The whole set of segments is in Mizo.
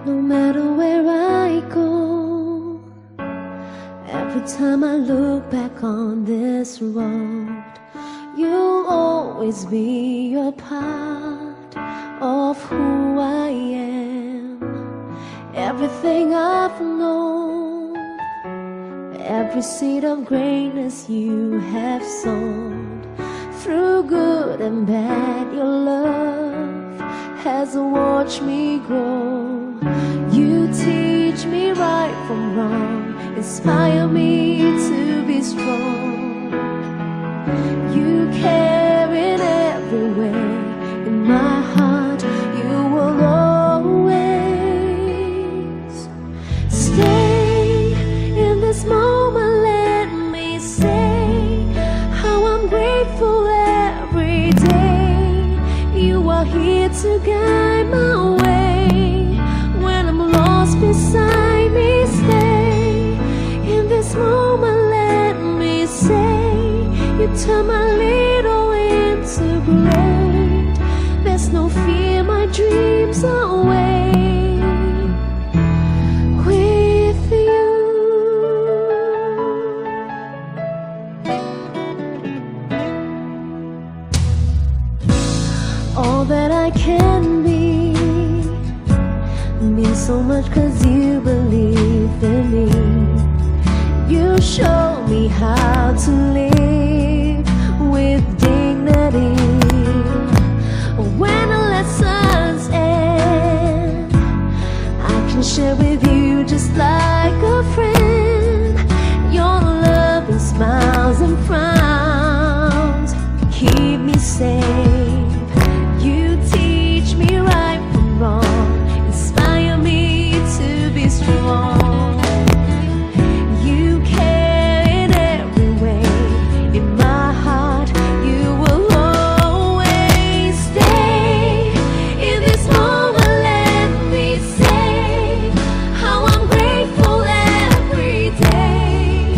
No matter where I go, every time I look back on this road, you'll always be a part of who I am. Everything I've known, every seed of greatness you have sown, through good and bad, your love has watched me grow. You teach me right from wrong, inspire me to be strong. You care in every way. In my heart, you will always stay in this moment. Let me say how I'm grateful every day. You are here to guide my way. When I'm lost beside me, stay. In this moment, let me say, you turn my little into great. There's no fear, my dreams are awake with you. All that I can be means so much 'cause you believe in me. You show me how to live with dignity. When the lessons end, I can share with you just like a friend. Your loving smiles and frowns keep me safe. You teach me right from wrong, inspire me to be strong. You care in every way. In my heart, you will always stay. In this moment, let me say how I'm grateful every day.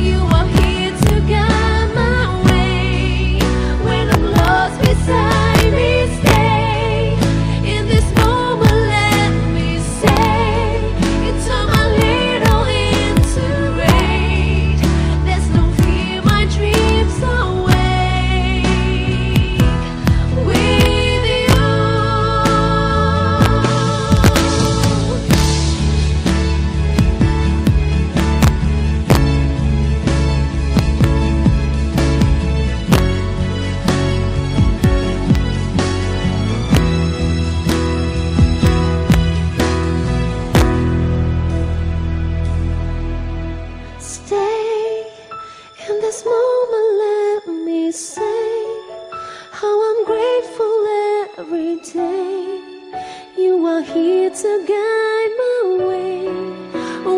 You are here to guide my way. When I'm lost beside me, stay. In this moment, let me say, you turn my little into great. There's no fear, my dreams are awake with you. Stay in this moment, let me say how I'm grateful every day. You are here to guide my way.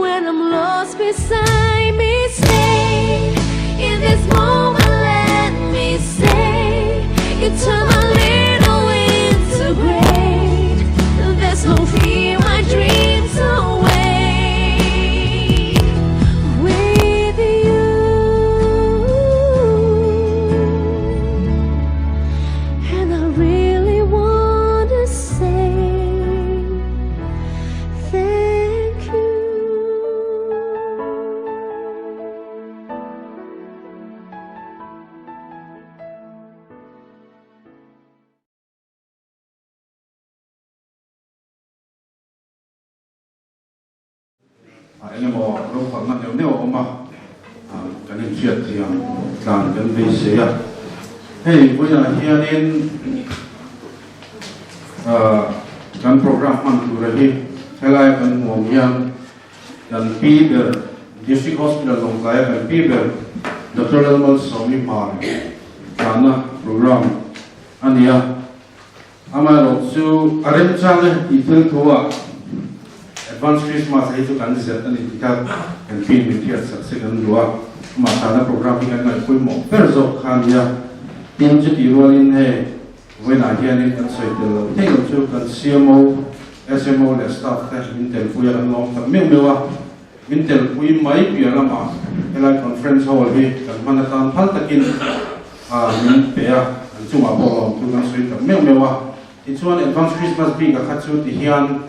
When I'm lost beside me, stay. In this moment, let me say, you turn my little into great. There's no fear, my dreams are awake with you. And I really want to say thank you. Eng emaw ropakna neuh neuh a awm a, kan inhriat thiam tlan kan beisei a. Hei vawiinah hianin kan program hman tura hi helaia kan hmu ang hian kan pi ber District Hospital Lawngtlaia kan pi ber Doctor Lalmalsawmi Hmar tlanna program a ni a. Amaherawh chu a remchang e tih thil thu ah Advance Christmas hi chu kan zet a ni tih kha kan pin min hriat sak se kan duh a, amah tana program hi kan ngaih pawimawh ber zawk kha a nia. Tin, chutih rualin hei vawiinah hianin kan sawi tel loh theih loh chu kan CMO, SMO leh staff te min telpui a kan lawm tak meuh meuh a, min telpui mai piah lamah helai conference hall hi kan hman atan phal takin Min pe a, an chungah pawh lawm chu kan sawi tak meuh meuh a. Tichuan Advance Christmas bik a kha chu ti hian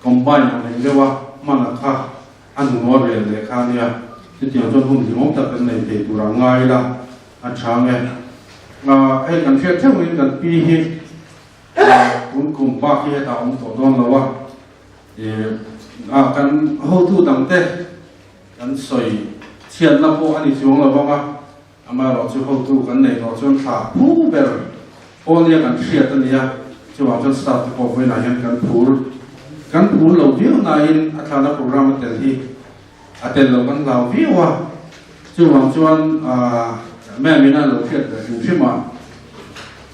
Combine ang reng deuh a, hman a kha a nunual rel leh kha a nia. Chutiang chuan hun hlimawm tak kan nei thei tur ang ngai ila a tha ang e. Hei kan hriat theuhin kan pi hi tun kum bak hi hetah a awm tawh dawn lo a, kan hotu dangte kan sawi chhiatna pawh a ni chuang lo vang a, Amaherawhchu hotu kan neih tawh chuan thla phu ber aw nia kan hriat a nia, chuvang chuan staff te pawh vawiinah hian kan phur kan phur lo viau nain a thlana program a tel hi a tel lo kan hlau viau a, chuvang chuan ma'am ina lo hriat ve hrim hrim a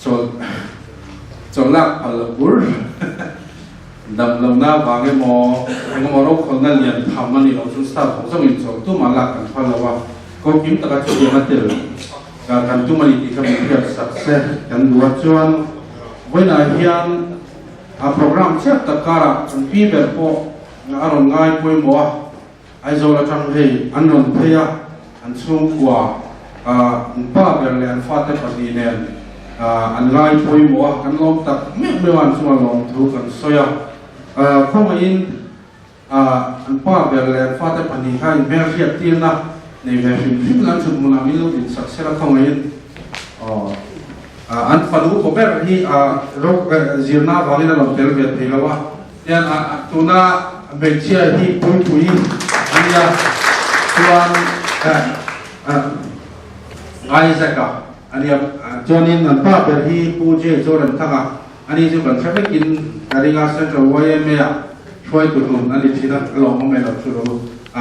chawlh chawlh lak phal lo bur dam lohna vang emaw engemaw rokhawlna lian tham a nih loh chuan staff ho zawngin chawlh tumah lak kan phal lo a. Ko kim taka chutiang a tel kan tum a ni tih kha min hriat sak se kan duh a. Chuan vawiinah hian a program chiah tak karah kan pi ber pawh a rawn ngai pawimawh a, Aizawl atang hei an rawn phei a, an chhungkua an pa ber leh an fate pahnih nen an ngai pawimawh a, kan lawm tak meuh meuh a, an chunga lawmthu kan sawi a. Khawngaihin. An pa ber leh an fate pahnih kha inhmel hriat tirna nei ve hrim hrim lan chhut hmunah min lo din sak sela khawngaihin an fanu upa ber hi ro zirna avangin a lo tel ve thei lo a, tian tuna hmeichhia hi puipui a nia chuan Isaac-a a nia chuanin an pa ber hi Pu J Zoramthanga a ni chu kan hre vekin ka ring a, Central YMA-ah hruaitu hlun a ni thin a, ka lawmawm e lo chu lo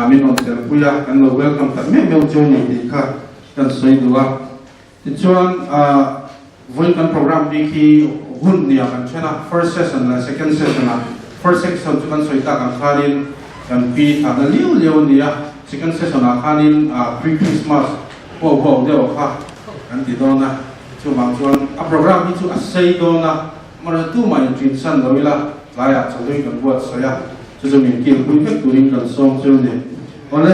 min rawn telpui a, kan lo welcome tak meuh meuh chu a ni tih kha kan sawi duh a. Tichuan vawiin kan program bik hi hun nia kan then a, first session leh second session ah, first section chu kan sawi tak ang khanin kan pi thahna liau liau a ni a, second session ah khanin pre-Christmas huau huau deuh kha kan ti dawn a. Chuvang chuan a program hi chu a sei dawn a, amaherawhchu tumah in ṭin san lo ila tlaiah chawhlui kan buatsaih a, chu chu min kilpui vek turin kan sawm chu a ni. Awle,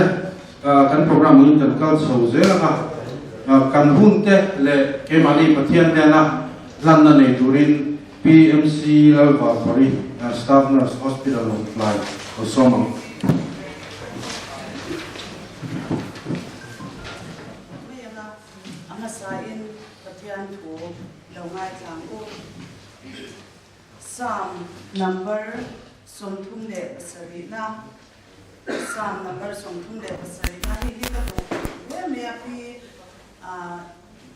kan program angin kan kal chho zel ang a, kan hun te leh keimahni Pathian hnena hlanna nei turin PMC Lalvalpari Staff Nurse Hospital Lawngtlai lo sawm ang. A hmasain Pathian thu lo ngaithlang u. Psalm number 37 na Psalm number 37 na hi hi ka duh hle mai a pi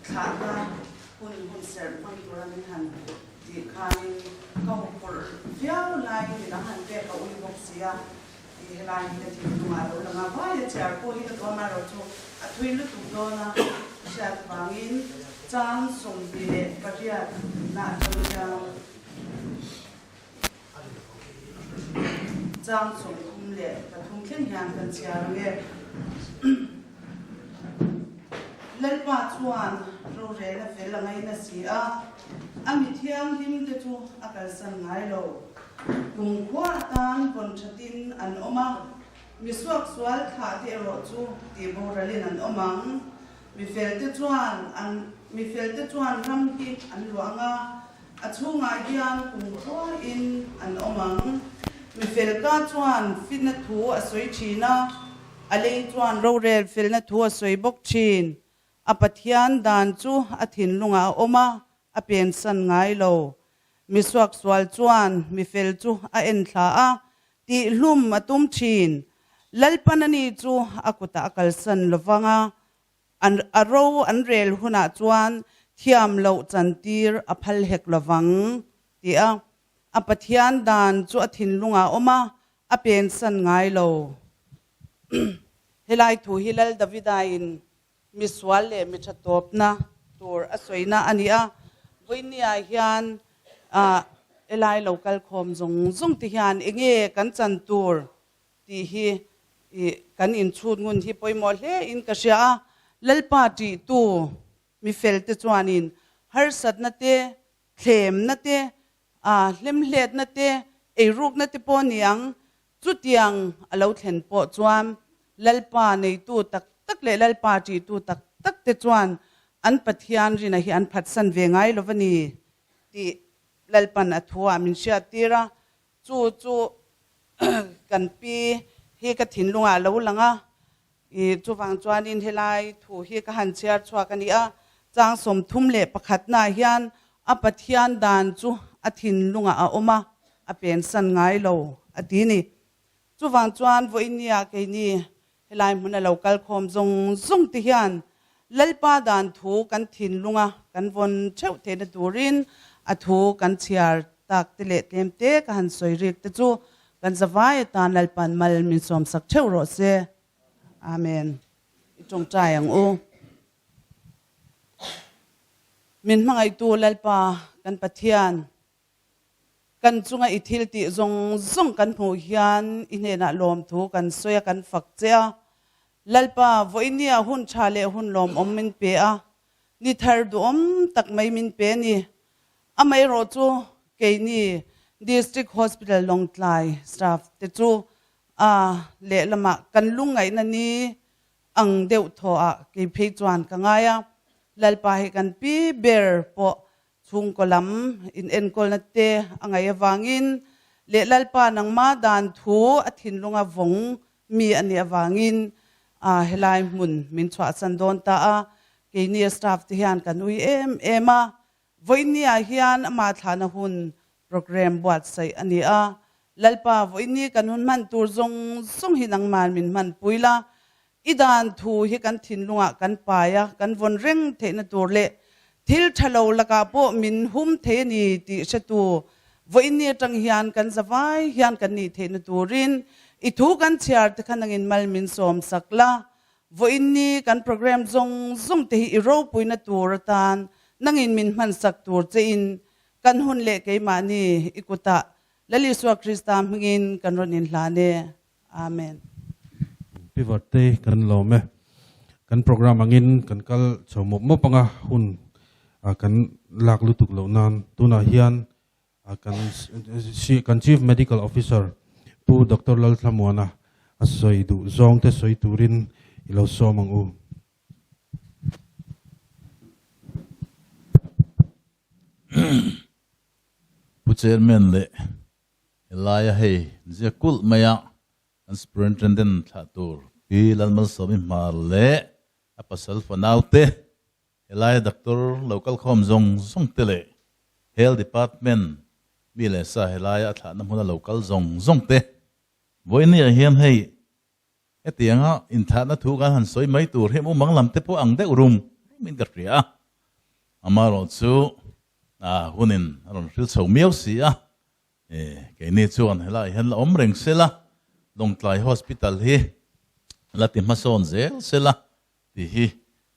thlahna hun hun serh hmang tura min han tih khanin ka huphurh viau laiin midang han pek a ui bawk sia. Tih helai hi ka thinlung ah lo lang a, vai a chair pawh hi ka tuam a ro chu a thui lutuk dawn a hriat vangin chang 28 na atang hian chang 33 thleng hian kan chhiar ang e. Lalpa chuan rorel a fel a ngaina si a, a mi thianghlim te chu a kalsan ngai lo. Kumkhua atan vawn thatin an awm a, mi suaksual thlah te erawh chu tih boralin an awm ang. Mi felte chuan an mi felte chuan ram hi an luah ang a, a chhungah hian kumkhuain an awm ang. Mi felka chuan fitna thu a sawi thin a, a lei chuan rorel felna thu a sawi bawk thin. A Pathian dan chu a thinlungah a awm a, a pensan ngai lo. Mi suaksual chuan mi fel chu a en thla a, tihhlum a tum thin. Lalpan ani chu a kutah a kalsan lovang a, an a ro an rel hunah chuan thiam loh chantir a phal hek lovang, ti a. A Pathian dan chu a thinlungah a awm a, a pensan ngai lo. Helai thu hi Lal Davida-in misual leh mi tha tawpna tur a sawina a ni a, vawinia hian helai lo kal khawm zawng zawng te hian enge kan chan tur tih hi kan inchhut ngun hi pawimawh hle in ka hria a, Lalpa tihtu mifel te chuanin harsatna te, thlemna te, hlemhletna te, eirukna te pawh ni ang Chutiang a lo thlen pawh chuan Lalpa neitu tak tak leh Lalpa ṭihtu tak tak te chuan an Pathian rina hi an phatsan ve ngai lo va ni tih Lalpan a thuah min hriattir a, chu chu kan pi hi ka thinlungah a lo lang a, i chuvang chuanin helai thu hi ka han chhiar chhuak a ni a, chang 31 naah hian a Pathian dan chu a thinlungah a awm a, a pensan ngai lo a ti ni. Chuvang chuan vawinia keini helai hmuna lo kal khawm zawng zawng te hian Lalpa dan thu kan thinlunga kan vawn theuh theihna turin a thu kan chhiar tak te leh tlem te ka han sawi rik te chu kan zavai atan Lalpan mal min sawmsak theuh rawh se. Amen. I tawngtai ang u. Min hmangaihtu Lalpa kan Pathian, Kan chunga i thil tih zawng zawng kan hmuh hian i hnenah lawmthu kan sawi a, kan fak che a. Lalpa, vawinia hun tha leh hun lawmawm min pe a, ni thar duhawm tak mai min pe a ni. Amaherawh chu keini District Hospital Lawngtlai staff te chu a lehlamah kan lungngaihna ni ang deuh thaw ah kei phei chuan ka ngai a. Lalpa hi kan pi ber pawh Chhungkaw lam inenkawlna te a ngaih avangin leh Lalpa nangma dan thu a thinlunga vawng mi a nih avangin helai hmun min chhuahsan dawn ta a, keini staff te hian kan ui em em a. Vawinia hian amah thlahna hun program buatsaih a ni a, Lalpa vawiini kan hun hman tur zawng zawng hi nangman min hmanpui la, I dan thu hi kan thinlungah kan pai a, kan vawn reng theihna tur leh thil tha lo lakah pawh min hum thei a ni tih hretu vawiinni atang hian kan zavai hian kan nih theihna turin i thu kan chhiar te kha nangin mal min sawm sak la. Vawiinni kan program zawng zawng te hi i ropuina tur atan nangin min hman sak tur chein kan hun leh keimahni i kutah Lal Isua Krista hmingin kan rawn inhlan e. Amen. Pi Varte kan lawm e. Kan program angin kan kal chho mawp mawp anga hun kan lak lutuk loh nan tunah hian kan kan Chief Medical Officer Pu Doctor Lalthlamuana a sawi duh zawng te sawi turin i lo sawm ang u. Pu Chairman leh Helaia hei ziak kulh maia kan Superintendent thlah tur Pi Lalmalsawmi Hmar leh a pasal fanaute, helaia doctor lo kal khawm zawng zawng te leh Health Department mi leh sa helaia a thlahna hmuna lo kal zawng zawng te vawinia hian hei hetianga inthlahna thu kan han sawi mai tur hi mumang lam te pawh ang deuh rum rumin ka hria a, amaherawhchu hunin a rawn hril chho miau si a. Keini chuan helaiah hian la awm reng sela, Lawngtlai Hospital hi la ti hmasawn zel sela tih hi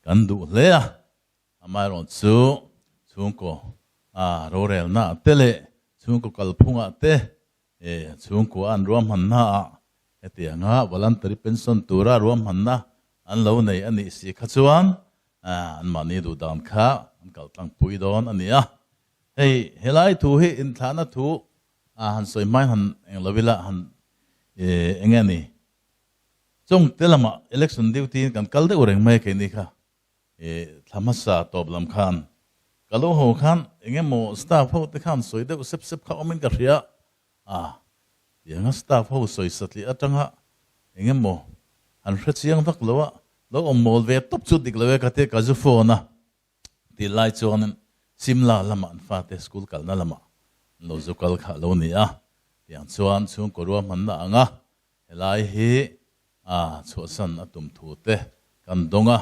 kan duh hle a. Amaherawh chu chhungkaw rorelnaah te leh chhungkaw kalphungah te, chhungkua an ruahmannaah hetianga voluntary pension tura ruahmanna an lo nei a nih si kha chuan anmahni duhdan kha an kaltlangpui dawn a ni a. Hei helai thu hi inthlahna thu a han sawi hmai han eng lo ila han eng nge ni chung te lamah election duty in kan kal deuh reng mai keini kha thla hmasa tawp lam khan ka lo haw khan eng emaw staff ho te khan sawi deuh sep sep kha awmin ka hria a tianga staff ho sawi satliah atanga eng emaw han hre chiang vak lo a lo awm mawl ve tawp chu dik lo e ka tia ka zu phone a. Tih lai chuanin Simla lamah an fate school kalna lamah an lo zu kal kha a lo ni a, tiang chuan chhungkaw ruahmanna anga helai hi a chhuahsan a tum thu te kan dawng a,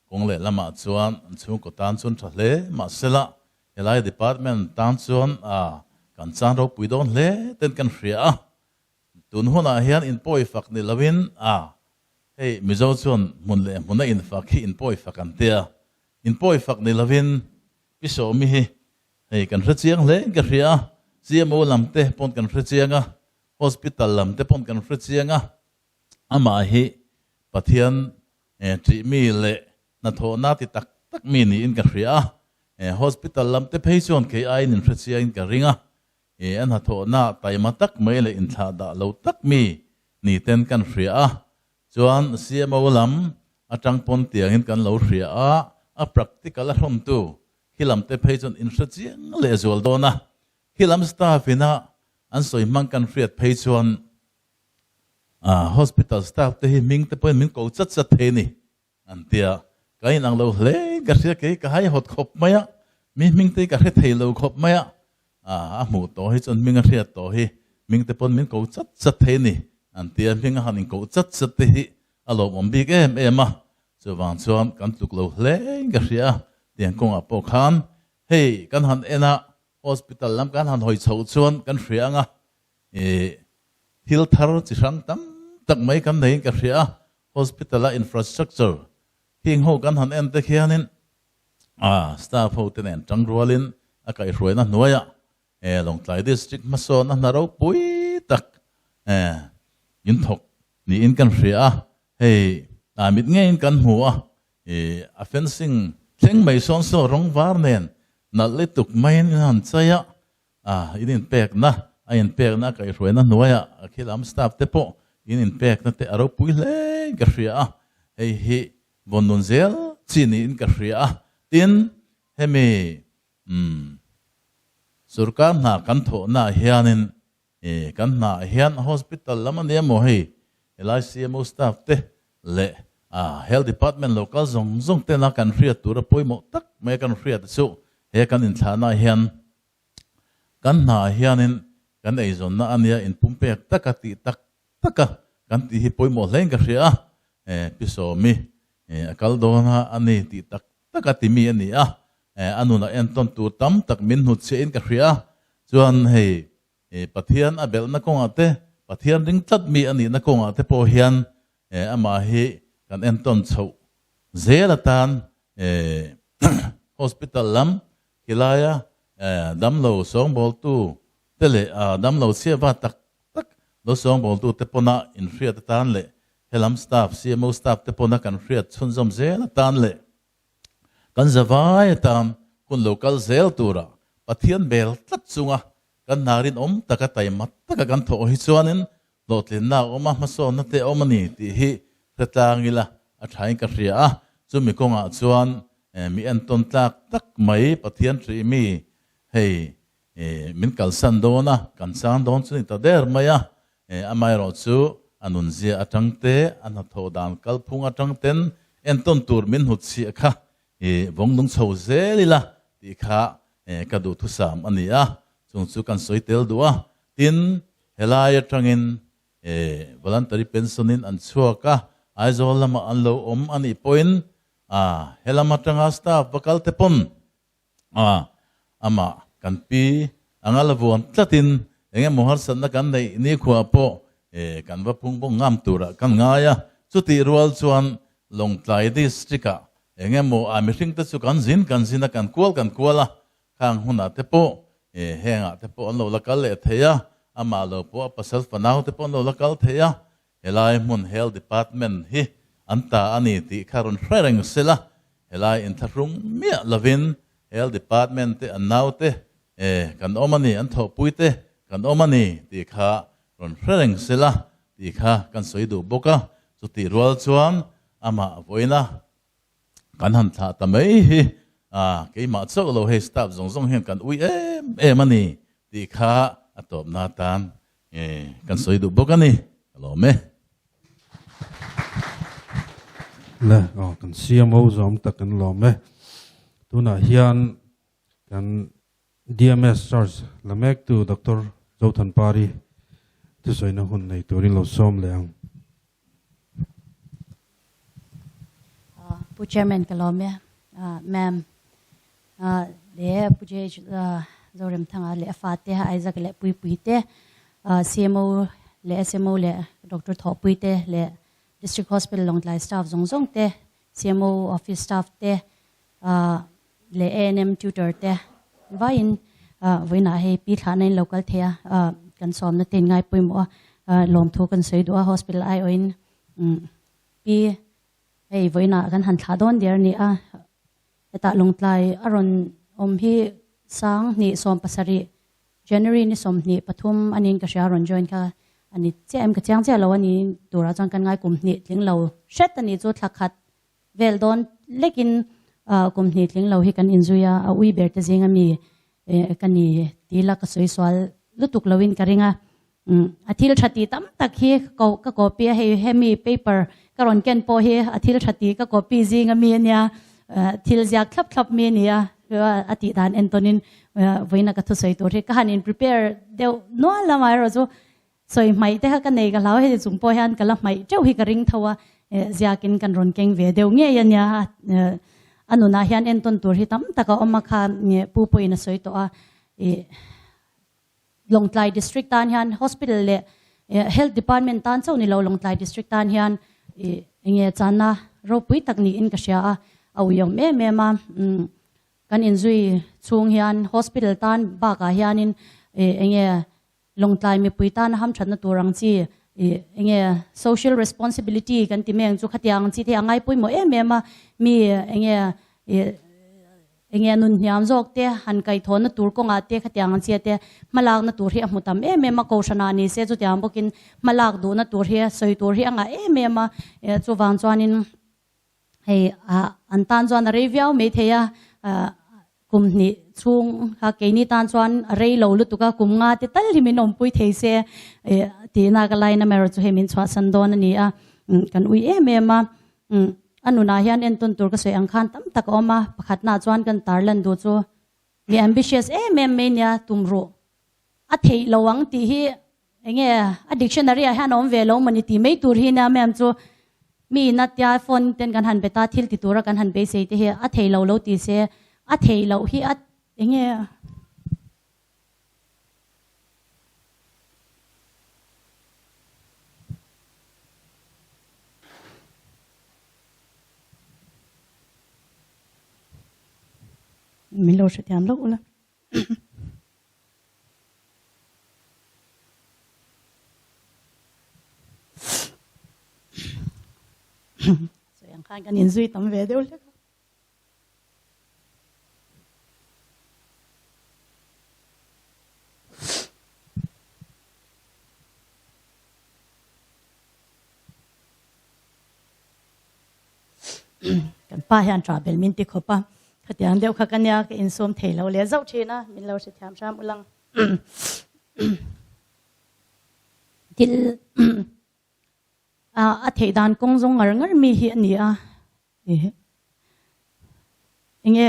kawng leh lamah chuan an chhungkaw tan chuan tha hle mahsela helai department tan chuan a kan chan ropui dawn hle ten kan hria a, Tun hunah hian inpawi fak ni loin a, hei Mizo chuan hmun leh hmuna infak hi inpawi fak an tia. Inpawi fak ni loin Pi Sawmi hi hei kan hre chiang hle in ka hria a, CMO lam te pawn kan hre chiang a, hospital lam te pawn kan hre chiang a, amah hi Pathian ṭih mi leh hnathawhna ti tak tak mi niin ka hria a, hospital lam te phei chuan kei aiin inhre chiangin ka ring a, I a hnathawhna taima tak mai leh inthlah dah lo tak mi ni ten kan hria a, chuan CMO lam atang pawn tiangin kan lo hria a, a practical a hrawmtu khi lam te phei chuan in hre chiang leh zual dawn a, khi lam staff ina an sawi hmang kan hriat phei chuan. Hospital staff te hi hming te pawhin min ko chat chat thei a ni an ti a, ka inang lo hle ka hria kei ka haihawt khawp mai a, mi hming te hi ka hre thei lo khawp mai a, a hmuh tawh hi chuan hming a hriat tawh hi hming te pawn min ko chat chat thei a ni an ti a, hming a han inkoh chat chat te hi a lawmawm bik em em a, chuvang chuan kan tluk lo hle in ka hria a, tiang kawngah pawh khan hei kan han en a, hospital lam kan han hawi chhoh chuan kan hria ang a, Ih, thil thar chi hrang tam tak mai kan neiin ka hria a, hospital a infrastructure hing ho kan han en te khianin ah staff ho te nen tang rualin a kaihhruaina hnuaiah eh Lawngtlai district hmasawn a hna ropui tak eh in thawk niin kan hria a, hei ah mit ngeiin kan hmu a, ih a fencing thleng mai sawn saw rawng var nen nalh lutuk maiin in han chei a, A, in inpekna, a inpekna a kaihhruaina hnuaiah a khilam staff te pawh in inpekna te a ropui hle in ka hria a, hei hi vawn nun zel chi niin ka hria a. Tin, hemi umm sorkar hna kan thawhnaah hianin ih kan hnaah hian hospital lam a nia maw hei helai CMO staff te leh a health department local zawng zawng tena kan hriat tura pawimawh tak mai kan hriat chu he kan inthlahnaah hian Kan hnaah hianin kan eizawnna a nia inpumpek taka tih tak taka kan tih hi pawimawh hlein ka hria a, eh Pi Sawmi eh a kal dawn a a ni tih tak taka ti mi a ni a, eh a nunah entawn tur tam tak min hnutchhiahin ka hria a, chuan hei eh Pathian a belhna kawngah te, Pathian ring tlat mi a nihna kawngah te pawh hian eh amah hi kan entawn chhoh zel atan eh hospital lam Khilaia damlo sawngbawltu te leh damlo chhiava tak tak lo sawngbawltu te pawna inhriat atan leh helam staff, CMO staff te pawna kan hriat chhunzawm zel atan leh kan zavai atan hun lo kal zel tura Pathian bel tlat chunga kan hna rinawm taka taima taka kan thawh hi chuanin hlawhtlinna a awm a, hmasawnna te a awm a ni tih hi hre tlang ila a thain ka hria a. Chumi kawngah chuan mi entawn tlak tak mai Pathian hrih mi hei min kalsan dawn a, kan chang dawn chu ni ta der mai a. Amaherawh chu a nunzia atang te, a hnathawh dan kalphung atang ten entawn tur min hnutchhiah kha I vawng nung chho zel ila tih kha ka duhthusam a ni a, chung chu kan sawi tel duh a. Tin, helai atangin voluntary pension in an chhuak a, Aizawl lamah an lo awm a nih pawhin helam atanga staff va kal te pawn amah kan pi anga la vuan tlatin eng emaw harsatna kan neih nikhua pawh kan va phung bawk ngam turah kan ngai a. Chutih rual chuan Lawngtlai district-ah eng emaw a mihring te chu kan zin kan zin a, kan kual kan kual a, khang hunah te pawh hengah te pawh an lo la kal leh thei a, amah lo pawh a pasal fanau te pawh an lo la kal thei a, helai hmun Health Department hi an ta a ni tih kha rawn hre reng sela, helai inthlahrung miah lovin Health Department te an naute kan awm a ni, an thawhpui te kan awm a ni tih kha rawn hre reng sela tih kha kan sawi duh bawk a, chutih rual chuan amah vawiina kan han thlah ta mai hi a keimah chauh lo hei staff zawng zawng hian kan ui em em a ni tih kha a tawpna atan kan sawi duh bawk a ni ka lawm e. Le aw kan CMO zawm tak kan lawm e. Tunah hian kan DMS charge la mektu Doctor Zothanpari thusawina hun nei turin lo sawm leh ang. Pu Chairman ka lawm e, Ma'am leh Pu JH Zoremthanga leh a fate Isaac leh Puipui te, CMO leh SMO leh Doctor Thawhpui te leh District Hospital Lawngtlai staff zawng zawng te, CMO office staff te leh ANM tutor te vaiin vawiinah hei pi thlahna in lo kal thei a, kan sawmna te in ngai pawimawh a, lawmthu kan sawi duh a, hospital aiawhin pi hei vawiinah kan han thlah dawn der a ni a, hetah Lawngtlai a rawn awm hi 2017 January ni 23 aniin ka hria a rawn join kha a ni chiah em ka chiang chiah lo a ni turah chuan kan ngai kum hnih tling lo hret a ni chu thla khat Vel dawn lekin kum hnih tling lo hi kan inzui a, a ui ber te zinga mi ka ni ti la ka sawi sual lutuk loin ka ring a. A thil tha tih tam tak hi ka copy a, hei hemi paper ka rawn ken pawh hi a thil tha tih ka copy zing ami a nia, thil ziak thlap thlap mi a ni a, a tih dan entawnin vawiina ka thusawi tur hi ka han in prepare deuh nual a, amaherawhchu sawi hmaih te kha ka nei ka hlau heti chung pawh hian ka la hmaih teuh hi ka ring tho a, ziakin kan rawn keng ve deuh ngei a nia, a nunah hian entawn tur hi tam tak a awm a kha pu pawhin a sawi tawh a. Lawngtlai District tan hian Hospital leh Health Department tan chauh ni lo Lawngtlai District tan hian enge channa ropui tak niin ka hria a, a uiawm em em a. Kan inzui chhung hian Hospital tan bakah hianin enge Lawngtlai mipui tana hamthatna tur ang chi enge social responsibility kan ti mai ang chu khatiang ang chi te a ngai pawimawh em em a, mi enge Enge nun hniam zawk te, han kaihthawhna tur kawngah te khatiang ang chia te hmalakna tur hi a hmu tam em em a, Kohhranah ni se chutiang bawkin hmalak duhna tur hi sawi tur hi a ngah em em a, chuvang chuanin hei an tan chuan a rei viau mai thei a, kum hnih chhung kha keini tan chuan a rei lo lutuk a, kum nga te tal hi min awmpui thei se tihna ka laina erawh chu hei min chhuahsan dawn a ni a, kan ui em em a. A nunah hian entawn tur ka sawi ang khan tam tak a awm a, pakhatnaah chuan kan tarlan duh chu mi ambitious em em mai nia tum ruh a theih lo ang tih hi enge a dictionary ah hian a awm ve lo mawni tih mai tur hi nia ma'am chu mi ina tia phone ten kan han bet a thil ti tura kan han beisei te hi a theih lo lo ti se a theih loh hi a enge Min lo hrethiam loh ula. Sawi ang khan kan inzui tam ve deuh hlek a. Kan pa hian ṭah bel min ti khawp a, khatiang deuh kha ka nia ka insawm thei lo leh zauh ṭhin a, min lo hrethiam hram ulang. Thil A theih dan kawng zawng ngar ngar mi hi a ni a, enge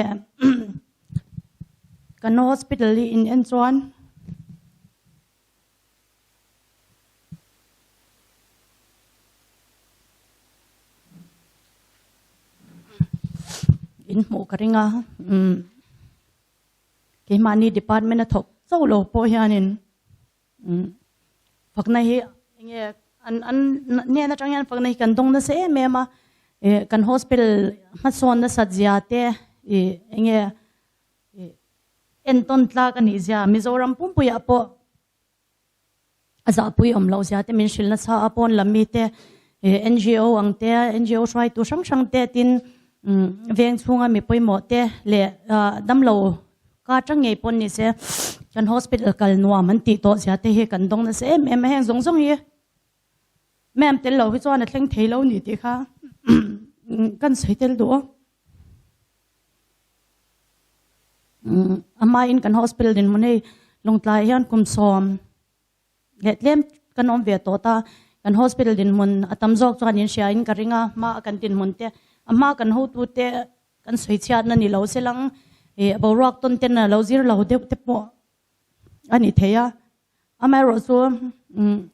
kan hospital hi in en chuan in hmuh ka ring a, keimahni department a thawk chauh lo pawh hianin Fakna hi enge an an hnen atang hian fakna hi kan dawng nasa em em a, ih kan hospital hmasawn nasat zia te ih enge ih entawn tlak a nih zia Mizoram pumpuiah pawh a zahpui awm loh zia te min hrilh nasa a pawn lam mite ih NGO ang te NGO hruaitu hrang hrang te tin veng chhunga mi pawimawh te leh damlo Ka tang ngei pawn ni se kan hospital kal nuam an tih tawh zia te hi kan dawng nasa em em a, heng zawng zawng hi ma'am tel lo hi chuan a thleng thei lo ni tih kha kan sawi tel duh a. A hmain kan hospital dinhmun hei Lawngtlai hian kum sawm leh tlem kan awm ve tawh ta, kan hospital dinhmun a tam zawk chuan in hria in ka ring a, hma kan dinhmun te a hma kan hotu te Kan sawi chhiatna ni lo se lang ih boruak tawn ten a lo zir lo deuh te pawh a ni thei a. Amaherawh chu umm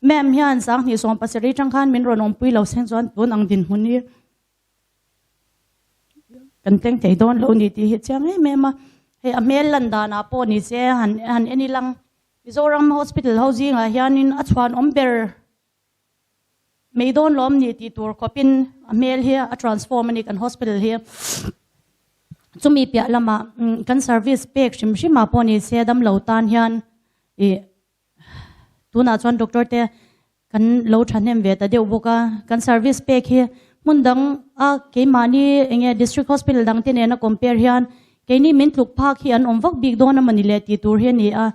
ma'am hian sanghnih 70 tang khan min rawn awmpui lo seng chuan tun ang dinhmun hi kan thleng thei dawn lo ni tih hi a chiang em em a. Hei a hmel lan danah pawh ni se han han en ilang Mizoram hospital ho zingah hianin a chhuanawm ber Mei dawn lawm ni tih tur khawpin a hmel hi a transform a ni kan hospital hi. Chumi piah lamah kan service pek hrim hrim ah pawh ni se damlo tan hian ih tunah chuan doctor te kan lo thahnem ve ta deuh bawk a. Kan service pek hi hmun dang a keimahni enge district hospital dang te nena compare hian keini min tluk phak hi an awm vak bik dawn a mawni le tih tur hi a ni a.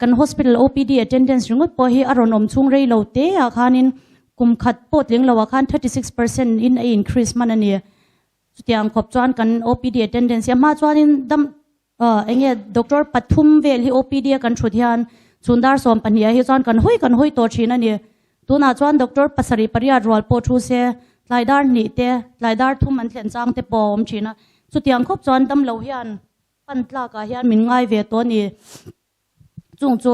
Kan hospital OPD attendance ringawt pawh hi a rawn awm chhung rei lo te ah khanin kum khat pawh tling lo ah khan 36% in a increase hman a ni. Chutiang khawp chuan kan OPD attendance hi a hma chuanin dam enge doctor pathum vel hi OPD a kan thut hian Chhun dar 12 ah hi chuan kan hawi kan hawi tawh thin a ni. Tunah chuan doctor pasarih pariat rual pawh thu se, tlai dar hnih te, tlai dar thum an thlen chang te pawh a awm thin a. Chutiang khawp chuan damlo hian pan tlakah hian min ngai ve tawh a ni. Chung chu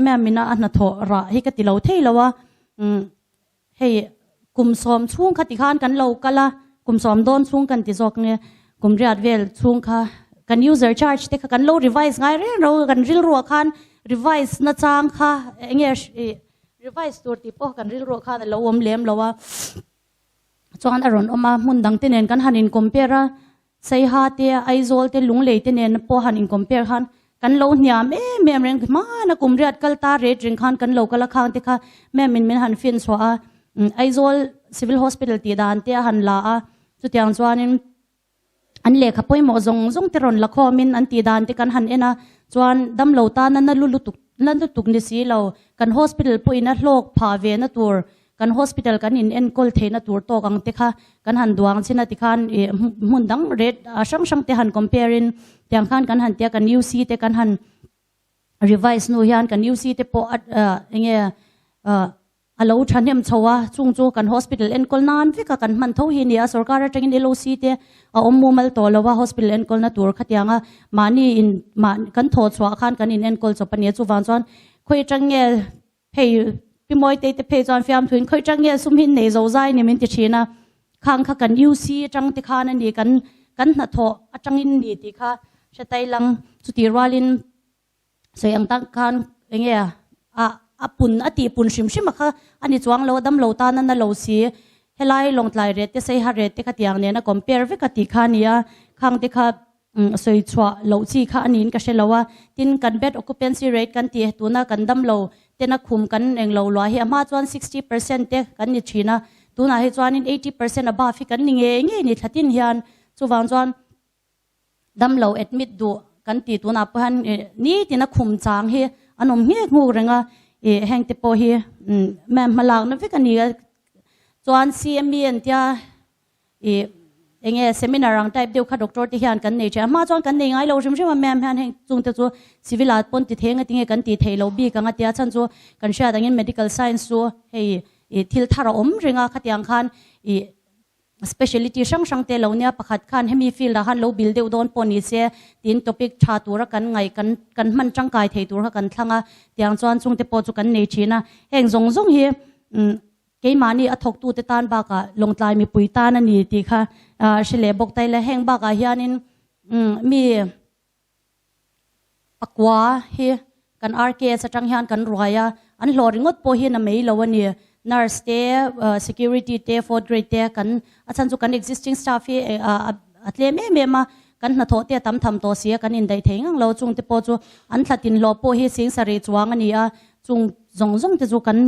ma'am ina a hnathawh rah hi ka ti lo thei lo a, hei kum sawm chhung kha tikhan kan lo kal a, kum sawm dawn chhung kan ti zawk nge, kum riat vel chhung kha kan user charge te kha kan lo revise ngai reng ro, kan rilruah khan revise na chang kha enge revise tur tih pawh kan rilruah khan a lo awm lem lo a, chuan a rawn awm a, hmun dang te nen kan han in compare a, Saiha te, Aizawl te, Lunglei te nen pawh han in compare khan kan lo hniam em em reng hmana kum riat kal ta rate reng khan kan lo kal a khang te kha ma'am in min han fin chhuah a, Aizawl Civil Hospital tih dan te a han la a, chutiang chuanin an lehkha pawimawh zawng zawng te rawn la khawmin an tih dan te kan han en a, chuan damlo tana na lu lutuk na lutuk ni si lo kan hospital pawhin a hlawk phah ve na tur Kan hospital kan in enkawl theihna tur tawk ang te kha kan han duang chin a tikhan ih hmun dang rate a hrang hrang te han compare in tiang khan kan han tia kan UC te kan han revise hnu hian kan UC te pawh a enge a lo thahnem chho a chung chu kan hospital enkawl nan vek a kan hman tho hi a ni a sorkar atangin LOC te a awm mumal tawh lo a hospital enkawl na tur khatiang a mahni in mah kan thawh chhuah khan kan in enkawl chawp a ni a chuvang chuan khawi atang nge Hei Pi Mawitei te phei chuan fiamthuin khawi tang nge sum hi nei zo zai ni min ti thin a, khang kha kan UC atang te khan a ni kan kan hnathawh atangin ni tih kha hre tai lang chuti rualin sawi ang tak khan enge a a pun a tih pun hrim hrim a kha a ni chuang lo a damlo tan a na lo si helai Lawngtlai rate te Saiha rate te kha tiang nen a compare vek a tih kha a ni a khang te kha Sawi chhuah loh chi kha a niin ka hre lo a, tin kan bed occupancy rate kan tih tuna kan dam lo tena khum kan eng lo luah hi a hma chuan 60% te kan ni thin a, tunah hi chuanin 80% above hi kan ni ngei ngei ni thlatin hian chuvang chuan dam lo admit duh kan tih tunah pawh hian nitina khum chang hi an awm nghek nghuk reng a, ih heng te pawh hi ma'am hmalakna vek a ni a, chuan CME an tia Ih, enge seminar ang type deuh kha doctor te hian kan nei thin a, hma chuan kan nei ngai lo hrim hrim a, ma'am hian heng chung te chu civil ah pawn ti thei anga tinge kan tih theih loh bik ang a tia chhan chu kan hriat angin medical science chu hei ih thil thar a awm reng a, khatiang khan ih speciality hrang hrang te lo nia pakhat khan hemi field ah khan lo bil deuh dawn pawh ni se tiin topic tha tura kan ngaih kan kan hman tangkai thei tur kha kan thlang a, tiang chuan chung te pawh chu kan nei thin a, heng zawng zawng hi umm Keimahni a thawktute tan bakah Lawngtlai mipui tan a ni tih kha hre leh bawk ta ila, heng bakah hianin mi pakua hi kan RKS atang hian kan ruai a, an hlawh ringawt pawh hi na mai lo a ni. Nurse te, security te, fourth grade te kan a chhan chu kan existing staff hi a tlem em em a, kan hnathawh te a tam tham tawh si a, kan indaih thei ngang lo, chungte pawh chu an thla tin hlawh pawh hi sing sarih chuang a ni a, chung zawng zawng te chu kan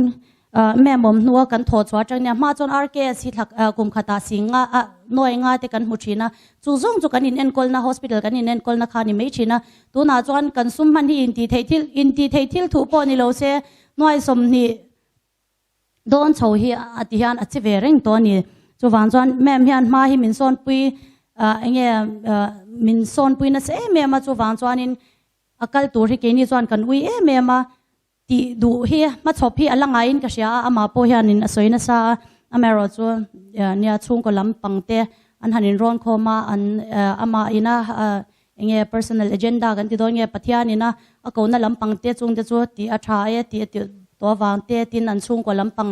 Ma'am awm hnua kan thawh chhuah atang nia hma chuan RKS hi thla kum khatah sing nga a nuai nga te kan hmu thin a, chu zawng chu kan in enkawlna hospital kan in enkawlna kha a ni mai thin a, tunah chuan kan sum hman hi intih theih thil intih theih thil thuh pawh ni lo se nuai 20 dawn chho hi a ti hian a che ve reng tawh a ni. Chuvang chuan ma'am hian hma hi min sawnpui enge min sawnpui nasa em em a, chuvang chuanin a kal tur hi keini chuan kan ui em em a. Tih duh hi hmachhawp hi a la ngaiin ka hria a, amah pawh hianin a sawi nasa a, amaherawh chu nia chhungkaw lampang te an han inrawn khawm a, an amah ina enge personal agenda kan ti dawn nge Pathian ina a kohna lampang te chung te chu tih a tha e tih a tih tawh avang te tin an chhungkaw lampang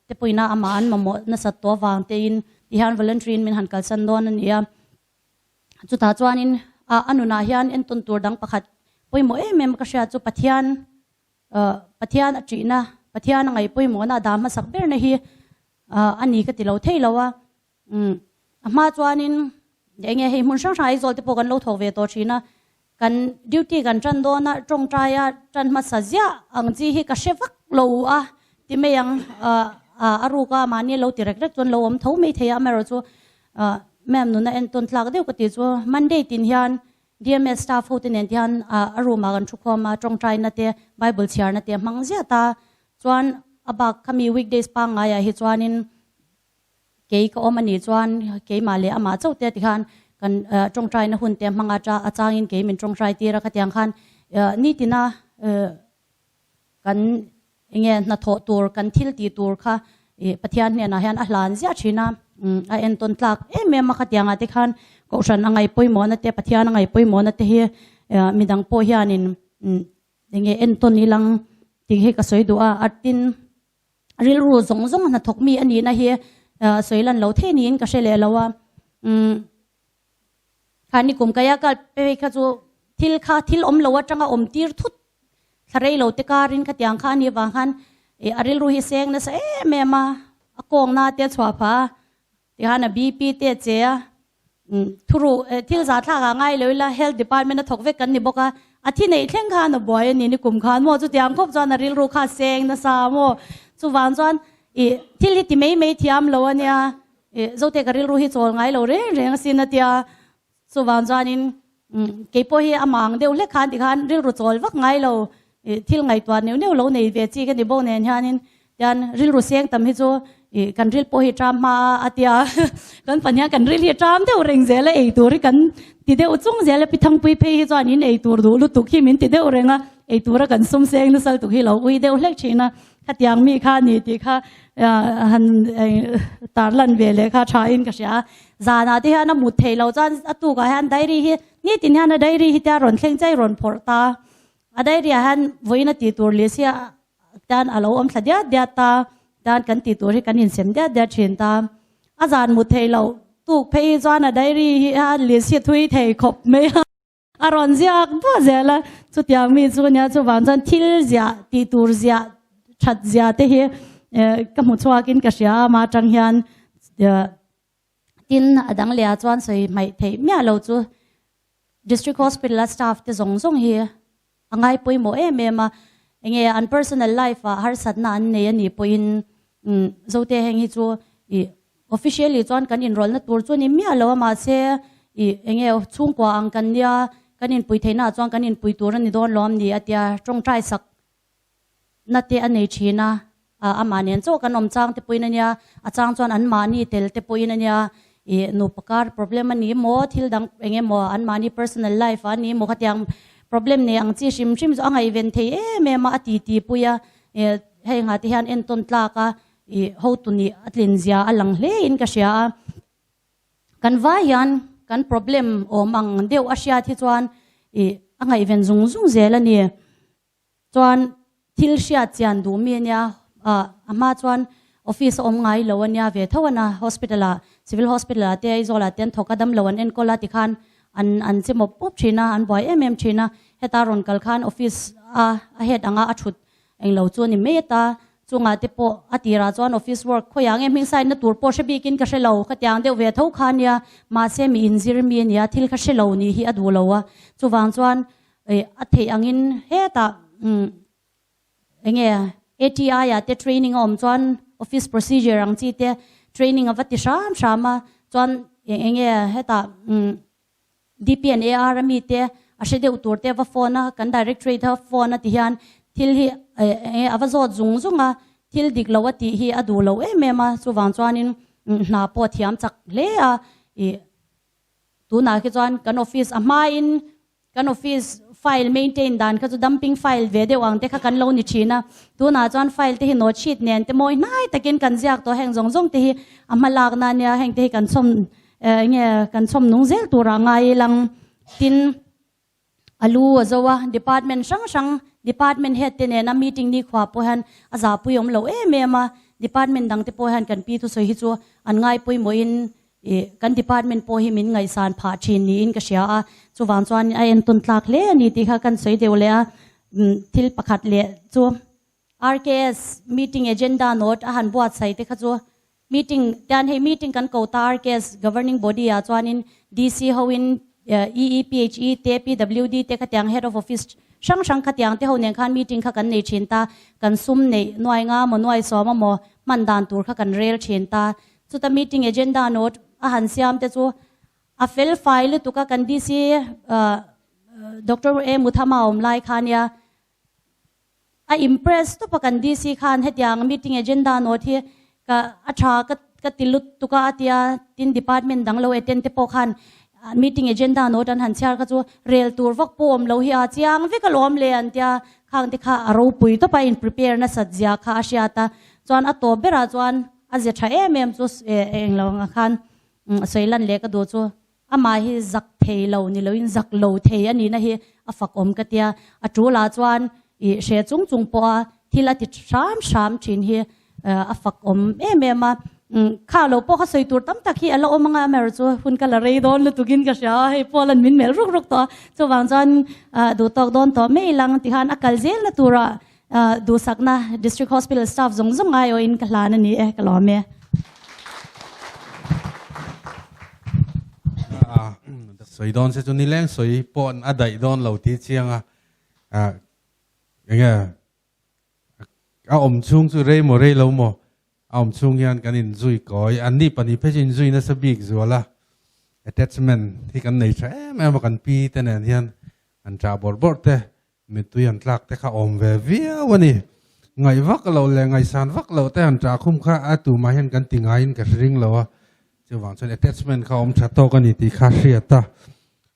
te pawhin a amah an mamawh nasat tawh avang tein ti hian voluntary in min han kalsan dawn a ni a. Chutah chuanin a nunah hian entawn tur dang pakhat pawimawh em em ka hria chu Pathian Pathian a ṭihna, Pathian a ngaih pawimawhna a dah hmasak berna hi a ni ka ti lo thei lo a. A hma chuanin eng nge hei hmun hrang hrang Aizawl te pawh kan lo thawk ve tawh ṭhin a, kan duty kan ṭan dawn a, ṭawngṭai a ṭan hmasa ziah ang chi hi ka hre vak lo a ti mai ang. A ruk a mahni lo ti rek rek chuan lo awm tho mai thei a, amaherawhchu chu Ma'am nuna entawn tlak deuh ka tih chu Monday tin hian DMS staff ho te nen te hian a room ah kan thu khawm a, tawngtaina te, Bible chhiarna te a hmang ziah ta. Chuan a bak khami weekdays pangngai ah hi chuanin kei ka awm a nih chuan keimah leh amah chauh te tikhan kan tawngtaina hun te a hmang a, a changin kei min tawngtai tir a khatiang khan nitina. kan enge hnathawh tur kan thil tih tur kha ih Pathian hnenah hian a hlan ziah thin a, a entawn tlak em em a khatiangah te khan Kohhran a ngaihpawimawhna te Pathian a ngaihpawimawhna te hi midang pawh hianin enge entawn ilang tih hi ka sawi duh a, a tin rilru zawng zawng hnathawk mi a nihna hi sawi lan lo thei niin ka hre leh lo a. Kha ni kum kaia kal pe kha chu thil kha thil awm lo atanga awm tir thut thla rei lo te karin khatiang kha ani vang khan e a rilru hi seng nasa em em a a kawng na te chhuah pha tihan a BP te che a thuru thil za thlak a ngai lo ila health department a thawk vek kan ni bawk a a thi nei thleng khan a buai ani ni kum khan maw chutiang khawp chuan a rilru kha seng nasa maw chuvang chuan i thil hi ti mai mai thiam lo ania Ih, Zote ka rilru hi chawl ngai lo reng reng asin a tia, chuvang chuanin keipawh hi a mang deuh hlek khan tikhan rilru chawl vak ngai lo, ih, thil ngaihtuah neuh neuh lo nei ve chi ka ni bawk nen hianin tian rilru seng tam hi chu ih kan ril pawh hi ṭam hma a a tia, kan pan hian kan ril hi ṭam deuh reng zel a, ei tur hi kan ti deuh chung zel a, pi Thangpui phei hi chuan in ei tur duh lutuk hi min ti deuh reng a, ei tura kan sum seng nasa lutuk hi lo ui deuh hlek thin a. Khatiang mi kha ni tih kha han tarlan ve leh kha tha in ka hria a. Zanah te hian a mut theih loh chuan a tukah hian diary hi nitin hian a diary hi te a rawn thleng chai rawn phawrh ta. A diary ah hian vawiin a tih tur leh sia tan a lo awm thla diat diat ta, tan kan tih tur hi kan insem diat diat thin ta. A zan mut theih loh tuk phei hi chuan a diary hi a list hi thui thei khawp mai a. A rawn ziak duah zel a, chutiang mi chu nia chuvang chuan thil ziah tih tur ziah that zia te hi ka hmu chhuakin ka hria a, amah atang hian tin a dang leh ah chuan sawi hmaih theih miah lo chu District Hospital a staff te zawng zawng hi a ngai pawimawh em em a, enge an personal life ah harsatna an nei a nih pawhin Zote heng hi chu ih officially chuan kan inrawlhna tur chu a ni miah lo a mahse ih enge chhungkua ang kan nia kan inpui theihna ah chuan kan inpui tur a ni dawn lawm ni a tia tawngtai sak na te a nei thin a, amah nen chaw kan awm chang te pawhin a nia a chang chuan an mahni tel te pawhin a nia ih nupa kar problem a ni maw thil dang eng emaw an mahni personal life ah a ni maw khatiang problem nei ang chi hrim hrim chu a ngaihven thei em em a a ti ti pui a ih hei ngah te hian entawn tlak a ih hotu nih a tlin zia a lang hle in ka hria a kan vai hian kan problem awm ang deuh a hriat hi chuan ih a ngaihven zung zung zel a ni. Chuan thil hriat chian duh mi ania, ah a hma chuan office a awm ngai lo ania ve tho ana hospital ah civil hospital ah te Aizawl ah te an thawk a damlo an enkawl a tikhan an an che mawp mawp thin a an buai em em thin a heta rawn kal khan office a a head anga a thut englo chu a ni mai ata chungah te pawh a tirah chuan office work khawiah nge hming sign na tur pawh hre bikin ka hre lo khatiang deuh ve tho kha ania mahse mi inzir mi ania thil kha hre lo nih hi a duh lo a chuvang chuan Ih a theih angin hetah umm enge ATI ah te training a awm chuan office procedure ang chi te training a va ti hram hram a chuan enge hetah umm DP and AR a mi te a hre deuh tur te a va phone a kan directorate a phone a ti hian thil hi enge a va zawt zung zung a thil dik lo a tih hi a duh lo em em a chuvang chuanin hna pawh a thiam chak hle a ih tunah khi chuan kan office a hmain Kan office file maintain dan kha chu dumping file ve deuh ang te kha kan lo ni thin a, tunah chuan file te hi note sheet nen te mawi hnai takin kan ziak tawh heng zawng zawng te hi a hma lakna ania heng te hi kan chhawm eh enge kan chhawm nung zel turah ngai ilang tin a lu a zo a department hrang hrang department head te nena meeting nikhua pawh hian a zahpui awm lo em em a department dang te pawh hian kan pi thusawi hi chu an ngai pawimawhin Ih, kan department pawh hi min ngaihsan phah thin niin ka hria a, chuvang chuan a entawn tlak hle a ni tih kha kan sawi deuh leh a. Thil pakhat leh chu RKS meeting agenda note a han buatsaih te kha chu meeting tian hei meeting kan ko ta RKS governing body ah chuanin DC hoin EEPHE te PWD te khatiang head of office hrang hrang khatiang te ho nen khan meeting kha kan nei thin ta, kan sum neih nuai nga maw nuai sawm amaw hman dan tur kha kan rel thin ta. Chuta meeting agenda note a han siam te chu a fel fai lutuk a kan DC Doctor A Muthama awm lai kha nia a impress tawp a kan DC khan hetiang meeting agenda note hi ka a tha ka ka ti lutuk a a tia tin department dang lo attend te pawh khan meeting agenda note an han chhiar kha chu rel tur vak pawh awm lo hi a chiang vek alawm le an tia. Khang te kha a ropui tawp a in prepare nasat zia kha a hriat a, chuan a tawp berah chuan a ze tha em em chu eng lo ang khan sawi lan leh ka duh chu amah hi zak thei lo ni loin zak lo thei a nihna hi a fak awm ka tia, a tul ah chuan ih hre chung chung pawh a thil a ti hram hram thin hi a fak awm em em a, kha lo pawh kha sawi tur tam tak hi a la awm anga amaherawh chu hun ka la rei dawn lutuk in ka hria a, hei Paul an min melh ruk ruk tawh a, chuvang chuan duh tawk dawn tawh mai lang ti khan a kal zel na tura duhsakna District Hospital staff zawng zawng aiawhin ka hlan a ni e, ka lawm e. Sawi dawn se chu nileng sawi pawh a daih dawn lo tih chiang a, enge A awm chhung chu rei maw rei lo maw? A awm chhung hian kan inzui kawi. An ni pahnih phei chu inzui nasa bik zual a. Attachment hi kan nei tha em em a, kan pi te nen hian an ṭah bawrh bawrh te, mittui an tlak te kha awm ve viau a ni. Ngaih vak loh leh ngaihsan vak loh te han ṭah khum kha a tumah hian kan ti ngaiin ka hre ring lo a. Chuvang chuan attachment kha awm ṭha tawk a ni tih kha hriat a.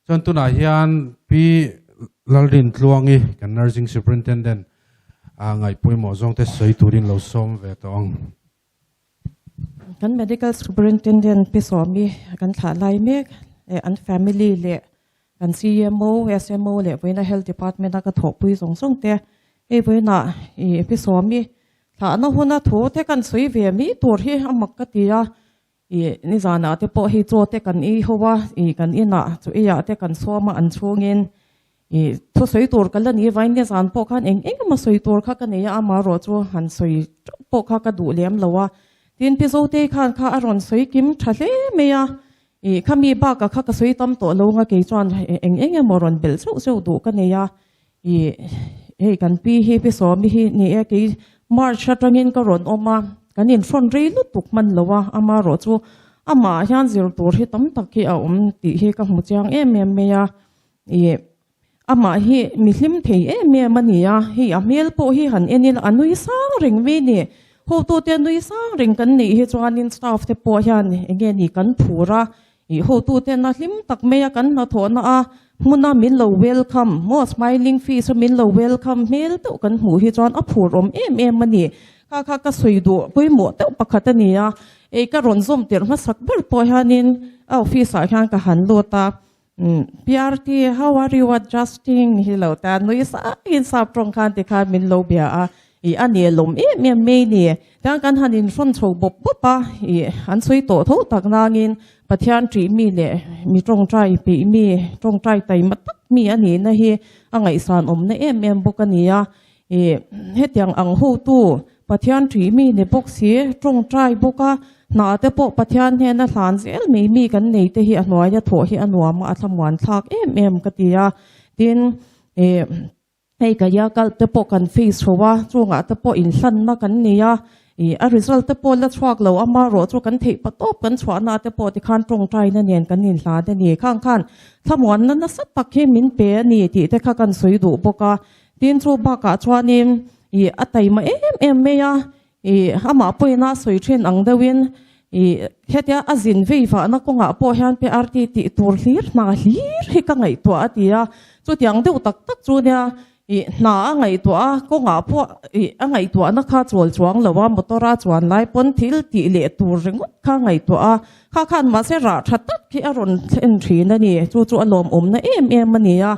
Chuan tunah hian Pi Lalrintluangi kan Nursing Superintendent a ngaih pawimawh zawng te sawi turin lo sawm ve tawh ang. Kan Medical Superintendent Pi Sawmi kan thlah lai mek leh an family leh kan CMO, SMO leh vawiina Health Department a ka thawhpui zawng zawng te hei vawiinah ih Pi Sawmi thlahna huna thu te kan sawi ve mai tur hi a mak ka ti a. I nizanah te pawh hi chaw te kan ei ho a, i kan inah chaw eiah te kan chhuam a an chhungin i thusawi tur ka la ni vain nizan pawh khan eng eng emaw sawi tur kha ka nei a, amaherawh chu han sawi teuh pawh kha ka duh lem lo a. Tin, Pi Zotei khan kha a rawn sawi kim tha hle mai a, i khami bakah kha ka sawi tam tawh lo nga kei chuan eng eng emaw rawn belh zeuh zeuh duh ka nei a, i hei kan pi hi pi sawmi hi ni e kei March atangin ka rawn awm a kan inhrawn rei lutuk hman lo a amaherawh chu amah hian zir tur hi tam tak hi a awm tih hi ka hmu chiang em em mai a i amah hi mi hlim thei em em a ni a hei a hmel pawh hi han en ila a nui sang reng mai a ni hotute nui sang reng kan neih hi chuanin staff te pawh hian enge ni kan phur a I hotuten a hlim tak mai a kan hnathawhna a hmuna min lo welcome maw smiling face a min lo welcome hmel deuh kan hmuh hi chuan a phur awm em em a ni. Kha kha ka sawi duh pawimawh deuh pakhat a ni a, ei ka rawn zawm tirh hmasak ber pawh hianin a office ah hian ka han lut a, PRT how are you adjusting hi lo ta nui sangin sap tawng khan tikhan min lo bia a, I a nelawm em em mai ni. Tiang kan han inhrawn chho bawp bawp a, i an sawi tawh tho tak nangin Pathian ṭih mi leh mi ṭawngṭai peih mi, ṭawngṭai taima tak mi a nihna hi a ngaihsan awmna em em bawk a ni a. I hetiang ang hotu Pathian ṭih mi ni bawk si, ṭawngṭai bawk a, hna te pawh Pathian hnena hlan zel mai mi kan nei te hi a hnuaia thawh hi a nuam a, a thlamuan thlak em em ka ti a. Tin, i. Hei ka ia kalp te pawh kan face tho a, chungah te pawh inhlanna kan nei a, ih a result te pawh la chhuak lo amaherawh chu kan theih patawp kan chhuahna te pawh tikhan tawngtaina nen kan inhlan a ni. Khang khan thlamuanna nasa tak hi min pe a ni tih te kha kan sawi duh bawk a, tin chu bakah chuanin ih a taima em em mai a, ih amah pawhin a sawi thin ang deuhin ih hetia a zin vei vahna kawngah pawh hian PRT tih tur hlir hna hlir hi ka ngaihtuah a ti a, chutiang deuh tak tak chu nia ih hna a ngaihtuah a kawngah pawh ih a ngaihtuahna kha chawl chuang lo a motor a chuan lai pawn thil tih leh tur ringawt kha ngaihtuah a, kha khan mahse rah tha tak hi a rawn thlen thin a ni, chu chu a lawmawmna em em a ni a,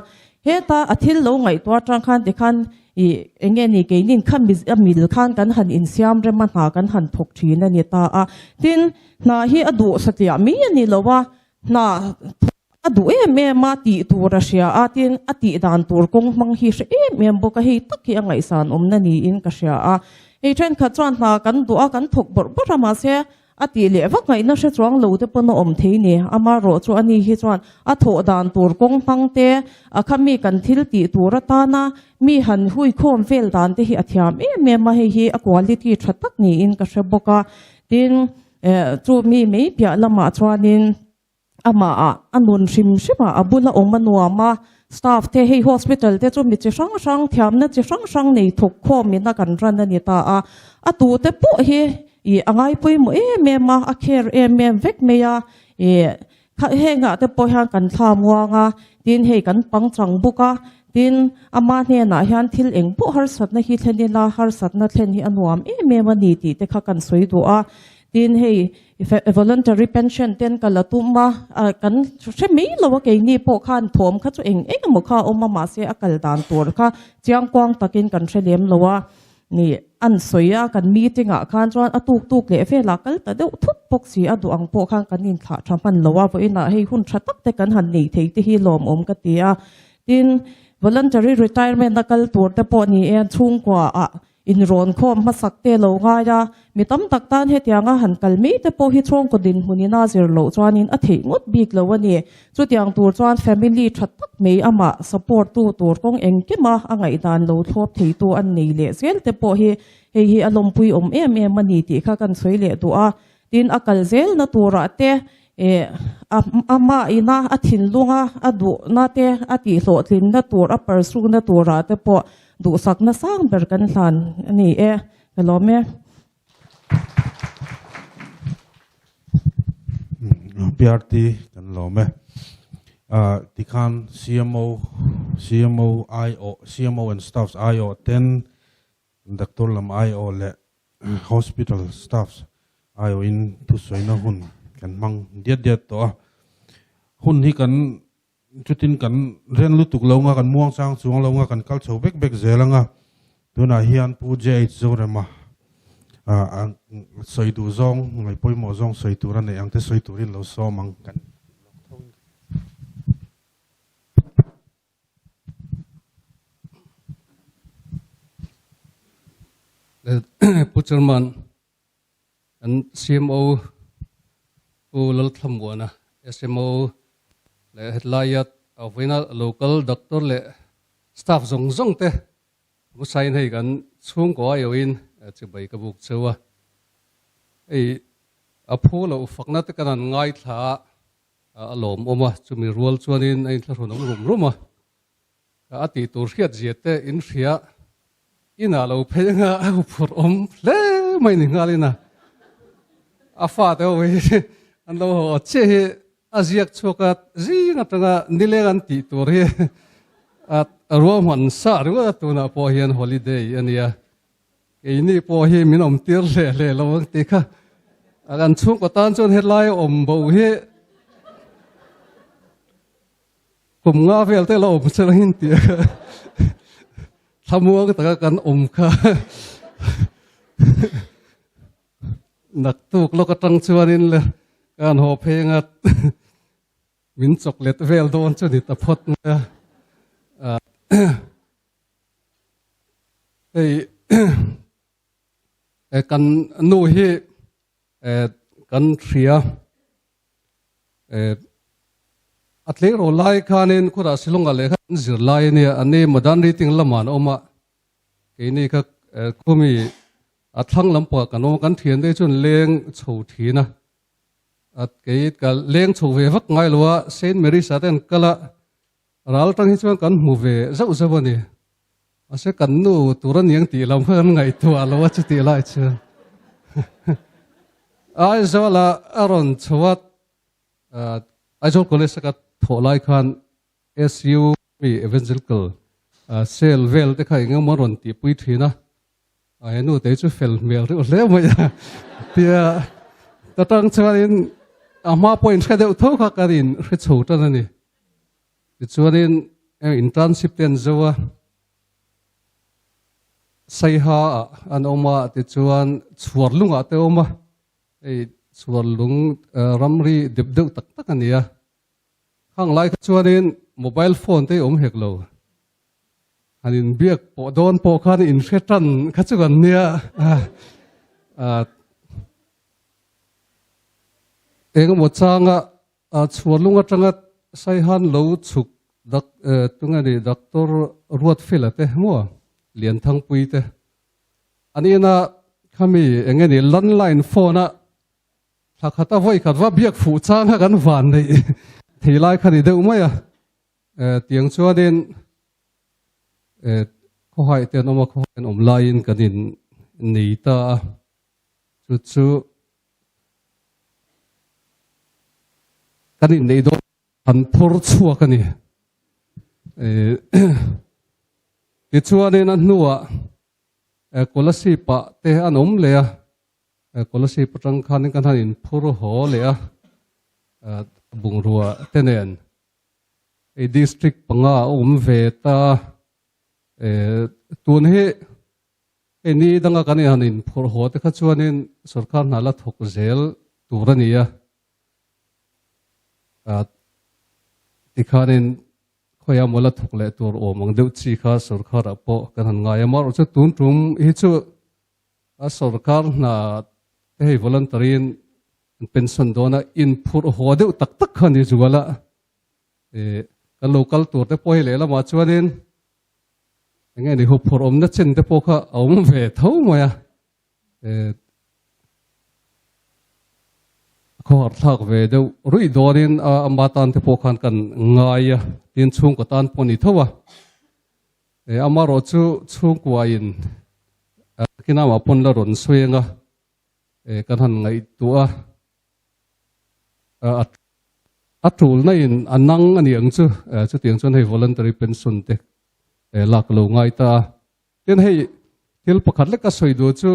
heta a thil lo ngaihtuah atang khan tikhan Ih, eng nge ni keinin kha a mil khan kan han insiam rem a, hna kan han thawk thin a ni ta a. Tin, hna hi a duh satliah mai a ni lo a, hna thawk a duh em em a, tih tur a hria a, tin, a tih dan tur kawng hmang hi hre em em bawk a, hei tak hi a ngaihsan awmna niin ka hria a. Hei thenkhat chuan hna kan duh a, kan thawk bawrh bawrh a, mahse A tih leh vak ngaihna hre chuang lo te pawn a awm thei ni. Amaherawh chu ani hi chuan a thawh dan tur kawng hmang te, a kha mi kan thil tih tur atana mi han hui khawm vel dan te hi a thiam em em a, hei hi a quality tha tak niin ka hre bawk a. Tin, chu mi mai piah lamah chuanin Amah ah a nun hrim hrim a, a bula awm a nuam a, staff te hei hospital te chu mi chi hrang hrang thiamna chi hrang hrang nei thawk khawm in a kan ran a ni ta a, a tu te pawh hi ih a ngai pawimawh em em a, a care em em vek mai a, ih hengah te pawh hian kan thla muang a, tin hei kan pangchang bawk a. Tin, ama hnenah hian thil eng pawh harsatna hi thlen ila, harsatna thlen hi a nuam em em a ni tih te kha kan sawi duh a. Tin, hei voluntary pension ten ka la tum a, kan hre mai lo a keini pawh khan thawm kha chu eng eng emaw kha a awm a, mahse a kal dan tur kha chiangkuang takin kan hre lem lo a. Ni, an sawi a, kan meeting ah khan chuan a tuk tuk leh velah kal ta deuh thut bawk si a, duh ang pawh khan kan inthlah tha hman lo a, vawiinah hei hun tha tak te kan han nei thei te hi lawmawm ka ti a. Tin, voluntary retirement a kal tur te pawh ni e, chhungkua ah inrawn khawm hmasak te lo ngai a, mi tam tak tan hetianga han kal mai te pawh hi chhungkaw dinhmun ina zir loh chuanin a theih ngawt bik lo a ni. Chutiang tur chuan family tha tak mai amah support tu tur kawng engkima a ngaihdan lo thlawp theitu an nei leh zel te pawh hi hei hi a lawmpui awm em em a ni tih kha kan sawi leh duh a. Tin, a kal zelna turah te eh amah ina a thinlunga a duhna te a tihhlawhtlinna tur a pursue-na turah te pawh duhsakna sang ber kan hlan a ni e. Ka lawm e. PRT kan lawm e. Tikhan CMO, CMO IO, CMO and staffs IO ten doctor lam IO leh hospital staffs IO in thusawina hun kan hmang diat diat tawh a. Hun hi kan chutin kan ren lutuk lo nga, kan muang chang chuang lo nga, kan kal chho bek bek zel anga. Tunah hian Pu JH Zorema sawi duh zawng, ngaih pawimawh zawng sawi tur a neih ang te sawi turin lo sawm ang kan Pu Chairman, Kan CMO Pu Lalthlamuana, SMO leh hetilaia vawiina local doctor leh staff zawng zawng te hmusain hei kan chhungkaw aiawhin chibai ka buk cheu a. Hei a phu loh fakna te kan han ngaithla a, a lawmawm a, chumi rual chuanin a inthlahrun awm rum rum a. A tih tur hriat zia te in hria inah lo phei anga a huphurh awm hle mai ni nghalin a a fate ho hi an lo haw chiah hi a ziak chhuak a zing atanga nileng an tih tur hi a ruahman sa ringawt a tunah pawh hian holiday a nia keini pawh hi min awm tir hle hle lo ang tih kha an chhungkaw tan chuan helai awm bo hi Kum nga vel te la awm sela hin tih a thlamuang taka kan awm kha naktuk lawk atang chuanin le kan haw phei anga min chocolate vel dawn chu ni ta phawt mai a. Hei kan nu hi kan hria. A tleirawl lai khanin khawtah Shillong-ah lehkha an zir lai a nia, an ni modern reading lamah an awm a, keini kha khumi a thlang lampangah kan awm a, kan thian te chuan leng chho thin a, kei ka leng chho ve vak ngai lo a, Saint Mary's-ah te an kal a, ral tang hi chuan kan hmu ve zauh zauh a ni, mahse kan nu tur a niang tih lam kha kan ngaihtuah lo a chutih lai chuan Aizawl-a a rawn chho a, Aizawl College a ka thawh lai khan SU mi Evangelical cell vel te kha eng emaw a rawn tihpui thin a, he nu te chu fel hmel reuh hle mai a tia ta tang chuanin a hma pawh in hre deuh tho kha kan in hre chho tan a ni. Tichuanin internship te an zo a, Saiha ah an awm a, tichuan Chhuarlungah te awm a, hei Chhuarlung ramri dep deuh tak tak a ni a. Khang lai kha chuanin mobile phone te hi awm hek lo. Han inbiak pawh dawn pawh khan inhre tan kha chu kan nia. Engemaw changa Chhuarlung atanga Saihan lo chhuk dak tunge ni Doctor Ruatfela te maw Lianthangpui te an ina khami enge ni landline phone a thla khat a vawi khat va biak fuh chang kha kan van neih thei lai kha ni deuh mai a tiang chuanin khawhaih te an awm a khawhaih an awm laiin kan in nei ta a chu chu kan inneih dawn an phur chhuak a ni. Tichuanin a hnuah Kolasib-ah te an awm leh a, Kolasib atang khanin kan han inphur haw leh a, bungrua te nen hei district panga a awm ve ta a, tun hi hei ni danga kan han inphur haw te kha chuanin sorkar hna la thawk zel tur a ni a, tikhanin Khawiah maw la thawk leh tur awm ang deuh chi kha sorkarah pawh kan han ngai a, amaherawhchu tun tum hi chu a sorkar hna te hei voluntary in an pension dawn a, inphurh haw deuh tak tak kha a ni zual a, eh kan lo kal tur te pawh hei lehlamah chuanin eng nge ni huphurh awmna chen te pawh kha a awm ve tho mai a. Khawhar thlak ve deuh ruih dawnin ama tan te pawh khan kan ngai a, tin chhungkaw tan pawh a ni tho a. Amaherawh chu chhungkuain kinamah pawn la rawn sawi ang a, kan han ngaihtuah a, a tulna in a nang a ni ang chu, chutiang chuan hei voluntary pension te lak lo ngai ta a. Tin hei thil pakhat lek ka sawi duh chu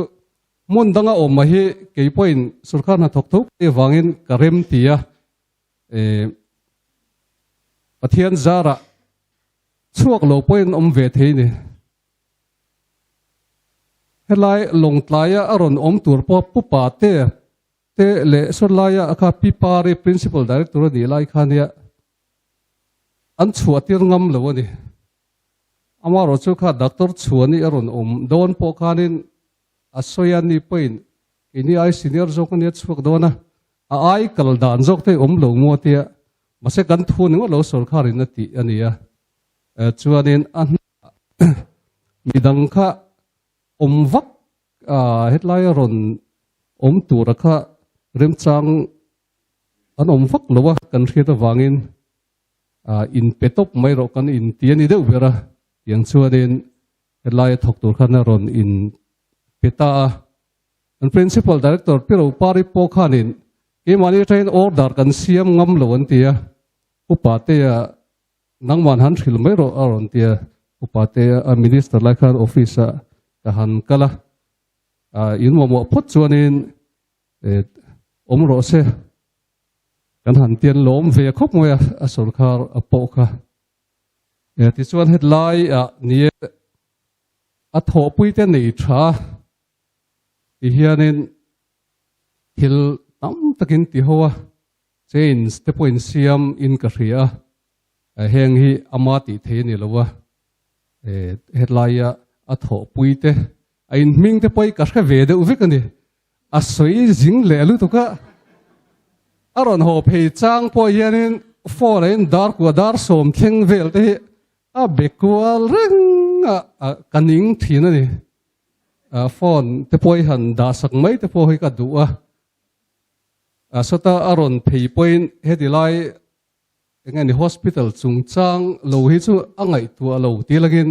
hmun danga awm mai hi kei pawhin sorkar hnathawk tho ka tih avangin ka rem ti a, Pathian zarah chhuak lo pawhin awm ve thei ni. Helai Lawngtlaia a rawn awm tur pawh Pu Pate te leh sawtlaia kha Pi Pari Principal Director a nih lai kha nia an chhuah tir ngam lo a ni. Amaherawh chu kha doctor chhuani a rawn awm dawn pawh khanin a sawi a ni pawhin keini ai senior zawk a nia chhuak dawn a, a ai kal dan zawk te awm lo maw tia mahse kan thu ni ngawt lo sorkharin a tih a ni a, chuanin a hnuah midang kha awm vak hetlai a rawn awm tura kha remchang an awm vak lo a kan hriat avangin in pe tawp mai rawh kan in ti a ni deuh ber a, tiang chuanin helaia thawk tur khan a rawn in pe ta a. An Principal Director Pi Ropari pawh khanin keimahni atangin order kan siam ngam lo an ti a, Upa Tea nangman han hrilh mai rawh a rawn ti a, Upa Tea a Minister lai khan office ah ka han kal a, in mamawh phawt chuanin awm rawh se. Kan han tian lawm ve khawp mai a, a sorkar a pawh kha. E, tichuan hetlai ah ni e, a thawhpui te nei tha ti hianin thil tam takin ti ho a, chains te pawhin siam in ka hria a, heng hi ama tih thei a ni lo a, e, hetlai a a thawhpui te a inhming te pawh hi ka hre ve deuh vek a ni. A sawi zing leh lutuk a, a rawn haw phei chang pawh hianin phone ah in dar kua dar sawm thleng vel te hi a be kual reng a, ka ning thin a ni. Phone te pawh hi han dah sak mai te pawh hi ka duh a, sawta a rawn phei pawhin heti lai eng nge ni hospital chungchang lo hi chu a ngaihtuah lo ti langin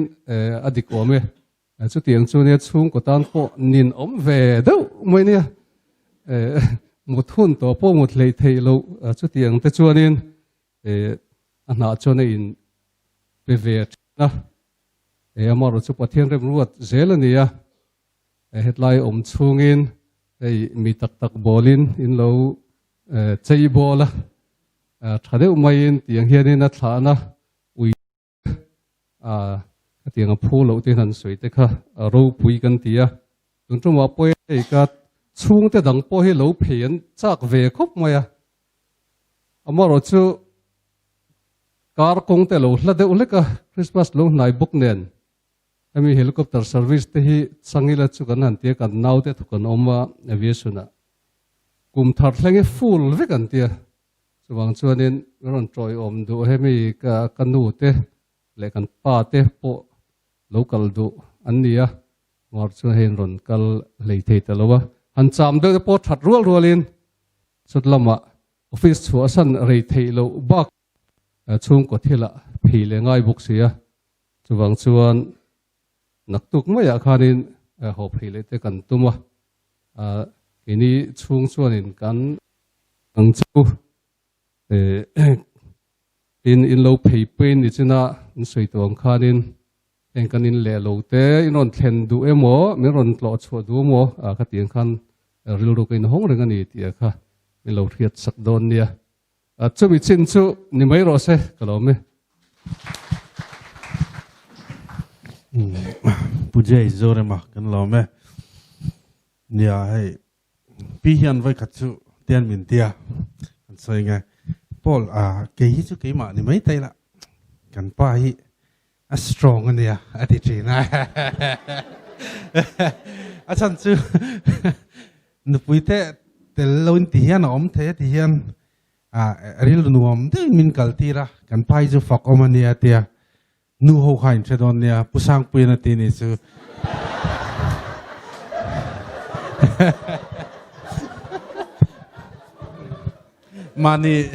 a dik awm e. Chutiang chu nia chhungkaw tan pawh nin awm ve deuh mai nia. Mut hun tawh pawh mut hleih theih loh chutiang te chuanin a hnah chuan a in pe ve thin a. Amaherawhchu chu Pathian remruat zel a ni a. Hetlai awm chhungin hei mi tak tak bawlin in lo chei bawl a, tha deuh maiin tiang hianin a thlahna ui a khatiang a phu loh te hian an sawi te kha a ropui kan ti a. Tun tumah pawh hei ka chhungte dang pawh hi lo phei an chak ve khawp mai a. Amaherawhchu kar kawng te lo hla deuh hlek a, Christmas lo hnai bawk nen Hemi helicopter service te hi changila chu kan han tia kan naute thawk an awm a aviation ah kum thar thleng hi full vek an tia chuvang chuanin rawn tawiawm duh hemi ka ka nu te leh kan pa te pawh lo kal duh an ni a mar chuan hei an rawn kal hlei thei ta lo a han cham deuh te pawh that rual rualin chut lamah office chhuahsan rei theih loh bak chhungkaw thilah phei leh ngai bawk si a. Chuvang chuan naktuk maiah khanin haw phei leh te kan tum a, keini chhung chuanin kan ang chu tin in lo phei pui ni china in sawi tawh ang khanin Heng kan in leh lo te in rawn thlen duh emaw min rawn tlawh chhuah duh emaw ka tih ang khan rilru ka inhawng reng a ni tih kha min lo hriat sak dawn nia. Chumi chin chu ni mai rawh se ka lo awm e. Pu Jay Zorema kan lo awm e. Nia hei pi hian vawi khat chu tian min tia kan sawi nge Paul a kei hi chu keimah ni mai tai la kan pa hi a strong a nia a ti thin a a chhan chu nupui te tel lo in ti hian a awm thei a ti hian a rilru nuam deuhin min kal tir a kan pa hi chu fak awm a nia tia Nu ho kha in hre dawn nia, Pu Sangpuian a ti ni chu. Mahni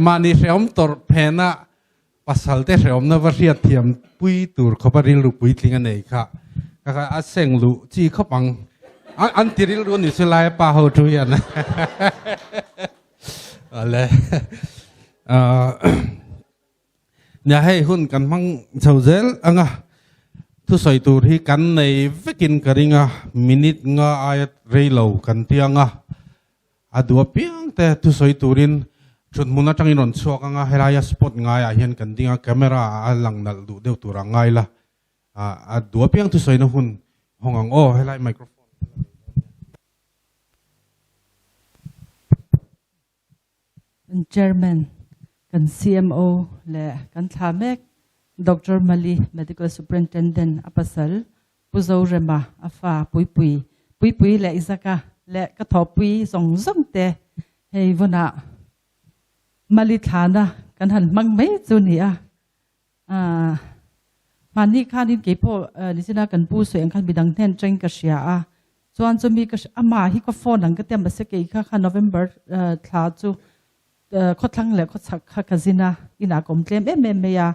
mahni hrehawm tawrh phena pasal te hrehawmna va hriat thiam pui tur khawpa rilru puitling a nei kha ka kha a seng luh chi khawp ang. An ti rilru ni chu lai pa ho thu hian. Ale. Nia hei hun kan hmang chho zel ang a, thusawi tur hi kan nei vekin ka ring a, minute nga aia rei lo kan ti ang a, a duh apiang te thusawi turin thuthmun atangin rawn chhuak ang a, helaia spot ngaiah hian kan ding a, camera ah a lang nalh duh deuh tur a ngai la, a duh apiang thusawina hun hawng ang aw, helai microphone ka la nei dawn nia. Kan Chairman, kan CMO leh kan thla mek Doctor Mali, Medical Superintendent a pasal Pu Zorema a fa Puipui, Puipui leh Isaka leh ka thawhpui zawng zawng te hei vunah Mali thlana kan han hmang mai chu ni a. Hmanni khanin keipawh nichina kan pu sawi ang khan midang hnen teng ka hria a, chuan chumi ka amah hi ka phone ang ka tia mahse kei kha kha November thla chu khawthlang leh khawchhak kha ka zin a, inah ka awm tlem em em mai a,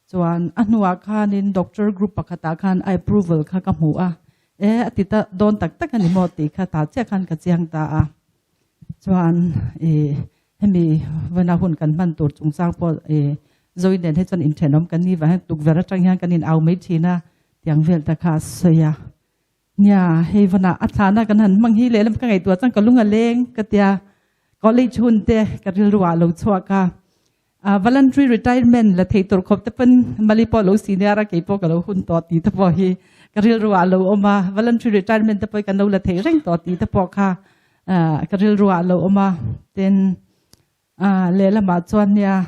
chuan a hnuah khanin doctor group pakhatah khan a approval kha ka hmu a, e a ti ta dawn tak tak a ni maw tih kha ta chiah khan ka chiang ta a, chuan ih Hemi vana hun kan hman tur chungchang pawh i Zoe nen hi chuan inthenawm kan ni vang hian tukverh atang hian kan in au mai thin a, tiang vel ta kha a sawi a. Nia, hei vana a thlana kan han hmang hi lehlam ka ngaihtuah chuan ka lung a leng ka tia, college hun te ka rilru ah lo chhuak a, voluntary retirement la thei tur khawp te pawn Mali pawh lo senior a kei pawh ka lo hun tawh tih te pawh hi ka rilru ah lo awm a, voluntary retirement te pawh hi kan lo la thei reng tawh tih te pawh kha ka rilru ah lo awm a tin lehlamah chuan nia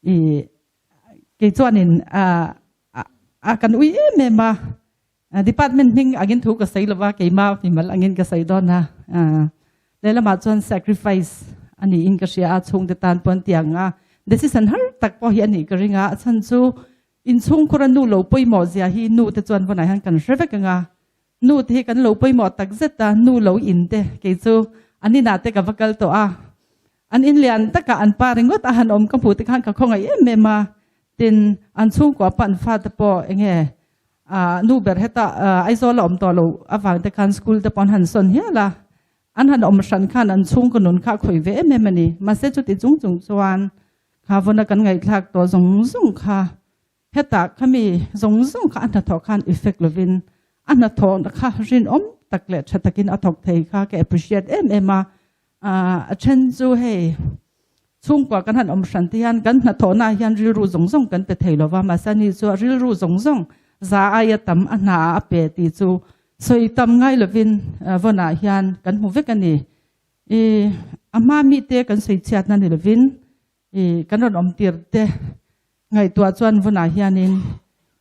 i kei chuanin a kan ui em em a department hming angin thu ka sawi lova keima mimal angin ka sawi dawn a lehlamah chuan sacrifice ani in ka hria a chhungte tan pawn tiang a decision har tak pawh hi ani ka ring a a chhan chu inchhungkhur a nu lo pawimawh zia hi nu te chuan vawnah hian kan hre vek anga Nu te hi kan lo pawimawh tak zet a, nu lo in te kei chu an inah te ka va kal tawh a, an in lian takah an pa ringawt a han awm ka hmuh te khan ka khawngaih em em a, tin an chhungkua pawh an fate pawh eng nge ah nu ber heta Aizawl a awm tawh lo avang te khan school te pawh an han sawn hial a, an han awm hran khan an chhungkaw nun kha a khawih ve em em a ni, mahse chuti chung chung chuan kha vawna kan ngaihthlak tawh zawng zawng kha Hetah khami zawng zawng kha a hnathawh khan effect lovin a hnathawh kha rinawm tak leh tha takin a thawk thei kha ka appreciate em em a. A then chu hei chhungkua kan han awm hran te hian kan hnathawhna hian rilru zawng zawng kan pe thei lova, mahse ani chu a rilru zawng zawng za aia tam a hna ah a pe tih chu sawi tam ngai lovin vawnah hian kan hmu vek a ni. I a hma mite kan sawi chhiatna ni lovin i kan rawn awm tir te Ngaihtuah chuan vunah hianin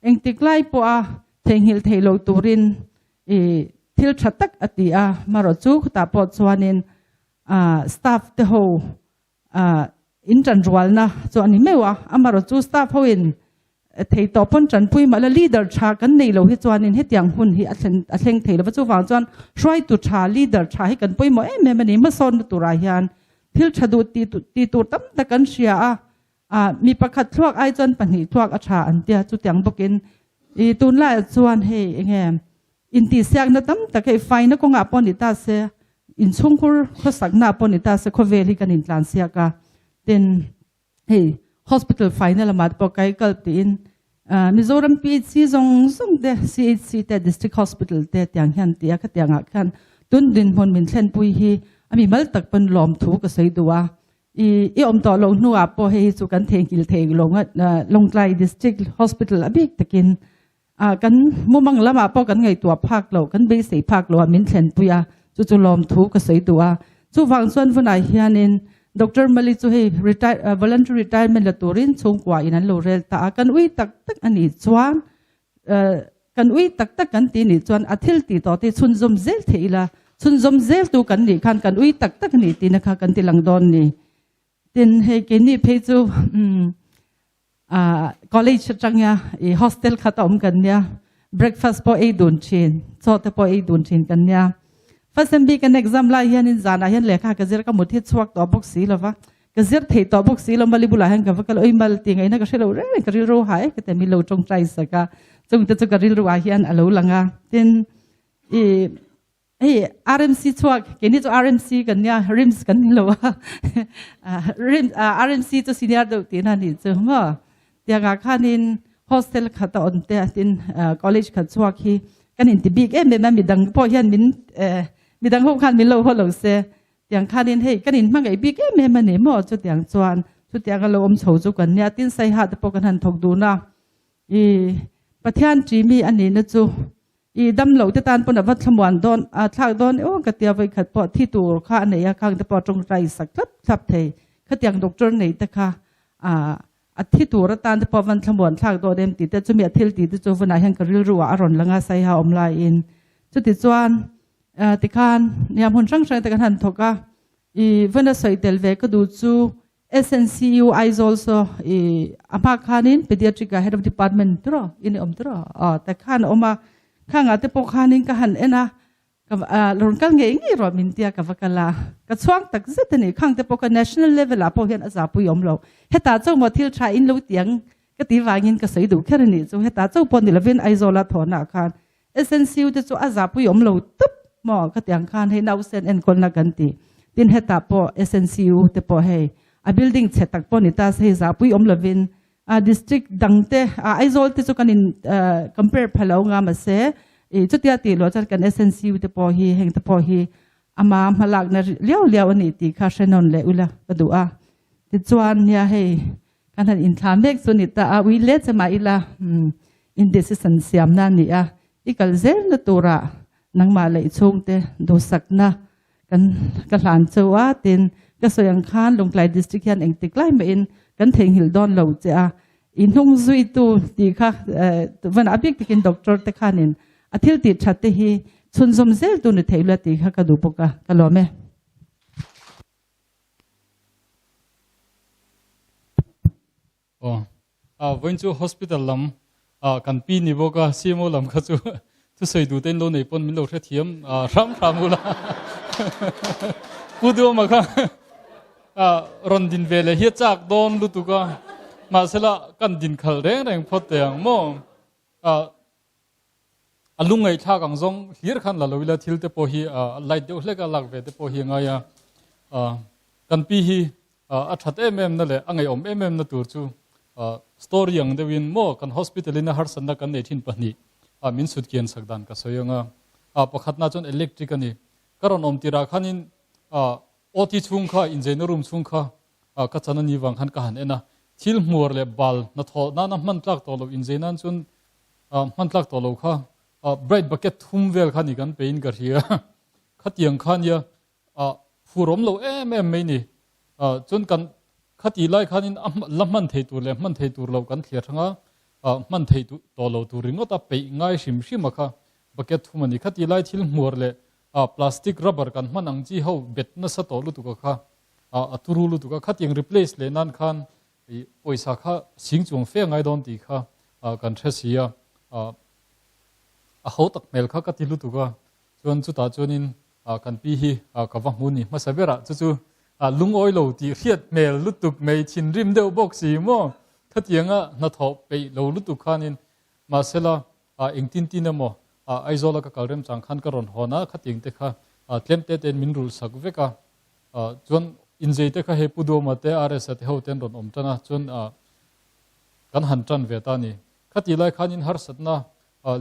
engtik lai pawha theihnghilh theih loh turin i thil tha tak a ti a, marawh chu khutah pawh chuanin staff te ho in tanrualna chu a ni meuh a, amarawh chu staff ho in thei tawh pawn tanpui mah la leader tha kan nei lo hi chuanin hetiang hun hi a thlen a thleng thei lo va, chuvang chuan hruaitu tha leader tha hi kan pawimawh em em a ni, hmasawnna turah hian thil tha duh tih tur tam tak kan hria a. Ah, mi pakhat thluak ai chuan pahnih thluak a tha an tia, chutiang bawkin i tunlaiah chuan hei enge intihsiakna tam tak hei faina kawngah pawh ni ta se, inchhungkhur khawsakna pawh ni ta se khawvel hi kan intlansiak a, tin hei hospital faina lamah te pawh kai kal tiin. Mizoram PHC zawng zawng te, CHC te, District Hospital te tiang hian ti a, khatiangah khan tun dinhmun min thlenpui hi a mimal tak pawn lawmthu ka sawi duh a. I i awm tawh loh hnuah pawh hei hi chu kan theihnghilh thei lo ngat Lawngtlai District Hospital a bik takin kan mumang lamah pawh kan ngaihtuah phak loh, kan beisei phak loh a min thlenpui a, chu chu lawmthu ka sawi duh a. Chuvang chuan vunah hianin Doctor Mali chu hei retire voluntary retirement la turin chhungkua in an lo rel ta a, kan ui tak tak a nih chuan kan ui tak tak kan ti nih chuan a thil tih tawh te chhunzawm zel theih ila, chhunzawm zel tu kan nih khan kan ui tak tak a nih tihna kha kan ti lang dawn ni. Tin hei keini phei chu college atanga i hostel khat a awm kan nia, breakfast pawh ei dun thin, chaw te pawh ei dun thin kan nia. First sem bik an exam lai hianin zanah hian lehkha ka zir ka mut hi chhuak tawh bawk si lova, ka zir thei tawh bawk si lo mali bulah hian ka va kal oi mal ti ngaihna ka hre lo reng reng ka rilru ha e ka ti mi lo tawngtai sak a, chungte chu ka rilru ah hian a lo lang a. Tin i Hei RMC chhuak keini chu RMC kan nia RIMS kan ni lo a RIMS RMC chu senior deuh tihna ni chu maw tiangah khanin hostel khat a awm te tin college khat chhuak hi kan inti bik em em a midang pawh hian min midang ho khan min lo haw lo se tiang khanin hei kan inhmangaih bik em em a ni maw chutiang chuan chutiang a lo awm chho chu kan nia tin saiha te pawh kan han thawk dun a i Pathian ṭimi a nihna chu I dam lo te tan pawn a va thlamuan dawn a thlak dawn emaw ka tia vawikhat pawh thi tur kha a nei a khang te pawh a tawngtai sak thlap thlap thei khatiang doctor nei te kha a thi tur atan te pawh a van thlamuan thlak dawn em tih te chumi a thil tih te chu vunah hian ka rilru ah a rawn lang a saiha awm laiin chuti chuan tikhan nia hmun hrang hrang te kan han thawk a i vuna sawi tel ve ka duh chu SNCU Aizawl saw i a hma khanin pediatric ah head of department tiraw in i awm tiraw aw ta khan a awm a khangah te pawh khanin ka han en a ka rawn kal ngei ngei rawh min tia ka va kal a ka chhuang tak zet a ni khang te pawh kha national level ah pawh hian a zahpui awm lo hetah chauh maw thil tha in lo tiang ka ti vangin ka sawi duh kher a nih chu hetah chauh pawh ni lovin Aizawl ah thawhna ah khan SNCU te chu a zahpui awm lo tup maw ka tiang khan hei nausen enkawlna kan ti tin hetah pawh SNCU te pawh hei a building chhe tak pawh ni ta se hei zahpui awm lovin a district dang te a Aizawl te chu kan in compare pha lo nga mahse i chutia tih loh chuan kan SNCU te pawh hi heng te pawh hi ama hmalakna liau liau a ni tih kha hre nawn leh ula ka duh a tichuan nia hei Kan han inthla mek chu ni ta a, ui let che mah ila in decision siamna a ni a, i kal zelna turah nangmah leh i chhungte duhsakna kan ka hlan cheu a, tin ka sawi ang khan Lungtlai District hian engtik lai mahin kan theihnghilh dawn lo che a, i hnung zuitu tih kha van a bik takin doctor te khanin a thil tih that te hi chhunzawm zel tu ni thei lua tih kha ka duh bawk a, ka lawm e. Aw a vawiin chu hospital lam ah kan pi ni bawk a CMO lam kha chu thusawi duh te in lo nei pawn min lo hrethiam hram hram ula Pu Duama kha rawn din ve leh hi a chak dawn lutuk a mahsela kan din khalh reng reng phawt teh ang maw A lungngaihthlak ang zawng hlir khan la lo ila thil te pawh hi a light deuh hlek a lak ve te pawh hi a ngai a. Kan pi hi a that em em na leh a ngaihawm em em na tur chu story ang deuhin maw kan hospital in a harsatna kan nei thin pahnih min sut kian sak dan ka sawi ang a. Pakhatna chuan electric a ni. Ka rawn awm tirah khanin OT chhung kha inzeina room chhung kha ka chan a ni vang khan ka han en a. Thil hmuar leh bal hnathawh nana hman tlak tawh loh inzei nan chuan hman tlak tawh lo kha bright bucket thum vel kha ni kan pein ka hria khatiang kha nia phur awm lo em em mai ni chuan kan khati lai khanin la hman thei tur leh hman thei tur lo kan thliar thanga hman thei tawh lo tur ringawt a peih ngai hrim hrim a kha bucket thum a ni khati lai thil hmuar leh plastic rubber kan hman ang chi ho bet nasa tawh lutuk a kha a turu lutuk a khatiang replace leh nan khan I pawisa kha sing chuang fe ngai dawn tih kha kan hre si a, a ho tak hmel kha ka ti lutuk a, chuan chutah chuanin kan pi hi ka va hmu ni hmasa berah chu chu lungawi lo tih hriat hmel lutuk mai thinrim deuh bawk si maw khatianga hnathawh peih lo lutuk khanin mahsela engtin tin emaw Aizawla ka kal remchang khan ka rawn hawn a, khatiang te kha tlem te tein min rulh sak vek a. Chuan inzei te kha hei Pu Duama te RS-a te ho te an rawn awm tan a, chuan kan han tan ve ta a ni. Khati lai khanin harsatna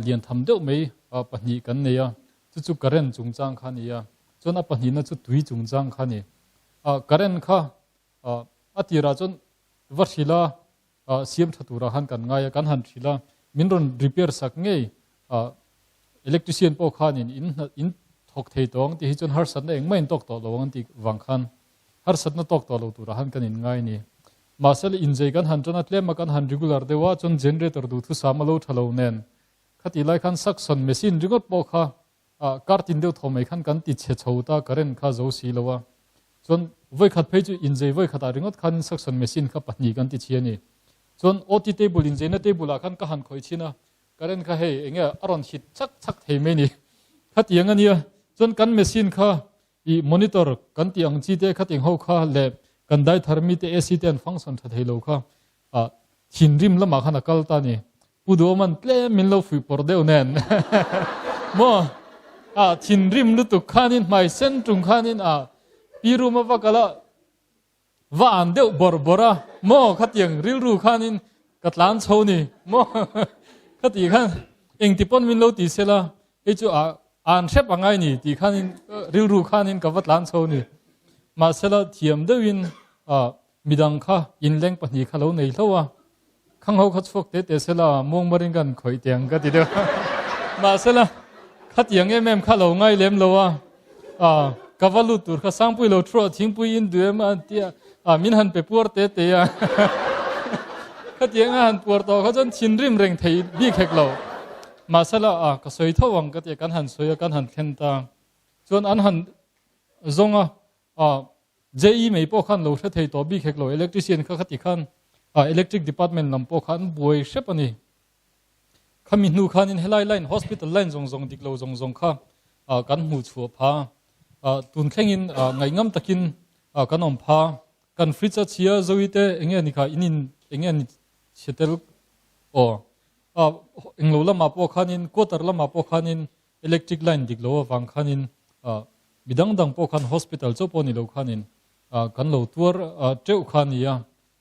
lian tham deuh mai pahnih kan nei a, chu chu current chungchang kha a ni a, chuan a pahnihna chu tui chungchang kha a ni. Current kha a tirah chuan va hrilh a, siam tha turah khan kan ngai a, kan han hrilh a, min rawn repair sak ngei electrician pawh khanin in in thawk thei tawh ang tih hi chuan harsatna engmah in tawk tawh lo ang tih vang khan harsatna tawk tawh lo turah khan kan in ngai a ni. Mahse le inzei kan han tan a, tlema kan han regular deuh a, chuan generator duhthusam a lo tha lo nen khatih lai khan suction machine ringawt pawh kha kar tin deuh thaw mai khan kan ti chhe chho ta, current kha zo si lo a. Chuan vawikhat phei chu inzei vawikhatah ringawt khan suction machine kha pahnih kan ti chhi a ni. Chuan OT table inzeina table ah khan ka han khawih chhin a, Current kha hei enge a rawn hit chak chak thei mai ni. Khatiang a nia, chuan kan machine kha i monitor kan tih ang chi te khating ho kha leh kan dai thar mi te AC te an function tha thei lo kha ah thinrim lamah khan a kal ta ni. Pu Duhawman tlem min lo fuih pawrh deuh nen maw ah thinrim lutuk khanin hmai sen tung khanin ah pi room a va kal a Va an deuh bawrh bawrh a, maw khatiang rilru khanin ka tlan chho ni, maw khati khan engti pawn min lo ti sela, hei chu a an hrep a ngai ni tih khanin rilru khanin ka va tlan chho ni. Mahsela thiam deuhin midang kha inleng pahnih kha lo nei hlo a, Khang ho kha chhuak te te sela muangmarin kan khawih tiang ka ti deuh. Mahsela khatiang em em kha lo ngai lem lo a, a ka va lut tur kha Sangpui lo thu a thingpui in duh em a tia a min han pe puar te te a. Khatiang a han puar tawh kha chuan thinrim reng thei bik hek lo. Mahsela a ka sawi tho ang ka tia kan han sawi a kan han thlen ta. Chuan an han zawng a A JE mai pawh khan lo hre thei tawh bik hek lo, electrician kha khati khan electric department lam pawh kha an buai hrep a ni. Khami hnu khanin helai line hospital line zawng zawng dik lo zawng zawng kha kan hmuh chhuah pha. Tun thlengin ngaihngam takin kan awm pha. Kan fridge a chhia zoite te enge ni kha in in enge ni chhe tel aw englo lamah pawh khanin quarter lamah pawh khanin Electric line dik lo avang khanin mi dang dang pawh khan hospital chauh pawh ni lo khanin kan lo tuar teuh kha a ni a.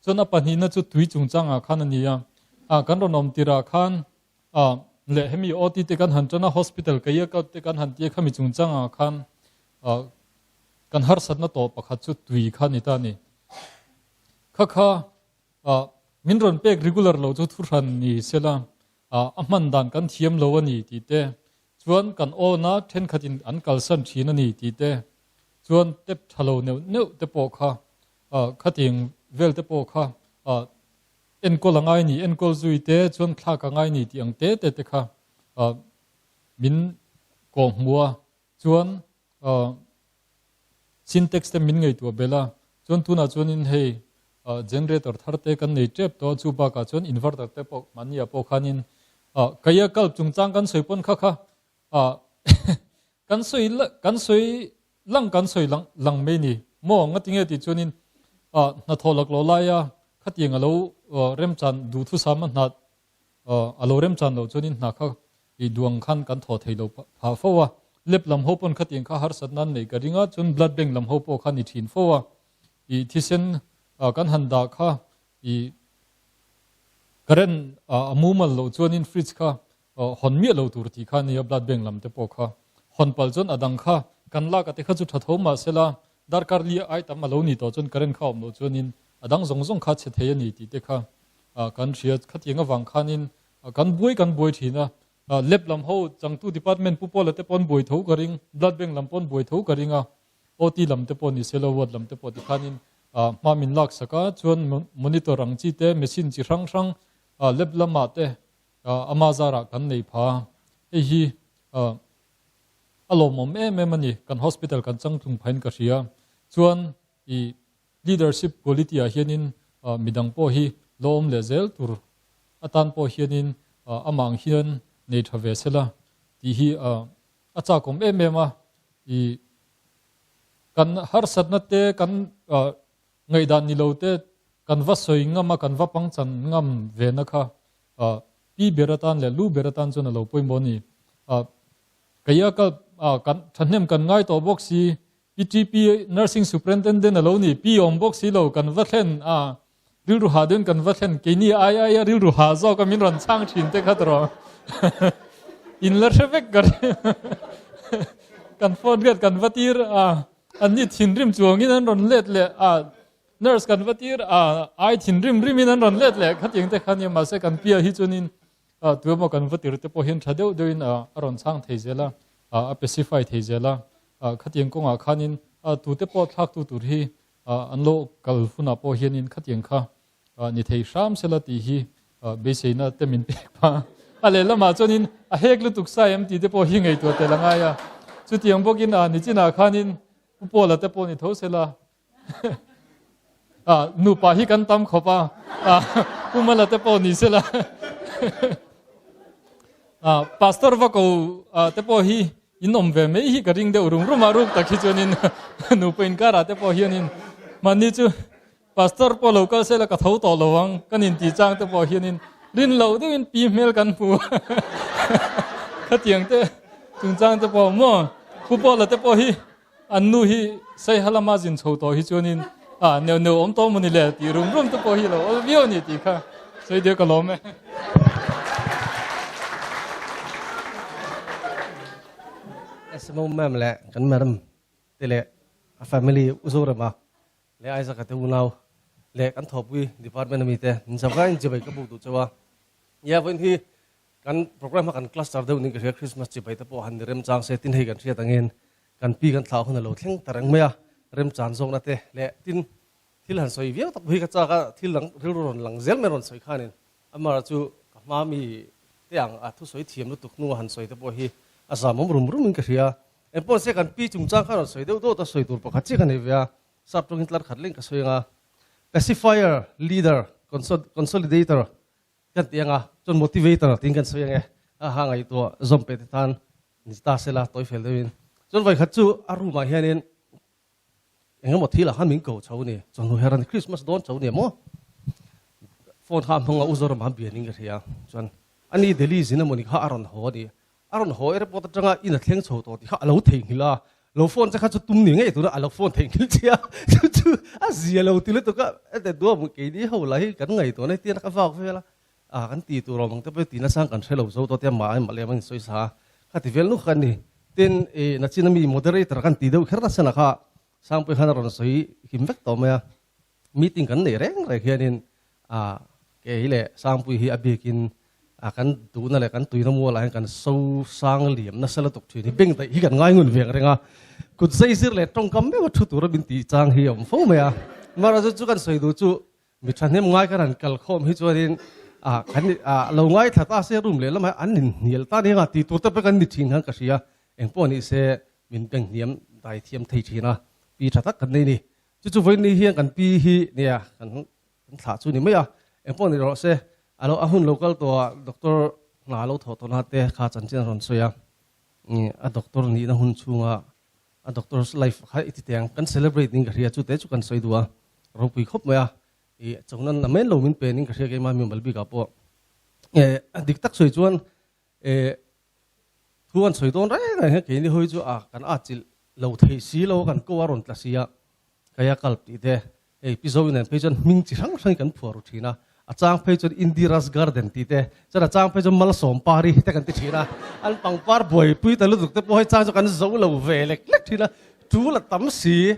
Chuan a pahnihna chu tui chungchangah khan a ni a. Kan rawn awm tirah khan leh hemi OT te kan han tan a, hospital kei a te kan han tia khami chungchangah khan kan harsatna tawh pakhat chu tui kha a ni ta a ni. Kha kha min rawn pek regular lo chu thuhran ni sela a hman dan kan thiam lo a ni tih te, chuan kan awna thenkhatin an kalsan thin a ni tih te, chuan tep tha lo neuh neuh te pawh kha khatiang vel te pawh kha enkawl a ngai ni, enkawl zui te, chuan thlak a ngai ni tih ang te te te kha min kawhhmuh a, chuan Syntax te min ngaihtuah belh a, chuan tunah chuanin hei generator thar te kan nei tep tawh a, chu bakah chuan inverter te pawh mahniah pawh khanin kaia kalp chungchang kan sawi pawn kha kha kan sawi kan sawi lang kan sawi lang lang mai ni maw ngatinge tih chuanin hnathawh laklawh laia khatiang alo remchan duhthusam a hna A lo remchan loh chuanin hna kha i duang khan kan thaw thei lo phah fo a, lep lam ho pawn khatiang kha harsatna an neih ka ring a, chuan blood bank lam ho pawh khan i thin fo a, i thisen kan han dah kha i current a mumal loh chuanin fridge kha hawn miah lo tur tih kha a nia blood bank lam te pawh kha hawn palh chuan a dang kha kan lak a te kha chu tha tho mahsela darkar li ai tam a lo ni tawh chuan current kha awm loh chuanin a dang zawng zawng kha chhe thei a ni tih te kha kan hria khatiang avang khanin kan buai kan buai thin a lab lam ho changtu department pu pawla te pawn buai tho ka ring blood bank lam pawn buai tho ka ring a OT lam te pawh ni selo ward lam te pawh tikhanin hma min lak sak a chuan monitor ang chi te machine chi hrang hrang lab lamah te ama zarah kan nei pha hei hi a lawmawm em em a ni kan hospital kan changtlung phain ka hria chuan i Leadership quality ah hianin midang pawh hi lo awm leh zel tur atan pawh hianin amah ang hian nei tha ve sela tih hi a chakawm em em a. I kan harsatna te kan ngaihdan ni lo te kan va sawi ngam a, kan va pangchan ngam ve na kha pi ber atan leh lu ber atan chuan a lo pawimawh a ni. Keia ka kan thahnem kan ngai tawh bawk si, PTP Nursing Superintendent a lo ni, pi awm bawk si lo, kan va thlen a, Rilru hah deuhin kan va thlen, keini ai aia rilru hah zawk a min rawn chhang thin te kha tawh in la hre vek ka ring. Kan phone riat kan va tir a, an ni thinrim chuangin an rawn let leh a, nurse kan va tir a, ai thinrim rimin an rawn let leh khatiang te kha nia mahse kan pia hi chuanin tuemaw kan va tir te pawh hian tha deuh deuhin a rawn chhang thei zel a, a pacify thei zel a, khatiang kawngah khanin tute pawh thlaktu tur hi An lo kal hunah pawh hianin khatiang kha ni thei hram sela tih hi beiseina te min pek pha. A lehlamah chuanin a hek lutuk sai em tih te pawh hi ngaihtuah tel a ngai a. Chutiang bawkin nichinah khanin Pu Paula te pawh ni tho sela nupa hi kan tam khawp a, Pu Mala te pawh ni sela Pastor va ko te pawh hi In awm ve mai hi ka ring deuh rum rum a, ruk tak hi chuanin nupa inkarah te pawh hianin mahni chu pastor pawh lo kal sela ka tho tawh lo ang kan intih chang te pawh hianin rin loh deuhin pi hmel kan hmu khatiang te chungchang te pawh maw Pu Paula te pawh hi an nu hi Saiha lama zin chho tawh hi chuanin a neu neu awm tawh mawni le tih rum rum te pawh hi lo awl viau a ni tih kha sawi deuh ka lawm e. SMO ma'am leh kan madam te leh a family U Zorema leh Isaac a te unau leh kan thawhpui department ami te min zau in chibai ka buk duh chauh a. Nia vawiin hi kan program kha kan cluster deuh niin ka hria Christmas chibai te pawh han ni remchang se tin hei kan hriat angin kan pi kan thlah hun a lo thleng ta reng mai a, remchan zawkna te leh tin thil han sawi viau tak hi ka chak a, thil dang rilru rawn lang zel mai rawn sawi khanin Amara chu ka hma mi te ang a thusawi thiam lutuk hnunga han sawi te pawh hi a zamawm rum rum in ka hria. Engpawh se kan pi chungchang khan rawn sawi deuh dawt a, sawi tur pakhat chiah ka nei ve a, sap tawngin tlar khat leng ka sawi ang a, Pacifier, Leader, Consolidator kan ti ang a, chuan Motivator tiin kan sawi ang e, a ha ngaihtuah zawm pe te tan ni ta sela tawi fel deuhin. Chuan vawikhat chu a room ah hianin Engemaw thil ah khan min ko chho ni, chawhnu her a ni, Christmas dawn chho ni maw? Phone kha a hmang a, U Zoram han bian in ka hria, chuan ani Delhi zin emaw ni kha a rawn haw a ni, a rawn haw airport atanga in a thleng chho tawh tih kha a lo theihnghilh a, lo phone che kha chu tum ni ngei tura a lo phone theihnghilh che a, chu chu a zia lo ti lutuk a, hete duam keini ho lah hi kan ngaihtuah na hetiang a ka vak vel a, a kan ti tur awm ang te pawh ti nasang kan hre lo zo tawh te mah mah lem an sawi sa a kha ti vel nuk kha ni tin e nachin ami moderator kan ti deuh kher na sena kha sangpui khan a rawn sawi him vek tawh mai a meeting kan nei reng reng hianin a ke hi leh sangpui hi a bikin a kan duhna leh kan tuina mualah hian kan so sang liam nasa lutuk thin hi beng daih hi kan ngai ngun veng reng a kut zai zir leh tawngkam meuh a thu tura min tih chang hi a awm fo mai a mara chu chu kan sawi duh chu Mi thahnem ngai kan han kal khawm hi chuanin kan lo ngaithla ta se room lehlamah an inhnial ta nia tih tur te pawh kan ni thin khan ka hria. Engpawh ni se min beng hniam dai thiam thei thin a, pi tha tak kan nei ni. Chu chu vawiin ni hian kan pi hi nia kan thlah chu ni mai a, engpawh ni rawh se a lo a hun lo kal tawh a doctor hna lo thawh tawh na te kha chanchin a rawn sawi a, a doctor nihna hun chhunga A doctor's life kha i ti teng kan celebrate in ka hria chu te chu kan sawi duh a ropui khawp mai a i chona na men lo min pen in ka hria keimah mi mal bik ah pawh e a dik tak sawi chuan e thu an sawi dawn reng reng hian keini hawi chu a kan at chilh lo thei si lo kan ko a rawn tla si a kaya kalp tih te Hei Pi Zoe nen phei chuan hming chi hrang hrangin kan phuar ru thin a, a chang phei chuan Indira's Garden tih te, chuan a chang phei chuan Malsawm Pari te kan ti thin a, an pangpar buaipui ta lutuk te pawh hei chang chu kan zo lo ve lek lek thin a, tul a tam si,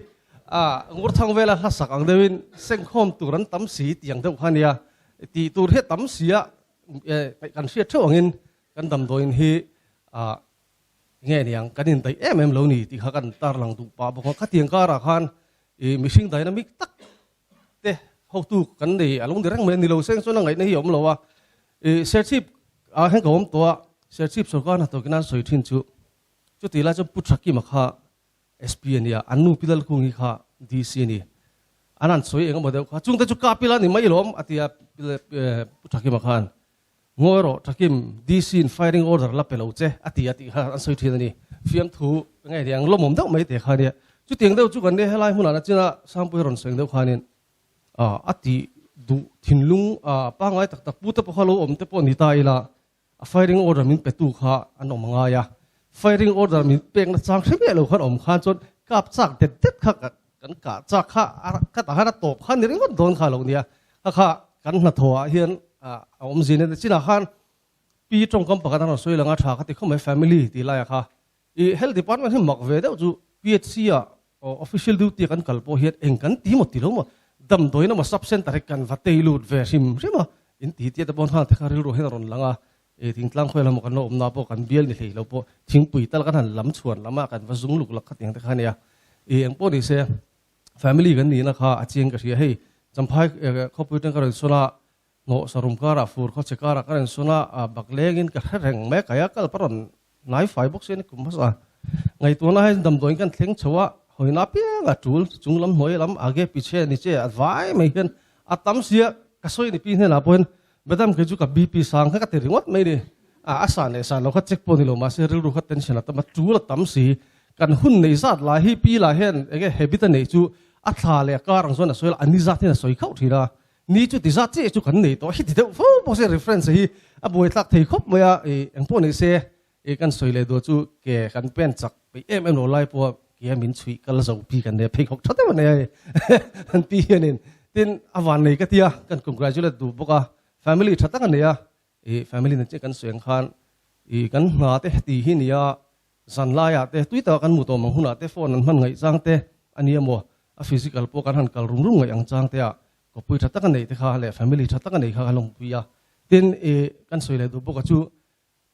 a Ngurthang vela hla sak ang deuhin sengkhawm tur an tam si tih ang deuh kha nia, tih tur hi a tam si a, kan hriat theuh angin kan damdawiin hi a nge niang kan indaih em em lo ni tih kha kan tarlang duh pah bawk a, khatiang karah khan I mihring dynamic tak te hotu kan nei a lo ni reng mai a ni lo seng chuan a ngaihna hi a awm lo a. I Serchhip ah hian ka awm tawh a, Serchhip sorkar hnathawkin an sawi thin chu chuti lai chuan Pu Thakima kha SP a nia, an nu Pi Lalkhungi kha DC a ni. An han sawi eng emaw deuh kha, chungte chu kap ila ni mai lawm a ti a Pu Thakima khan. Ngawi rawh Thakim, DC in firing order la pe lo che a ti a tih kha an sawi thin a ni. Fiamthu nge ni ang lawmawm deuh mai teh kha nia. Chutiang deuh chu kan nia helai hmunah nachina Sangpui rawn sawi deuh khanin a tih duh thinlung pangngai tak tak pu te pawh kha lo awm te pawh ni ta ila a firing order min petu kha an awm angai a. Firing order min pekna chang hre miah lo khan awm khan chuan kap chak det det kha kan kah chak kha ka tah khan a tawp kha ni ringawt dawn kha lo nia. Kha kha kan hnathawh ah hian a awm zin a ni. Chinah khan Pi tawngkam pakhat a rawn sawi lang a, tha ka ti khawp mai family tih laiah kha. I Health Department hi mak ve deuh chu PHC ah official duty a kan kal pawh hian eng kan ti maw ti lo maw damdawiin emaw sub center hi kan va tei lut ve hrim hrim a, in ti tia te pawh hna te kha rilru hian a rawn lang a, i thingtlang khawi lamah kan lo awm na pawh kan bial ni hlei lo pawh thingpui tal kan han lam chhuan lamah kan va zung luk lak kha tiang te kha a nia. I eng pawh ni se family kan nihna kha a chiang ka hria hei Champhai khawpui atang ka rawn sawn a, Hnawh sarum karah fur khaw che karah ka rawn sawn a, a bak lengin ka hre reng mai a, kaia kal pa rawn hnai fai bawk si a ni kum hmasa. Ngaihtuahna hian damdawiin kan thleng chho a, hawina apiang a tul, chung lam hnuai lam age piche niche a vai mai hian a tam sia ka sawi ni pi hnenah pawhin madam kei chu ka BP sang kha ka ti ringawt mai ni. A a san leh san lo kha check pawh ni lo mahse rilru kha tension a tam a, tul a tam si. Kan hun nei zat lai hi pi lah hian enge habit a neih chu a thla leh a kar ang chuan a sawi la, a ni zat hian a sawi khauh thin a. Ni chu ti zat chiah chu kan nei tawh hi ti deuh fo pawh se reference hi a buai tlak thei khawp mai a, i engpawh nei se i kan sawi leh duh chu ke kan pen chak peih em em lo lai pawh ke a min chhuih kal zo pi kan nei a pheikhawk tha deuh a nei a hei an pi hianin tin a van nei ka tia kan congratulate duh bawk a family tha tak a nei a i family nen chiah kan sawi ang khan i kan hna te heti hi nia Zan laiah te, tui taka kan mu tawm ang hunah te phone an hman ngaih chang te a ni emaw, a physical pawh kan han kal rum rum ngaih ang chang te ah kawppui tha tak a neih te kha leh family tha tak a neih kha ka lawmpui a. Tin, i kan sawi leh duh bawk a chu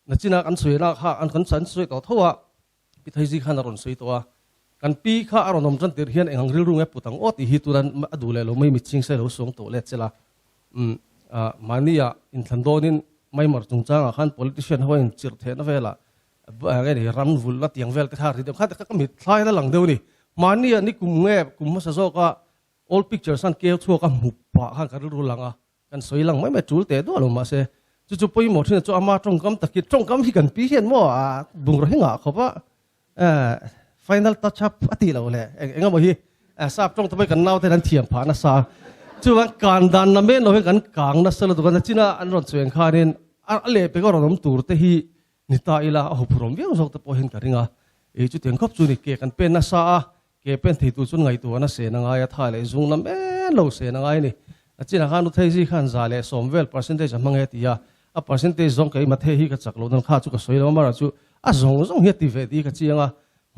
nachina kan sawi na kha an kan an sawi tawh tho a, Pi Thaizi khan a rawn sawi tawh a, kan pi kha a rawn awm tan tirh hian eng ang rilru nge put ang aw tih hi turan a duh leh lo mai mitching se lo suang tawh let sela. Umm mahnia inthlan dawnin Myanmar chungchangah khan politician ho a inchirh theihna velah Nge ni ram vulna tiang vel te kha ri deuh kha ka mit thlai na lang deuh ni. Mahni ah ni kum nge kum hmasa zawk a old pictures khan keu chhuak a hmu pah khan ka rilru lang a, kan sawi lang mai mai tul teh duah lo mahse chu chu pawimawh thin a chu ama tawngkam takin tawngkam hi kan pi hian maw a bungraw hi ngah khawp a final touch up a tih loh le eng eng emaw hi sap tawng te pawh hi kan nau ten an thiam phah nasa chuan kan dan na men lo hian kan kang nasa lutuk a nachina an rawn chuan khanin a lehpek a rawn awm tur te hi Ni ta ila a huphurhawm viau zawk te pawh hian ka ring a, ei chutiang khawp chu ni ke kan pen nasa a, ke pen thei tur chuan ngaihtuahna sen a ngai a, tha leh zung na men lo sen a ngai a ni. A chinah khan Uthaizi khan 110 vel percentage a hmang e ti a, a percentage zawng kei Mathe hi ka chak loh dan kha chu ka sawi lo a, amaherawhchu chu a zawng zawng hi a ti ve tih hi ka chiang a,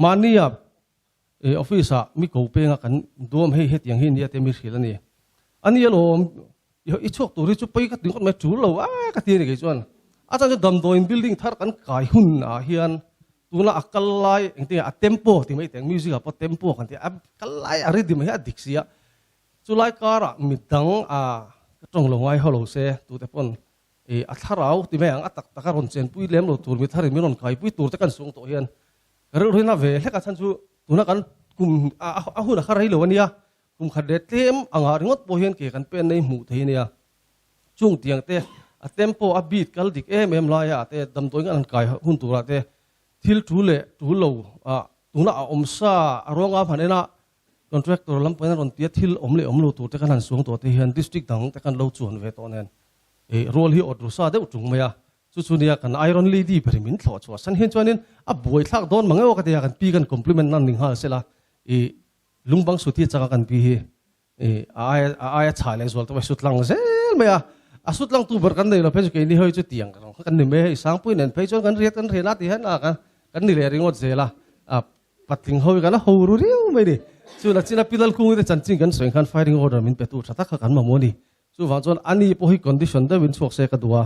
mahnia office ah mi ko penga kan duam hei hetiang hi nia te mi hrilh a ni. A ni alawm, i chhuak tur hi chu pawi ka ti ngawt mai, tul lo a ka ti a ni kei chuan. A chan chu damdawiin building thar kan kai hun ah hian tuna a kal lai engtin nge a tempo ti mai teng music ah pawh tempo kan ti a, a kal lai a rhythm hi a dik si a. Chulai karah midang a ka tawng lo ngai ho lo se tute pawn a thlarau ti mai ang a tak tak a rawn chenpui lem lo tur mi tharin min rawn kaipui tur te kan sung tawh hian Ka rilru hian a ve hlek a chhan chu tuna kan kum a hun a kha rei lo a nia, kum khat leh tlem angah ringawt pawh hian ke kan pen nei hmuh thei a nia. Chung tiang te a tempo a beat kal dik em em laia te damdawi ngan han kai hun turah te thil tul leh tul lo ah tuna a awm sa a ruanga hman ena contractor lam pawhin a rawn tia thil awm leh awm lo tur te kan han suang tawh te hian district dang te kan lo chuan ve tawh nen rual hi awt ru sa deuh tung mai a. Chu chu nia kan Iron Lady ber min thlawh chhuah san hian chuanin a buai thlak dawn mang emaw ka ti a, kan pi kan compliment nan ning nghal sela i lungbang sut hi changa kan pi hi i a aia a aia chhah leh zual te pawh sut lang zel mai a, a sut lang tu ber kan nei lo phei chu keini hawi chu tiang kan ni mai a hei Sangpui nen phei chuan kan riat kan rian a ti hian a kan kan ni leh ringawt zel a, a patling ho hi kan la ho ru riau mai ni. Chu la china Pilal Kungi te chanchin kan sawi khan firing order min pe tu tha tak kha kan mamawh a ni. Chuvang chuan ani pawh hi condition deuhin chhuak se ka duh a,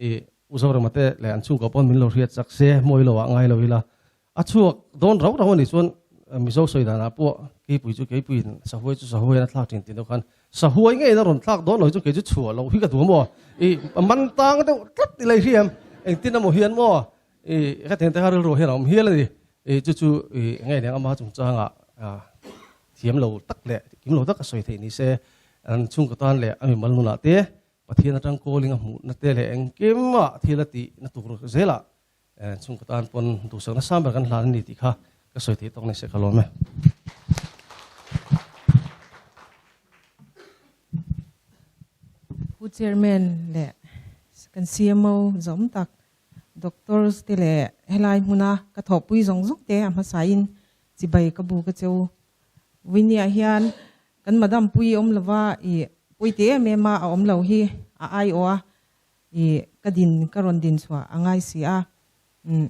i U Zorema te leh an chhungkaw pawn min lo hriat chak se, mawi lo ah ngai lo ila. A chhuak dawn rau rau a nih chuan Mizo sawi danah pawh keipui chu keipuiin sahuai chu sahuaiin a thlak thin tih deuh khan sahuai ngeiin a rawn thlak dawn lo hi chu kei chu chhuah loh hi ka duh maw? I man tang deuh tlat i lei hriam engtin emaw hian maw i ka thiante kha rilru hian a awm hial a ni. I chu chu i ngei neng ama chungchangah thiam lo tak leh kim lo tak a sawi theih ni se an chhungkaw tan leh a mimal nunah te Pathian atang calling a hmuhna te leh engkimah thil a tih na tur zelah chhungkaw tan pawn duhsakna sang ber kan hlan a ni tih kha ka sawi theih tawk ni se ka lawm e. Pu Chairman leh kan CMO zawm tak Doctors te leh helai hmuna ka thawhpui zawng zawng te a hmasain chibai ka bu ka cheu. Winia hian kan madam pui awm lova i Puite em em a a awm lo hi a aiawh a i ka din ka rawn din chhuah a ngai si a. Umm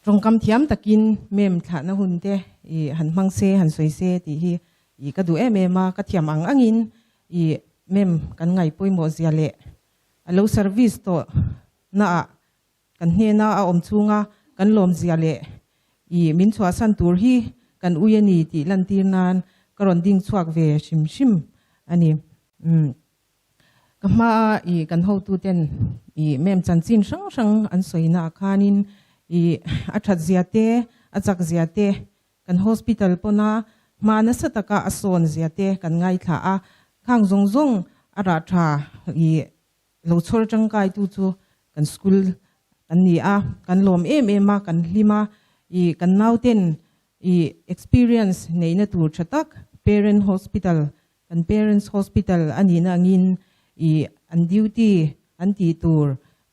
tawngkam thiam takin mem thlahna hun te i han hmang se han sawi se tih hi i ka duh em em a, ka thiam ang angin i mem kan ngaih pawimawh zia leh a lo service tawh naah Kan hnena a awm chhunga kan lawmzia leh i min chhuahsan tur hi kan ui a ni tih lantir nan ka rawn ding chhuak ve hrim hrim a ni. Umm ka hmaa i kan hotuten i mem chanchin hrang hrang an sawina ah khanin i a thatzia te, a chakzia te, kan hospital pawna hma nasa taka a sawnzia te kan ngaithla a, khang zawng zawng a rah tha i Lo chhawr tangkaitu chu kan school kan ni a, kan lawm em em a, kan hlim a, i kan nauten i experience neihna tur tha tak parent hospital, kan parents hospital a nihna angin i an duty an tih tur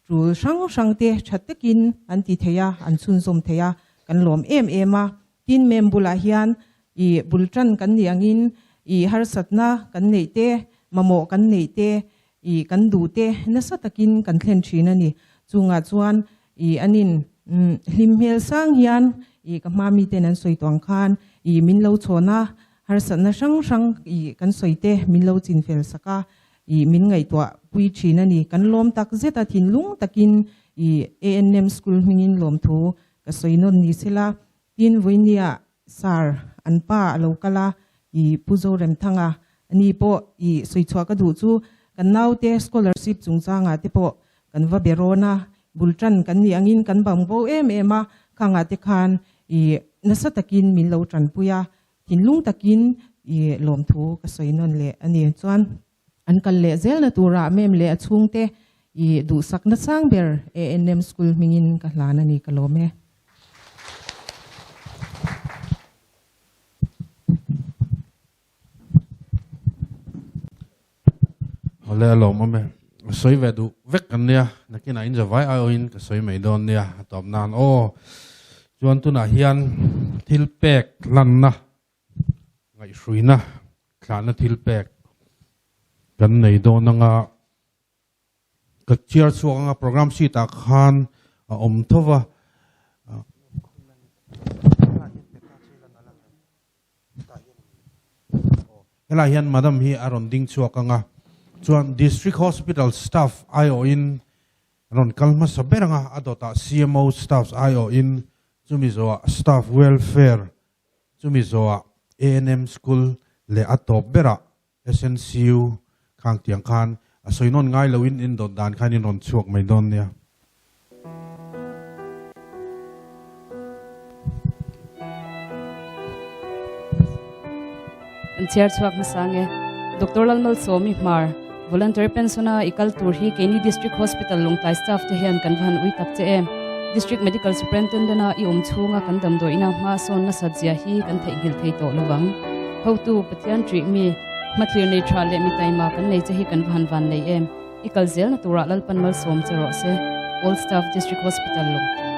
tul hrang hrang te tha takin an ti thei a, an chhunzawm thei a, kan lawm em em a. Tin mem bulah hian i bul tan kan nih angin i harsatna kan neih te, mamawh kan neih te I kan duh te nasa takin kan thlen thin a ni. Chungah chuan i anin hlim hmel sang hian i ka hma miten an sawi tawh ang khan i min lo chhawn a, harsatna hrang hrang i kan sawi te min lo chin fel sak a, i min ngaihtuah pui thin a ni. Kan lawm tak zet a, thinlung takin i ANM School hmingin lawmthu ka sawi nawn ni sela. Tin, Vawinia Sir an pa a lo kal a, i Pu Zoremthanga ni pawh i sawi chhuah ka duh chu kan naute scholarship chungchangah te pawh kan va be rawn a, bul tan kan nih angin kan bang bo em em a, khangah te khan i nasa takin min lo tanpui a, thinlung takin i lawmthu ka sawi nawn leh a ni. Chuan an kal leh zelna turah mem leh a chhungte i duhsakna sang ber ANM School hmingin ka hlan a ni, ka lawm e. Awle a lawmawm e. Sawi ve duh vek kan nia, nakinah in zavai aiawhin ka sawi mai dawn nia a tawp nan aw. Chuan tunah hian thil pek hlanna ngaihhruina thlahna thil pek kan nei dawn anga Ka chhiar chhuak anga program sheet ah khan a awm tho va. Helai hian madam hi a rawn ding chhuak anga chuan District Hospital staff aiawhin rawn kal hmasa ber anga a dawtah CMO staffs aiawhin chumi zawhah staff welfare chumi zawhah ANM school leh a tawp berah SNCU khang tiang khan a sawi nawn ngai loin in dawt dan khan in rawn chhuak mai dawn nia. Kan chhiar chhuak hmasa nge. Doctor Lalmalsawmi Hmar, Voluntary Pension a i kal tur hi keini District Hospital Lawngtlai staff te hian kan va han ui tak che em. District Medical Superintendent a i awm chhunga kan damdawiina hma sawn nasat zia hi kan theihnghilh thei tawh lovang. Hotu, Pathian ṭih mi, hmathlir nei ṭha leh mi taima kan nei che hi kan va han van nei em? I kal zelna turah Lalpan malsawm che rawh se. All Staff District Hospital Lawngtlai.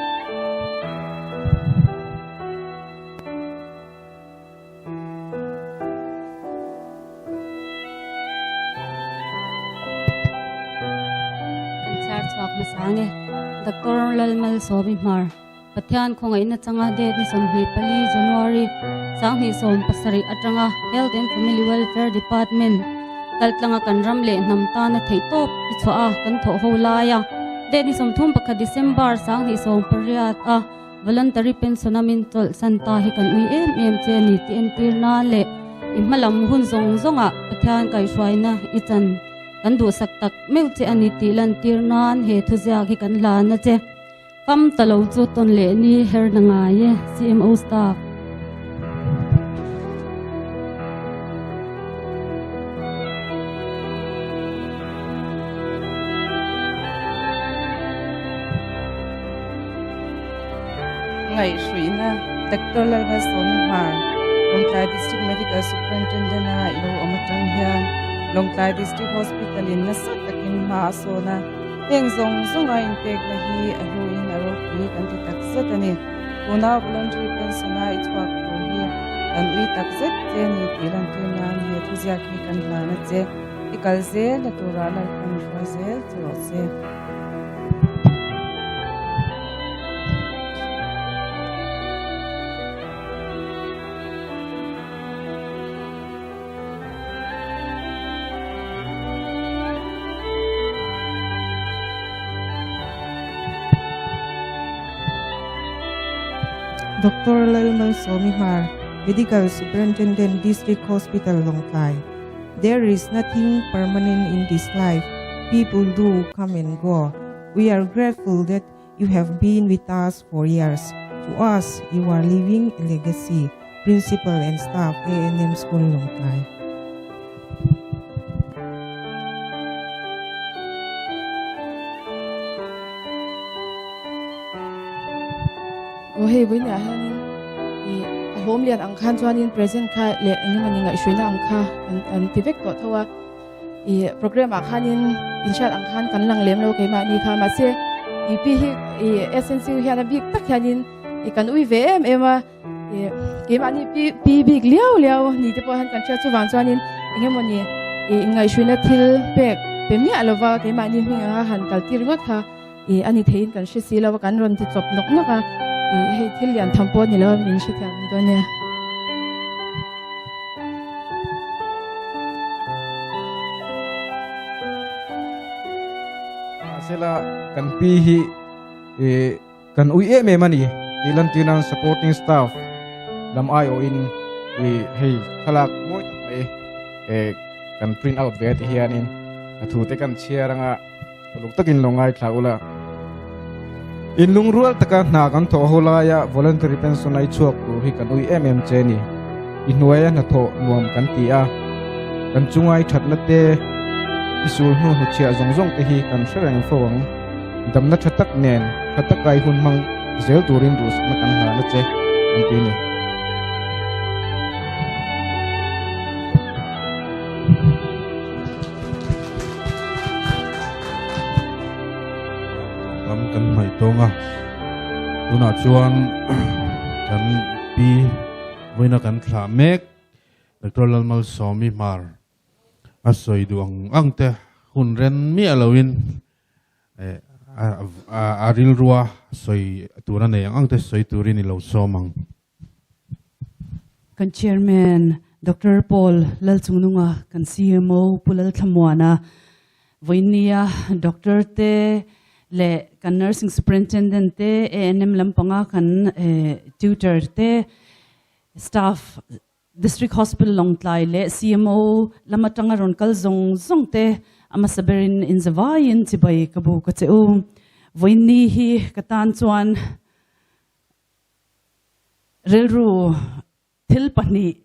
Kan chhiar chhuak hmasa nge. Doctor Lalmalsawmi Hmar. Pathian khawngaihna changa date ni 24 January 2017 atanga Health and Family Welfare Department kaltlanga kan ram leh hnam tana theihtawp i chhuah a kan thawh ho lai a. Date ni 31 December 2018 a Voluntary Pension a min chawlhsan ta hi kan ui em em che a ni tih entir nan leh i hmalam hun zawng zawngah Pathian kaihhruaina i chan kan duhsak tak meuh che a ni tih lantir nan he thuziak hi kan hlan a che. Fam ta lo chu tawn leh ni her na ngai e, CMO staff. Ngaihhruihna, Doctor Lalmalsawmi Hmar, Lawngtlai District Medical Superintendent a ilo awm atang hian Lawngtlai District Hospital in nasa takin hma a sawn a. Heng zawng zawnga inpekna hi a hluin a ropui kan ti tak zet a ni. Tuna voluntary pension-a i chhuak tur hi Kan ui tak zet che ni tih lantir nan he thuziak hi kan hlan a che. I kal zel na turah Lalpan hruai zel che rawh se. Doctor Lalmalsawmi Hmar, Medical Superintendent, District Hospital, Lawngtlai. There is nothing permanent in this life. People do come and go. We are grateful that you have been with us for years. To us, you are leaving a legacy. Principal and staff, ANM School, Lawngtlai. Aw hei vawiinah hianin ih a hlawm lian ang khan chuanin present kha leh eng emawni ngaihhruina ang kha an an ti vek tawh tho a ih program ah khanin inhriat ang khan kan lang lem lo keimahni kha mahse ih pi hi ih SNCU hian a bik tak hianin ih kan ui ve em em a ih keimahni pi pi bik liau liau ni te pawh hian kan hriat chuvang chuanin eng emawni ih ngaihhruina thil pek pe miah lova keimahni hming anga han kal tir ringawt kha. I a ni theiin kan hre si lo a, kan rawn ti chawp nawk nawk a, i hei thil lian tham pawh a ni lo a, min hrethiam dawn nia. Mahsela kan pi hi i kan ui em em a ni tih lantir nan supporting staff lam aiawhin i hei thlalak mawi tak mai kan print out ve ti hianin a thu te kan chhiar anga. Uluk takin lo ngaithla ula. In lungrual taka hna kan thawh ho laia voluntary pension ai chhuak tur hi kan ui em em che ni. I hnuaia hnathawh nuam kan ti a, kan chungai thatna te, i sul hnu hnuchhiah zawng zawng te hi kan hre reng fo ang. Damna tha tak nen tha takai hun hmang zel turin duhsakna kan hlan a che, an ti ni. Lam kan hnaih tawng a, tunah chuan kan pi vawiina kan thlah mek Doctor Lalmalsawmi Hmar a sawi duh ang ang te hun ren miah loin a rilrua sawi tur a nei ang ang te sawi turin i lo sawm ang. Kan Chairman Doctor Paul Lalchungnunga, kan CMO Pu Lalthlamuana, vawiinnia Doctor te leh kan Nursing Superintendent te, ANM lampanga kan tutor te, staff District Hospital Lawngtlai leh CMO lam atanga rawn kal zawng zawng te a hmasa berin inzavaiin chibai ka bu ka che u. Vawiinni hi ka tan chuan Rilru thil pahnih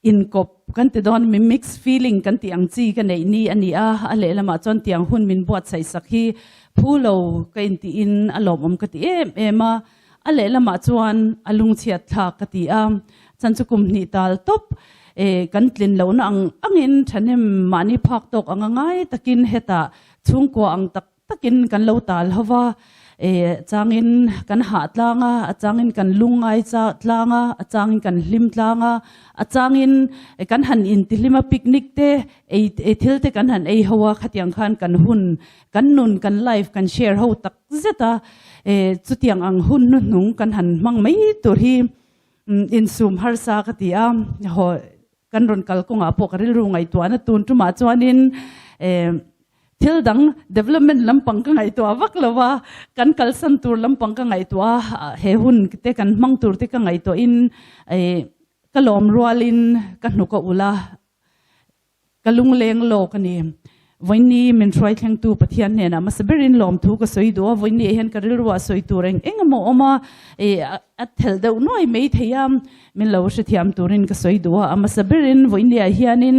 inkawp kan ti dawn mi mix feeling kan tih ang chi ka neih ni a ni a, a lehlamah chuan tiang hun min buatsaih sak hi phu lo ka intiin a lawmawm ka ti em em a, a lehlamah chuan a lungchhiat thlak ka ti a, chan chu kum hnih tal tawp e kan tlin lohna ang angin thahnem mahni phak tawk anga ngai takin hetah chhungkua ang tak takin kan lo tal ho va, e changin kan hah tlang a, a changin kan lungngai tlang a, a changin kan hlim tlang a, a changin kan han intihlim a picnic te ei ei thil te kan han ei ho a, khatiang khan kan hun kan nun kan life kan share ho tak zet a, e chutiang ang hun hnuhnung kan han hmang mai tur hi insum harsa ka ti a, haw kan rawn kal kawngah pawh ka rilru ngaihtuahna tun tumah chuanin e Thil dang development lampang ka ngaihtuah vak lo a, kan kalsan tur lampang ka ngaihtuah a, he hun te kan hmang tur te ka ngaihtuahin ka lawm rualin ka hnuk a ulh a, ka lungleng lawk a ni. Vawiini min hruai thlengtu Pathian hnenah hmasa berin lawmthu ka sawi duh a, vawiini ah hian ka rilruah sawi tur eng eng emaw awm a, a thelh deuh nuai mai thei a, min lo hrethiam turin ka sawi duh a, a hmasa berin vawiini ah hianin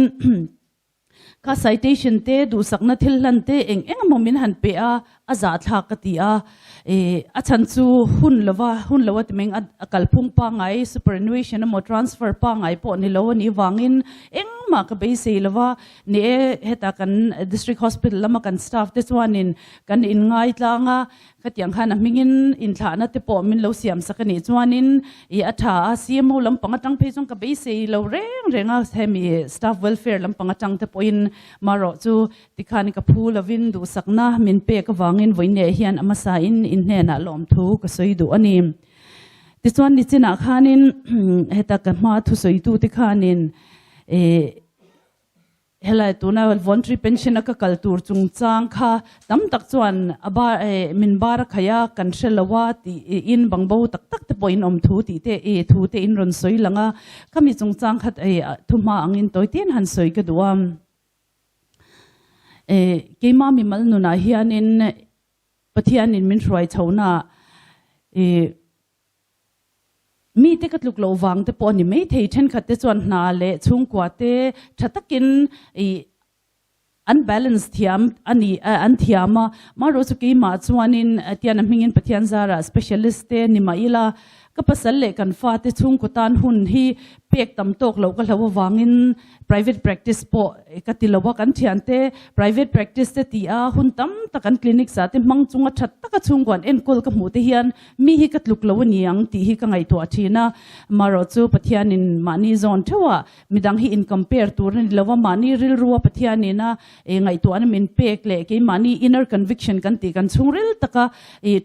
Kha citation te, duhsakna thil hlan te eng eng emaw min han pe a, a zahthlak ka ti a. E, a chhan chu hun lova, hun lo a ti meng a, a kalphung pangngai, superannuation emaw transfer pangngai pawh ni lo a nih vangin engmah. mah ka beisei lo va, ni e, heta kan District Hospital lama kan staff te chuanin kan inngai tlang a, Khatiang khan a hmingin inthlahna te pawh min lo siam sak a nih chuanin i a tha a, CMO lampang atang phei chuan ka beisei lo reng reng a, hemi staff welfare lampang atang te pawhin marawh chu tikhan ka phu lovin duhsakna min pek avangin vawiineh hian a hmasain in hnenah lawmthu ka sawi duh a ni. Tichuan nichinah khanin heta ka hma thusawitu te khanin ih Helai tuna voluntary pension a ka kal tur chungchang kha tam tak chuan a bar eh min bar a khaih a, kan hre lo a tih in bangbo tak tak te pawh in awm thu tih te eh thu te in rawn sawi lang a, khami chungchang kha eh thuhma angin tawi tin han sawi ka duh a. Eh keimah mimal nunah hianin Pathianin min hruai chhohnaah eh Mite ka tluk loh vang te pawh a ni maithei, thenkhat te chuan hna leh chhungkua te tha takin ih an balance thiam a ni an thiam a, marawh chu keimah chuanin tian a hmingin Pathian zarah specialist te ni mah ila ka pasal leh kan fate chhungkaw tan hun hi pek tam tawk loh ka hlo avangin Private practice pawh ka ti lo a, kan thiante private practice te ti a, hun tam tak an clinics ah te hmang chunga that taka chhungkaw an enkawl ka hmuh te hian mi hi ka tluk lo a ni ang tih hi ka ngaihtuah thin a. Marawh chu Pathianin mahni zawn theuh ah midang hi in compare tur a ni lo a, mahni rilru a Pathianin a ngaihtuahna min pek leh keimahni inner conviction kan tih kan chhungril taka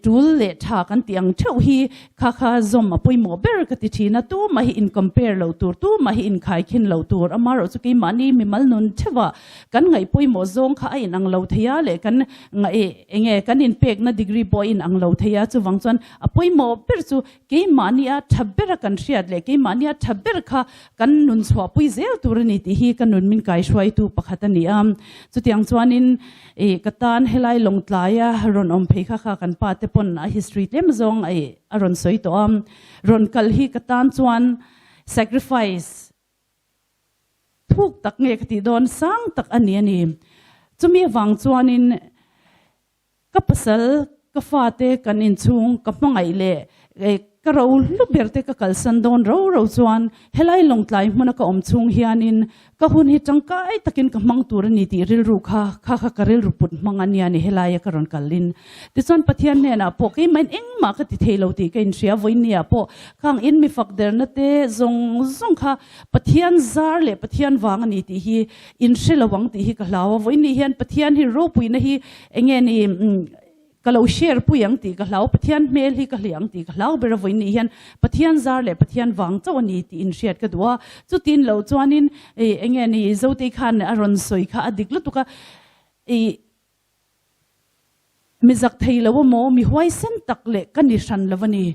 tul leh tha kan tih ang theuh hi Kha kha zawm a pawimawh ber ka ti thin a, tumah hi in compare lo tur, tumah hi in khaikhin lo tur, amarawh chu keimahni mimal nun theuhah kan ngaih pawimawh zawng kha a inang lo thei a leh kan ngaih enge kan inpekna degree pawh a inang lo thei a, chuvang chuan a pawimawh ber chu keimahni a tha bera kan hriat leh keimahni a tha ber kha kan nun chhuahpui zel tur a ni tih hi ka nun min kaihruaitu pakhat a ni a, chutiang chuanin I ka tan helai lawngtlaia rawn awm phei kha kha kan pa te pawn a history tlem zawng i a rawn sawi tawh a, rawn kal hi ka tan chuan sacrifice thuk tak nge ka tih dawn sang tak a ni a ni. Chumi avang chuanin ka pasal ka fate kan inchhung ka hmangaih leh Ka ro hlu ber te ka kalsan dawn ro ro chuan helai lawngtlai hmuna ka awm chhung hianin ka hun hi tangkai takin ka hmang tur a ni tih rilru kha kha kha ka rilru put hmang a nia ni helaia ka rawn kalin. Tichuan Pathian hnenah pawh keimahin engmah ka ti thei lo tih ka inhria vawinia pawh khang in mi fak derna te zawng zawng kha Pathian zar leh Pathian vang a ni tih hi inhre lo ang tih hi ka hlau a vawiin ni hian Pathian hi ropuina hi enge ni Ka lo share pui ang tih ka hlau, Pathian hmel hi ka hliah ang tih ka hlau ber a vawiin nih hian Pathian zar leh Pathian vang chauh a ni tih inhriat ka duh a, chutin loh chuanin ih eng nge ni Zotei khan a rawn sawi kha a dik lutuk a, ih mi zak thei lo amaw mi huaisen tak leh ka ni hran lo a ni.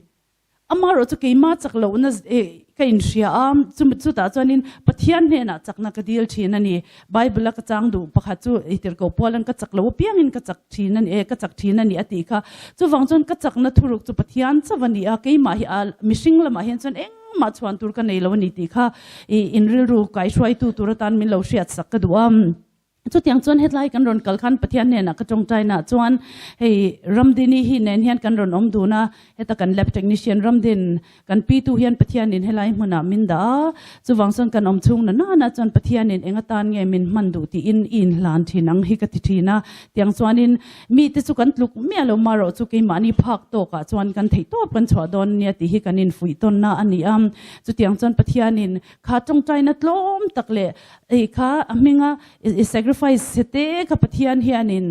Amaherawh chu keimah chak lohna ka inhria a, chumi chutah chuanin Pathian hnenah chakna ka dil thin a ni. Bible a ka chang duh pakhat chu i tirhkoh pualan ka chak lo apiangin ka chak thin a ni e, ka chak thin a ni a tih kha. Chuvang chuan ka chakna thuruk chu Pathian chauh a ni a, keimah hi a mihring lamah hian chuan engmah chhuan tur ka nei lo a ni tih kha i inrilru kaihruaitu tur atan min lo hriatsak ka duh a. Chutiang chuan hetlai kan rawn kal khan Pathian hnenah ka tawngtaina chuan hei Ramdini hi nen hian kan rawn awm dun a, heta kan lab technician Ramdin kan pitu hian Pathianin helai hmunah min dah a, chuvang chuan kan awm chhung na nana chuan Pathianin eng atan nge min hman duh tiin i inhlan thin ang hi ka ti thin a, tiang chuanin mite chu kan tluk miah lo marawh chu keimahni phak tawkah chuan kan theih tawp kan chhuah dawn nia tih hi kan infuih tawnna a ni a, chutiang chuan Pathianin kha tawngtaina tlawm tak leh Ei kha a hminga i sacrifice che te kha Pathian hianin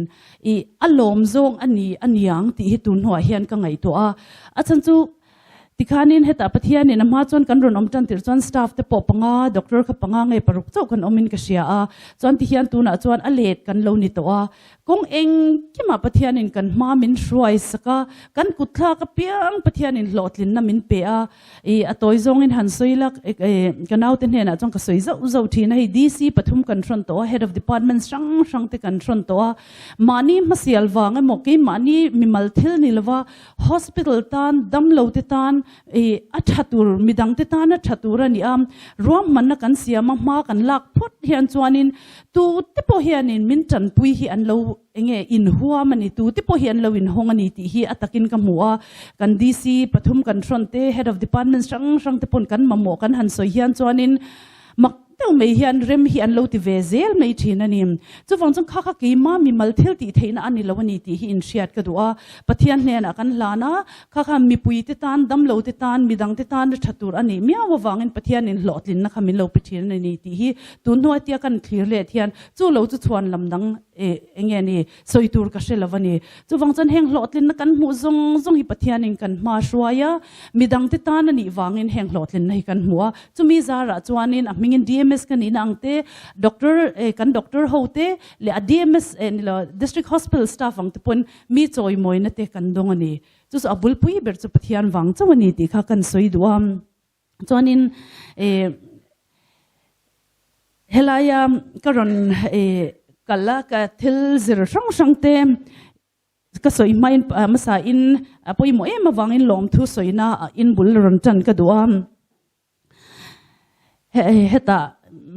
i a lawm zawng a ni a niang tih hi tun hnuah hian ka ngaihtuah a. A chhan chu tikhanin hetah Pathianin a hma chuan kan rawn awm tan tir chuan staff te pawh panga, doctor kha panga nge paruk chauh kan awmin ka hria a. Chuan tihian tunah chuan a let kan lo ni tawh a. Kawng engkimah Pathianin kan hma min hruai sak a, kan kut thlak apiang Pathianin hlawhtlinna min pe a. I a tawi zawngin han sawi la, ka naute hnenah chuan ka sawi zauh zauh thin a, hei DC pathum kan hrawn tawh a, Head of Department hrang hrang te kan hrawn tawh a, mahni hmasial vang emaw keimahni mimal thil ni lova hospital tan, damlo te tan i a tha tur, midang te tan a tha tur a ni a, ruahmanna kan siam a, hma kan lak phawt hian chuanin tu te pawh hianin min tanpui hi an lo Enge inhuam a ni, tute pawh hi an lo inhawng a ni tih hi a takin ka hmu a. Kan DC pathum kan hrawn te, Head of Departments hrang hrang te pawn kan mamawh kan han sawi hian chuanin mak. deuh mai hian rem hi an lo ti ve zel mai thin a ni. Chuvang chuan kha kha keimah mimal thil tih theihna a ni lo a ni tih hi inhriat ka duh a. Pathian hnenah kan hlan a, kha kha mipui te tan, damlo te tan, midang te tan a tha tur a nih miau avangin Pathianin hlawhtlinna kha min lo pe thin a ni tih hi tun hnuai tia kan thlir let hian chu lo chu chhuan lam dang eng nge ni sawi tur ka hre lo a ni. Chuvang chuan heng hlawhtlinna kan hmuh zawng zawng hi Pathianin kan hma hruai a, midang te tan a nih vangin heng hlawhtlinna hi kan hmu a. Chumi zarah chuanin a hmingin DMS ka nihna ang te, doctor kan doctor ho te leh a DMS ni lo District Hospital staff ang te pawhin mi chawimawina te kan dawng a ni. Chu chu a bulpui ber chu Pathian vang chauh a ni tih kha kan sawi duh a. Chuanin helaia ka rawn kal a, ka thil zir hrang hrang te ka sawi hmain hmasa in a pawimawh em avangin lawmthu sawina in bul rawn tan ka duh a. Hetah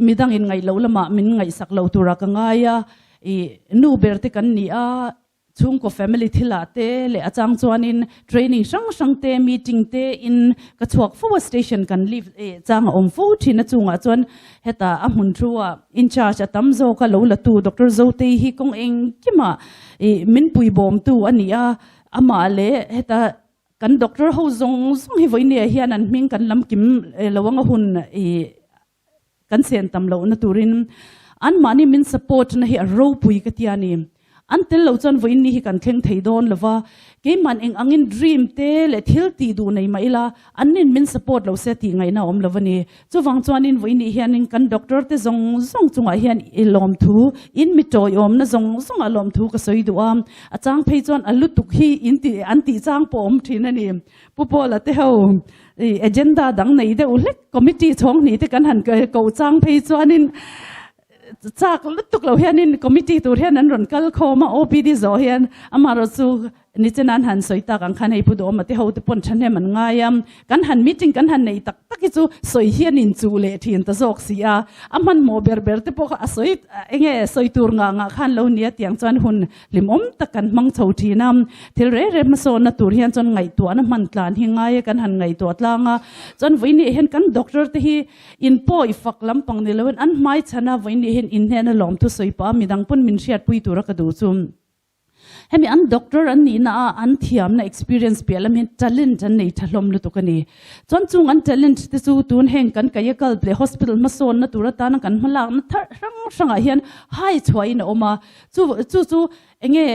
midangin ngaih loh lamah min ngaihsak lo tura ka ngai a, ih nu ber te kan ni a, Chhungkaw family thilah te leh a chang chuanin training hrang hrang te meeting te in ka chhuak fo a station kan leave eh chang a awm fo thin a chungah chuan heta a hmun thu ah in charge a tam zawk a lo la tu Doctor Zotei hi kawng engkimah ih min pui bawm tu a ni a amah leh heta kan doctor ho zawng zawng hi vawinia hian an hming kan lam kim lo anga hun ih Kan sen tam lohna turin anmahni min support na hi a ropui ka tia ni. An tel lo chuan vawiin ni hi kan thleng thei dawn lo va, keiman eng angin dream te leh thil tih duh nei mah ila annin min support lo se tih ngaihna a awm lo a ni. Chuvang chuanin vawiin ni hianin kan doctor te zawng zawng chungah hian i lawmthu, in mi tawiawmna zawng zawngah lawmthu ka sawi duh a, a chang phei chuan a lutuk hi in tih an tih chang pawh a awm thin a ni. Pu Paula te ho i agenda dang nei deuh hlek committee chhawng hnih te kan han koh chang phei chuanin chak lutuk lo hianin committee tur hian an rawn kal khawm a OPD zawh hian amaherawh chu nichen an han sawi tak ang khan hei Pu Duhawma te ho te pawn thahnem an ngai a kan han meeting kan han nei tak tak hi chu sawi hian inchuh leh thin ta zawk si a a hmanhmawh ber ber te pawh kha a sawi enge sawi tur ngah ngah khan lo nia tiang chuan hun Hlimawm tak kan hmang chho thin a, thil reng reng hmasawnna tur hian chuan ngaihtuahna hman tlan hi ngai a kan han ngaihtuah tlang a, chuan vawiin hian kan doctor te hi in pawi fak lampang ni loin an hmai chhan a, vawiin hian in hnena lawmthu sawi pah a midang pawn min hriatpui tura ka duh chu hemi an doctor an nihna a an thiamna experience piah lam hian talent an nei tha hlawm lutuk a ni. Chuan chung an talent te chu tun heng kan Kayakalp leh hospital hmasawnna tur atana kan hmalakna thar hrang hrangah hian hai chhuahin a awm a, Chu chu chu enge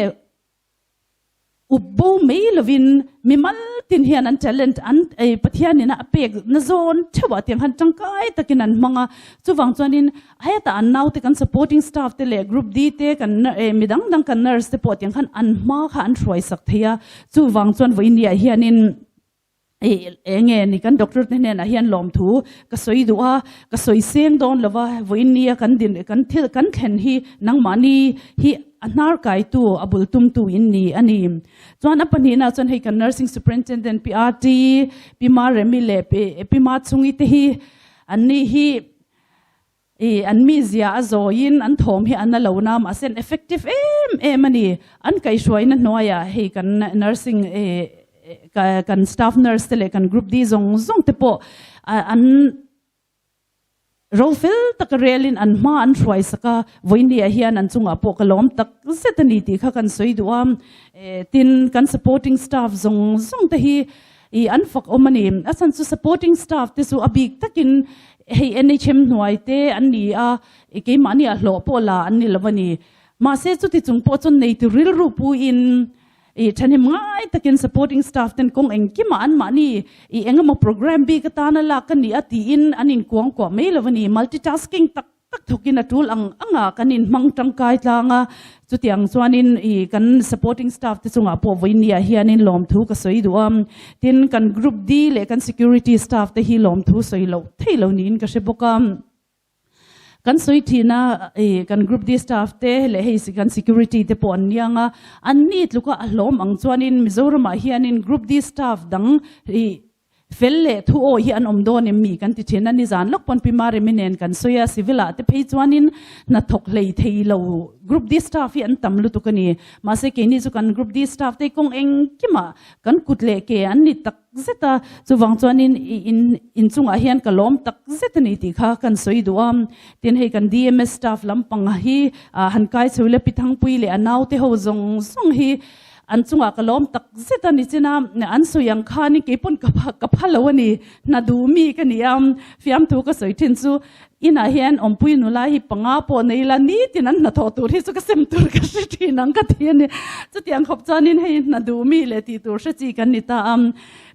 up bo mai lovin mi mal tin hian an talent an ei Pathian ina a pek na zawn theuh ah tiang khan tangkai takin an hmang a, chuvang chuanin hetah an naute kan supporting staff te leh group D te kan mi dang dang kan nurse te pawh tiang khan an hma kha an hruai sak thei a, chuvang chuan vawiin hianin Enge ni kan doctor te hnenah hian lawmthu ka sawi duh a, ka sawi seng dawn lo va, vawiin nia kan din kan thil kan thlen hi nangmahni hi a hnar kaitu a bul tumtu in ni a ni. Chuan a pahnihna chuan hei kan nursing superintendent Pi RT, Pi Maremi leh Pi Machungi te hi anni hi I an mizia a zawiin an thawm hi a na lo na mahse an effective em em a ni. An kaihhruaina hnuaiah hei kan nursing kan staff nurse te leh kan group D zawng zawng te pawh an ro fel taka relin an hma an hruai sak a, vawinia hian an chungah pawh ka lawm tak zet a ni tih kha kan sawi duh a. Tin, kan supporting staff zawng zawng te hi I an fak awm a ni. A chhan chu supporting staff te chu a bik takin hei NHM hnuai te an ni a, i keimahni ah hlawh pawh la an ni lo a ni. Mahse chuti chung pawh chuan neitu rilru puiin i thahnem ngai takin supporting staff ten kawng engkimah anmahni i engemaw program bik atana lak a ni a tiin an inkuangkuah mai lo a ni. Multitasking tak tak thawkin a tul ang anga kan inhmang tangkai tlang a, chutiang chuanin ih kan supporting staff te chungah pawh vawinia hianin lawmthu ka sawi duh a, tin kan group D leh kan security staff te hi lawmthu sawi loh thei lo niin ka hre bawk a, kan sawi thin a ih kan group D staff te leh hei kan security te pawh an niang a, an ni tluka a hlawm ang chuanin Mizoramah hianin group D staff dang ih. Fel leh thu awi hi an awm dawn em mi kan ti thin a, nizan lawk pawn Pi Maremi nen kan sawi a, civil ah te phei chuanin hnathawk hlei thei lo Group D staff hi an tam lutuk a ni. Mahse keini chu kan Group D staff te kawng engkimah kan kut leh ke an ni tak zet a, chuvang chuanin i in inchungah hian ka lawm tak zet a ni tih kha kan sawi duh a. Tin hei kan DMS staff lampang hi han kai chho ila Pi Thangpui leh a naute ho zawng zawng hi An chungah ka lawm tak zet a ni chin a, an sawi ang khanin kei pawn ka ka pha lo a ni, hna duh mi ka ni a, fiamthu ka sawi thin chu inah hian awmpui nula hi panga pawh nei ila nitin an hnathawh tur hi chu ka sem tur ka hre thin ang ka ti a ni. Chutiang khawp chuanin hei hna duh mi leh tih tur hre chi kan ni ta a,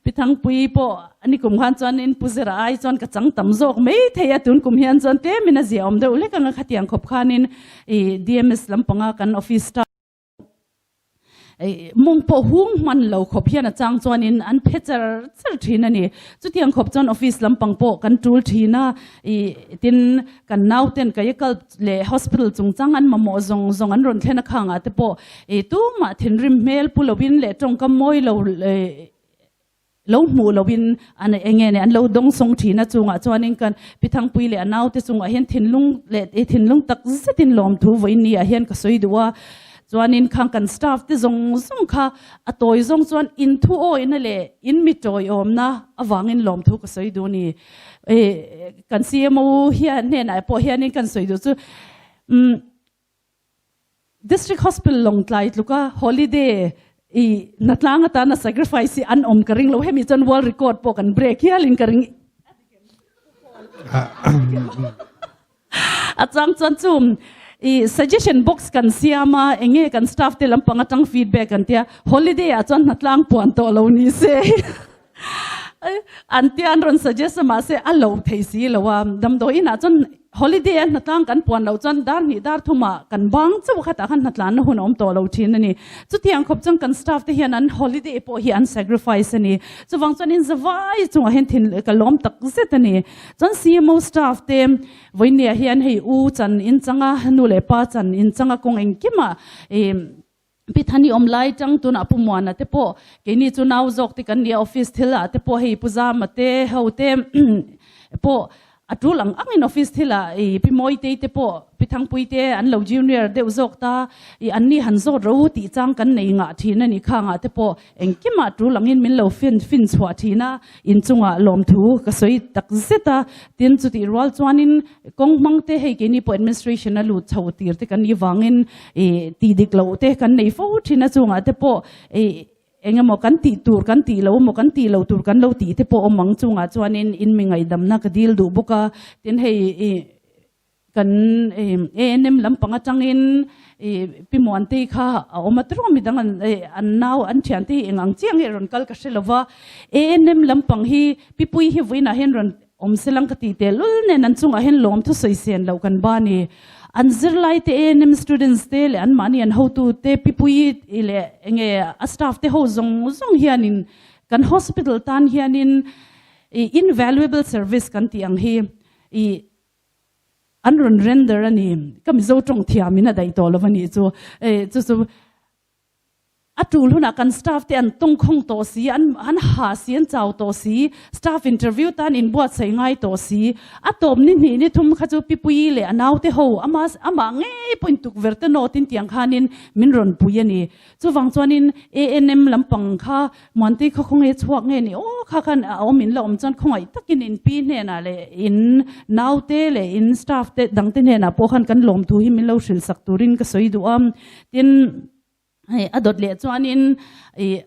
Pi Thangpui pawh ni kum khan chuanin Pu Zira ai chuan ka chang tam zawk mai thei a, tun kum hian chuan tlemin a ziaawm deuh lek ang a, khatiang khawp khanin ih DMS lampanga kan office staff Mawng pawh hung hman lo khawp hian a chang chuanin an phe char char thin a ni. Chutiang khawp chuan office lampang pawh kan tul thin a, ih tin kan nauten Kayakalp leh hospital chungchang an mamawh zawng zawng an rawn thlen a khangah te pawh ih tumah thinrim hmel pu lovin leh tawngkam mawi lo ih Lo hmuh loin an eng nge an lo dawng sawng thin a, chungah chuanin kan Pi Thangpui leh a naute chungah hian thinlung leh i thinlung tak zetin lawmthu vawiin ni ah hian ka sawi duh a, chuanin khang kan staff te zawng zawng kha a tawi zawng chuan in thu awihna leh in mi tawiawmna avangin lawmthu ka sawi duh a ni. Kan CMO hian hnenah pawh hianin kan sawi duh chu umm District Hospital Lawngtlai tluka holiday i hnatlang atana sacrifice hi an awm ka ring lo. Hemi chuan world record pawh kan break hialin ka ring. A chang chuan chu i suggestion box kan siam a, enge kan staff te lampang atang feedback an tia, holiday ah chuan hnatlang puan tawh lo ni se. An tia an rawn suggest a mahse a lo thei si lo a, damdawi inah chuan holiday a hnatlang kan puan loh chuan dar hnih dar thumah kan bang chauh a khatah khan hnatlanna hun a awm tawh lo thin a ni. Chutiang khawp chuan kan staff te hian an holiday pawh hi an sacrifice a ni. Chuvang chuan in zavai chungah hian thin ka lawm tak zet a ni. Chuan CMO staff te vawinia hian hei u chan inchanga nu leh pa chan inchanga kawng engkimah ih Pi Thani awm lai tang tunah Pu Muana te pawh keini chu nau zawk te kan nia office thil ah te pawh hei Pu Zama te ho te pawh a tul ang ang in office thil ah i Pi Mawitei te pawh Pi Thangpui te an lo junior deuh zawk ta i an ni han zawt ro tih chang kan nei ngah thin a ni khang ah te pawh engkimah tul ang in min lo fin fin chhuah thin a inchungah lawmthu ka sawi tak zet a tin chutih rual chuanin Kawng hmang te hei keini pawh administration a lut chho tir te kan nih vangin ih tih dik loh te kan nei fo thin a chungah te pawh ih eng emaw kan tih tur kan tih lo emaw kan tih loh tur kan lo tih te pawh awm ang chungah chuanin in mi ngaihdamna ka dil duh bawk a tin hei ih kan ih ANM lampang atangin ih Pi Muantei kha a awm a tiraw midang an ih an nau an thiante hi eng ang chiah nge rawn kal ka hre lova ANM lampang hi Pi Puii hi vawiinah hian rawn Awm selang ka tih tehlul nen an chungah hian lawm thusawi sen loh kan ba ni. An zirlai te ANM students te leh anmahni an hotu te Pipuii leh enge a staff te ho zawng zawng hianin kan hospital tan hianin i invaluable service kan tih ang hi i an rawn render a ni. Ka Mizo tawng thiamin a daih tawh lo a nih chu. Chu chu A tul hunah kan staff te an tawngkhawng tawh si, an an ha si, an chau tawh si, staff interview tan inbuatsaih ngai tawh si. A tawp ni hnih ni thum kha chu Pipuii leh a naute ho ama amah ngei pawhin tukverh te nawt in tiang khanin min rawn pui a ni. Chuvang chuanin ANM lampang kha Muantei kha khawnge chhuak nge ni aw kha khan a awm in la awm chuan khawngaih takin in pi hnenah leh in naute leh in staff te dangte hnenah pawh khan kan lawmthu hi min lo hrilhsak turin ka sawi duh a. Tin. Hei a dawt leh chuanin ih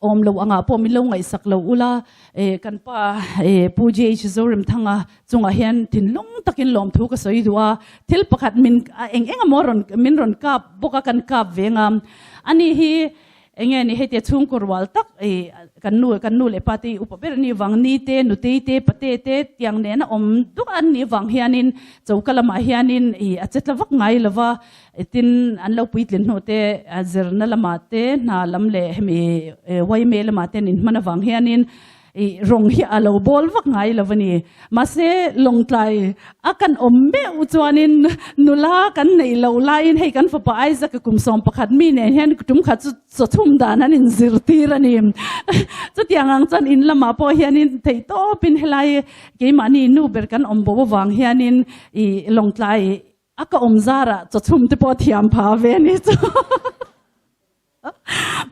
awm lo angah pawh min lo ngaihsak lo ula ih kan pa ih Pu JH Zoremthanga chungah hian thinlung takin lawmthu ka sawi duh a, thil pakhat min eng eng emaw rawn min rawn kap bawk a kan kap ve nga ani hi eng nge ni hei tia chhungkaw rual tak ih kan nu kan nu leh pa te upa ber ani vang ni te nutei te pate te tiang nena awm duh an nih vang hianin choka lamah hianin ih a che tla vak ngai lova. Tin, an lo puitlin hnu te, zirna lamah te, hna lam leh hemi yma lamah te an inhman avang hianin I rawng hi a lo bawl vak ngai lo a ni. Mahse, Lawngtlai a kan awm meuh chuanin nula kan neih loh laiin hei kan fapa Isaac-a kum 11 mi nen hian tum khat chu chawchhum dan an inzirtir a ni. Chutiang ang chuan in lamah pawh hianin theihtawpin helai keimahni nu ber kan awm bo avang hianin i Lawngtlai a ka awm zarah chawchhum te pawh thiam pha ve a ni chu.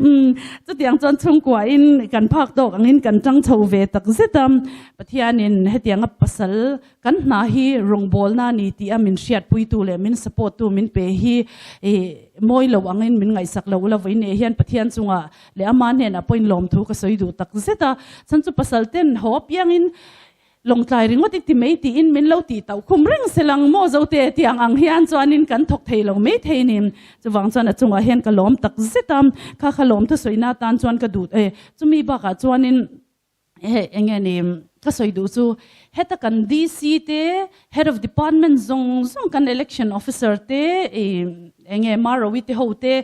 Umm, chutiang chuan chhungkuain kan phak tawk angin kan tang chho ve tak zet a, Pathianin hetianga pasal kan hna hi rawngbawlna a ni tih a min hriatpuitu leh min support tu min pe hi ih mawi lo angin min ngaihsak lo ula vawiin hian Pathian chungah leh ama hnenah pawhin lawmthu ka sawi duh tak zet a, chhan chu pasal ten haw apiangin Lawngtlai ringawt i ti mai tiin min lo tih tauh khum reng se lang maw Zote tiang ang hian chuanin kan thawk thei lo mai thei ni. Chuvang chuan a chungah hian ka lawm tak zet a, kha kha lawm thusawi na tan chuan ka duh e. Chumi bakah chuanin he enge ni ka sawi duh chu heta kan DC te Head of Department zawng zawng kan Election Officer te i enge Marawi te ho te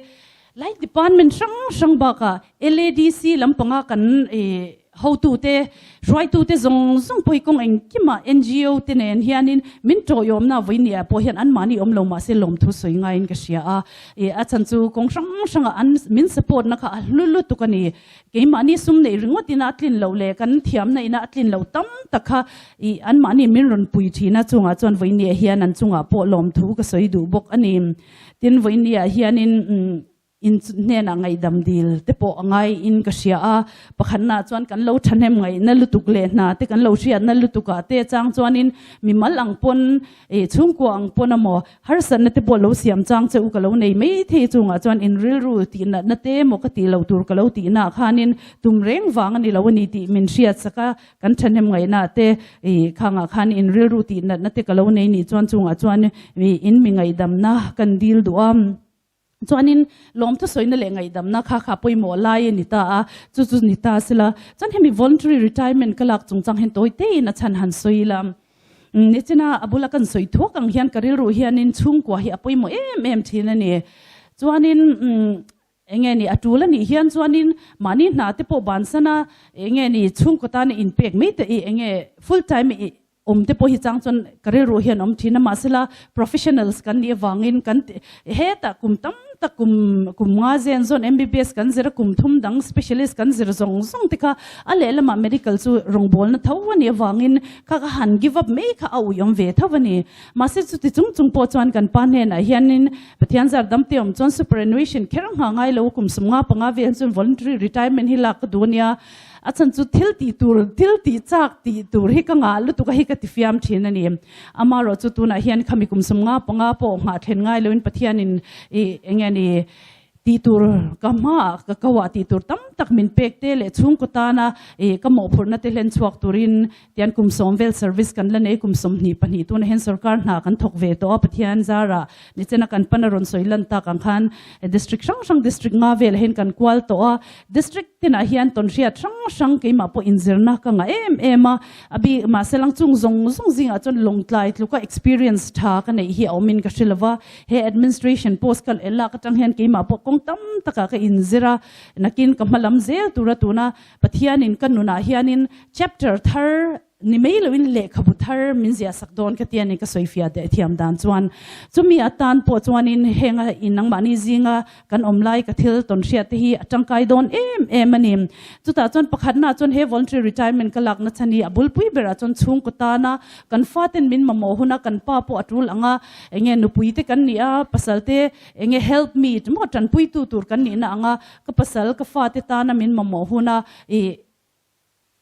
lai department hrang hrang bakah LADC lampanga kan i Hotute, hruaitute zawng zawng pawh hi kawng engkimah NGO te nen hianin min tawihawmna vawinia pawh hian anmahni awm lo mahse lawmthu sawi ngaiin ka hria a. Ih a chhan chu kawng hrang hrangah an min support na kha a hlu lutuk a ni. Keimahni sum neih ringawt ina a tlin loh leh kan thiamna ina a tlin loh tam tak kha ih anmahni min rawn pui thin a, chungah chuan vawinia hian an chungah pawh lawmthu ka sawi duh bawk a ni. Tin vawinia hianin umm In hnenah ngaihdam dil te pawh a ngai in ka hria a, pakhatnaah chuan kan lo thahnem ngaihna lutuk leh hna te kan lo hriatna lutukah te chang chuanin mimal ang pawn eh chhungkua ang pawn amaw harsatna te pawh lo siam chang che u ka lo nei mai thei chungah chuan in rilru tih natna te emaw ka tih loh tur ka lo tihna ah khanin tum reng vang a ni lo a ni tih min hriat sak a, kan thahnem ngaihna te ih khangah khan in rilru tih natna te ka lo nei nih chuan chungah chuan in mi ngaihdamna kan dil duh a. Chuanin lawmthu sawina leh ngaihdamna kha kha pawimawh lai a ni ta a, chu chu ni ta sela. Chuan hemi voluntary retirement ka lak chungchang hian tawi teiin a chhan han sawi ila. Nichina a bula kan sawi thuak ang hian ka rilru hianin chhungkua hi a pawimawh em em thin a ni. Chuanin enge ni a tul a nih hian chuanin mahni hna te pawh bansan a enge ni chhungkaw tana inpek mai te i enge full time i Awm te pawh hi chang chuan ka rilru hian awm thin a, mahsela professionals kan nih avangin kan hetah kum tam tak kum kum nga zen zawn MBBS kan zir a, kum thum dang specialist kan zir zawng zawng te kha a lehlamah medical chu rawngbawlna tho a nih avangin kha ka han give up mai kha a uiawm ve tho a ni. Mahse chuti chung chung pawh chuan kan pa hnenah hianin Pathian zar dam te awm chuan superannuation kher ngha ngai lo kum 55 vel chuan voluntary retirement hi lak ka duh a nia. A chhan chu thil tih tur, thil tih chak tih tur hi ka ngah lutuk a hi ka ti fiam thin a ni. Amaherawh chu tunah hian khami kum 55 pawh nghah thlen ngai loin Pathianin ih eng nge ni tih tur ka hmaah ka kauah tih tur tam tak min pek te leh chhungkaw tana ih ka mawhphurhna te hlen chhuak turin tian kum 10 vel service kan la nei kum 22 tunah hian sorkar hna kan thawk ve tawh a Pathian zarah nichena kan pan a rawn sawi lan tak ang khan district hrang hrang district nga velah hian kan kual tawh a district Tinah hian tawnhriat hrang hrang keimah pawh inzirna ka ngah em em a, a bik mahse lang chung zawng zawng zingah chuan lawngtlai tluka experience tha ka neih hi a awmin ka hre lova, he administration post ka lak atang hian keimah pawh kawng tam takah ka inzir a, nakin ka hmalam zel tura tuna Pathianin ka nunah hianin chapter thar Ni mai loin lehkhabu thar min ziah sak dawn ka ti a ni ka sawi fiah deh thiam dan chuan. Chumi atan pawh chuanin henga in nangmahni zinga kan awm lai ka thil tawn hriat te hi a tangkai dawn em em a ni. Chutah chuan pakhatna chuan he voluntary retirement ka lakna chhan hi a bulpui berah chuan chhungkaw tana kan faten min mamawh huna kan pa pawh a tul ang a, enge nupui te kan nih a, pasal te enge help me maw tanpuitu tur kan nihna ang a, ka pasal ka fate tana min mamawh huna ih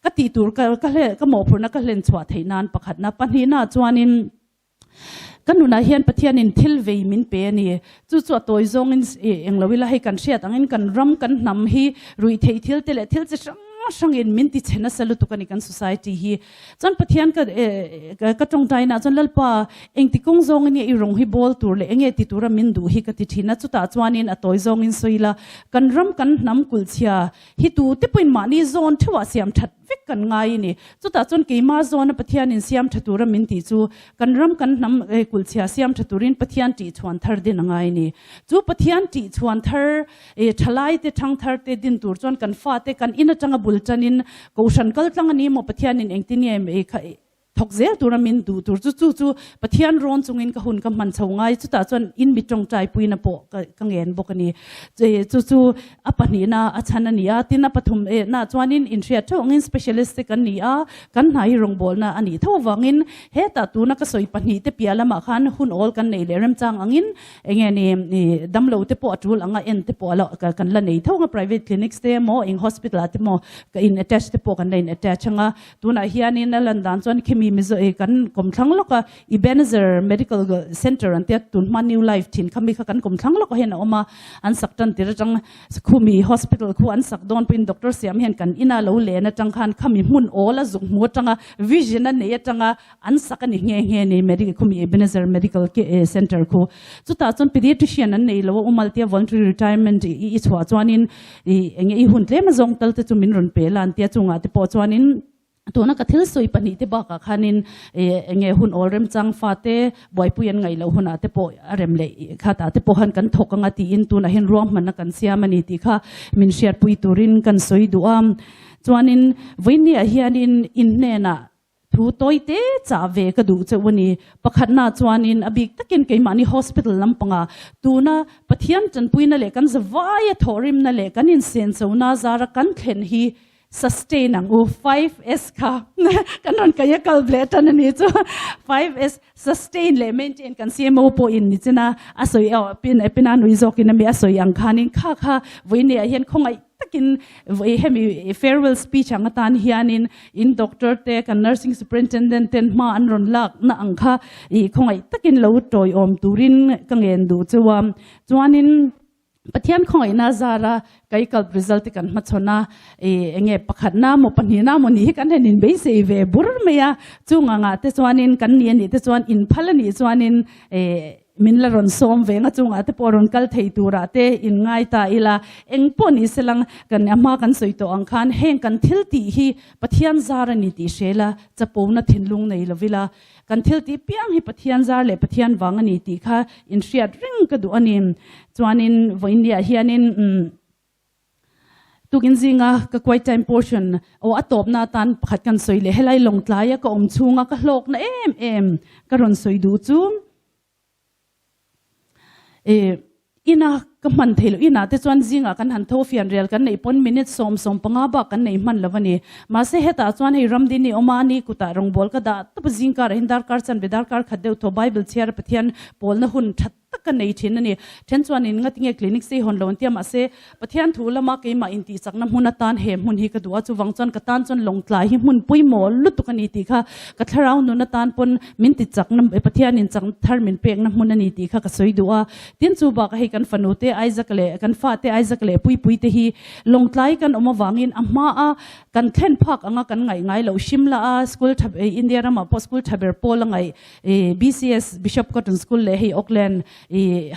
Ka tih tur ka ka hle ka mawhphurhna ka hlen chhuah theih nan pakhatna pahnihna chuanin ka nunah hian Pathianin thil vei min pe a ni. Chu chu a tawi zawngin eng lo ila hei kan hriat angin kan ram kan hnam hi ruih theih thil te leh thil chi hrang hrangin min ti chhe nasa lutuk a ni kan society hi. Chuan Pathian ka ka tawngtainah chuan Lalpa engti kawng zawngin nge i rawng hi bawl tur leh enge ti tura min duh hi ka ti thin a. Chutah chuanin a tawi zawngin sawi ila kan ram kan hnam kulhchhia Hi tu te pawhin mahni zawn theuhah siam that vek kan ngai a ni. Chutah chuan keimah zawna Pathianin siam tha tura min tih chu kan ram kan hnam kulhchhia siam tha turin Pathian tih chhuan thar din a ngai a ni. Chu Pathian tih chhuan thar thalaite thangthar te din tur chuan kan fate kan in atanga bul tanin Kohhran kal tlang a ni maw Pathianin engtin nge Thawk zel tura min duh tur chu chu chu Pathian rawn chungin ka hun ka hman chho ngai chutah chuan in mi tawngtai puina pawh ka ka ngen bawk a ni. Chu chu a pahnihna a chhan a ni a, tin a pathum ehna chuanin inhriat theuh angin specialist te kan ni a, kan hna hi rawngbawlna a nih tho avangin hetah tuna ka sawi pahnih te piah lamah khan hun awl kan nei leh remchang angin Enge ni damlo te pawh a tul anga en te pawh a kan la nei tho anga private clinics te emaw eng hospital ah te emaw ka in attach te pawh kan la in attach anga tunah hianin a lan dan chuan khimi mizo eh kan kawmthlang lawka Ebenezer Medical Center an tia tun hma New Life thin khami kha kan kawmthlang lawkah hian a awm a an sak tan tir atang khumi hospital khu an sak dawn pawhin doctor siam hian kan ina lo len atang khan khami hmun awl a zuk hmu atanga vision a nei atanga An sak a ni nghe nghe ni medical khumi Ebenezer Medical Center khu. Chutah chuan pediatrician an nei lo a, umaltia voluntary retirement i chhuah chuanin i enge i hun tlem a zawng tal te chu min rawn pe la an tia chungah te pawh chuanin tuna ka thil sawi pahnih te bakah khanin enge hun awl remchang fate buaipui an ngaih loh hunah te pawh a rem leh khatah te pawh khan kan thawk anga tiin tunah hian ruahmanna kan siam a ni tih kha min hriatpui turin kan sawi duh a. Chuanin vawinia hianin in hnenah Thu tawi te chah ve ka duh cheuh a ni. Pakhatna chuanin a bik takin keimahni hospital lampanga tuna Pathian tanpuina leh kan zavaia thawhrimna leh kan insenchona zara kan thlen hi sustain ang u. 5S kha kan rawn kaih a kal ble tan a ni chu. 5S sustain leh maintain kan CMO pawhin ni china a sawi pin a nui zawkin a mi a sawi ang khanin kha kha vawinia hian khawngaih takin vawi hemi farewell speech ang atan hianin in doctor te kan nursing superintendent ten hma an rawn lak na ang kha i khawngaih takin lo tawiawm turin ka ngen duh chu a. Chuanin Pathian khawngaihna zara kai kalp result te kan hmachhawn a, i enge pakhatna maw pahnihna maw nih hi kan han inbeisei ve bur mai a, chung angah te chuanin kan ni anih te chuan inphal anih chuanin i Min la rawn sawm ve nga chungah te pawh rawn kal thei turah te in ngai ta ila, eng pawh ni se lang kan a hma kan sawi tawh ang khan heng kan thil tih hi Pathian zar a ni tih hre la, chapona thinlung nei lo ila, kan thil tih piang hi Pathian zar leh Pathian vang a ni tih kha in hriat reng ka duh a ni. Chuanin vawiinniah hianin umm. Tukin zinga ka quiet time portion aw a tawpna atan pakhat kan sawi leh helai lawngtlaia ka awm chhunga ka hlawkna em em ka rawn sawi duh chu e ina ka hman thei loh inah te chuan zingah kan han tho fian rel kan neih pawn minute 10 15 bak kan nei hman lo a ni. Mahse hetah chuan hei Ramdini awm a ni kutah rawngbâwl ka dah tawp a zingkarah hian darkar chanve darkar khat deuh thaw Bible chhiar a Pathian pawlna hun that tak ka nei thin a ni. Then chuan in ngatinge clinic sei hawn lo an tia mahse Pathian thu lama keimah intihchakna hmun atan he hmun hi ka duh a, chuvang chuan ka tan chuan lawngtlai hi hmun pawimawh lutuk a ni tih kha ka thlarau nun atan pawn min tichakna Pathianin chak thar min pekna hmun a ni tih kha ka sawi duh a. Tin chu bakah hei kan fanu te Isaac leh kan fate Isaac leh Puipui te hi lawngtlai kan awm avangin a hma a kan thlen phak anga kan ngaih ngai loh Shimla a school tha India ramah pawh school tha ber pawl a ngaih BCS Bishop Cotton School leh hei Auckland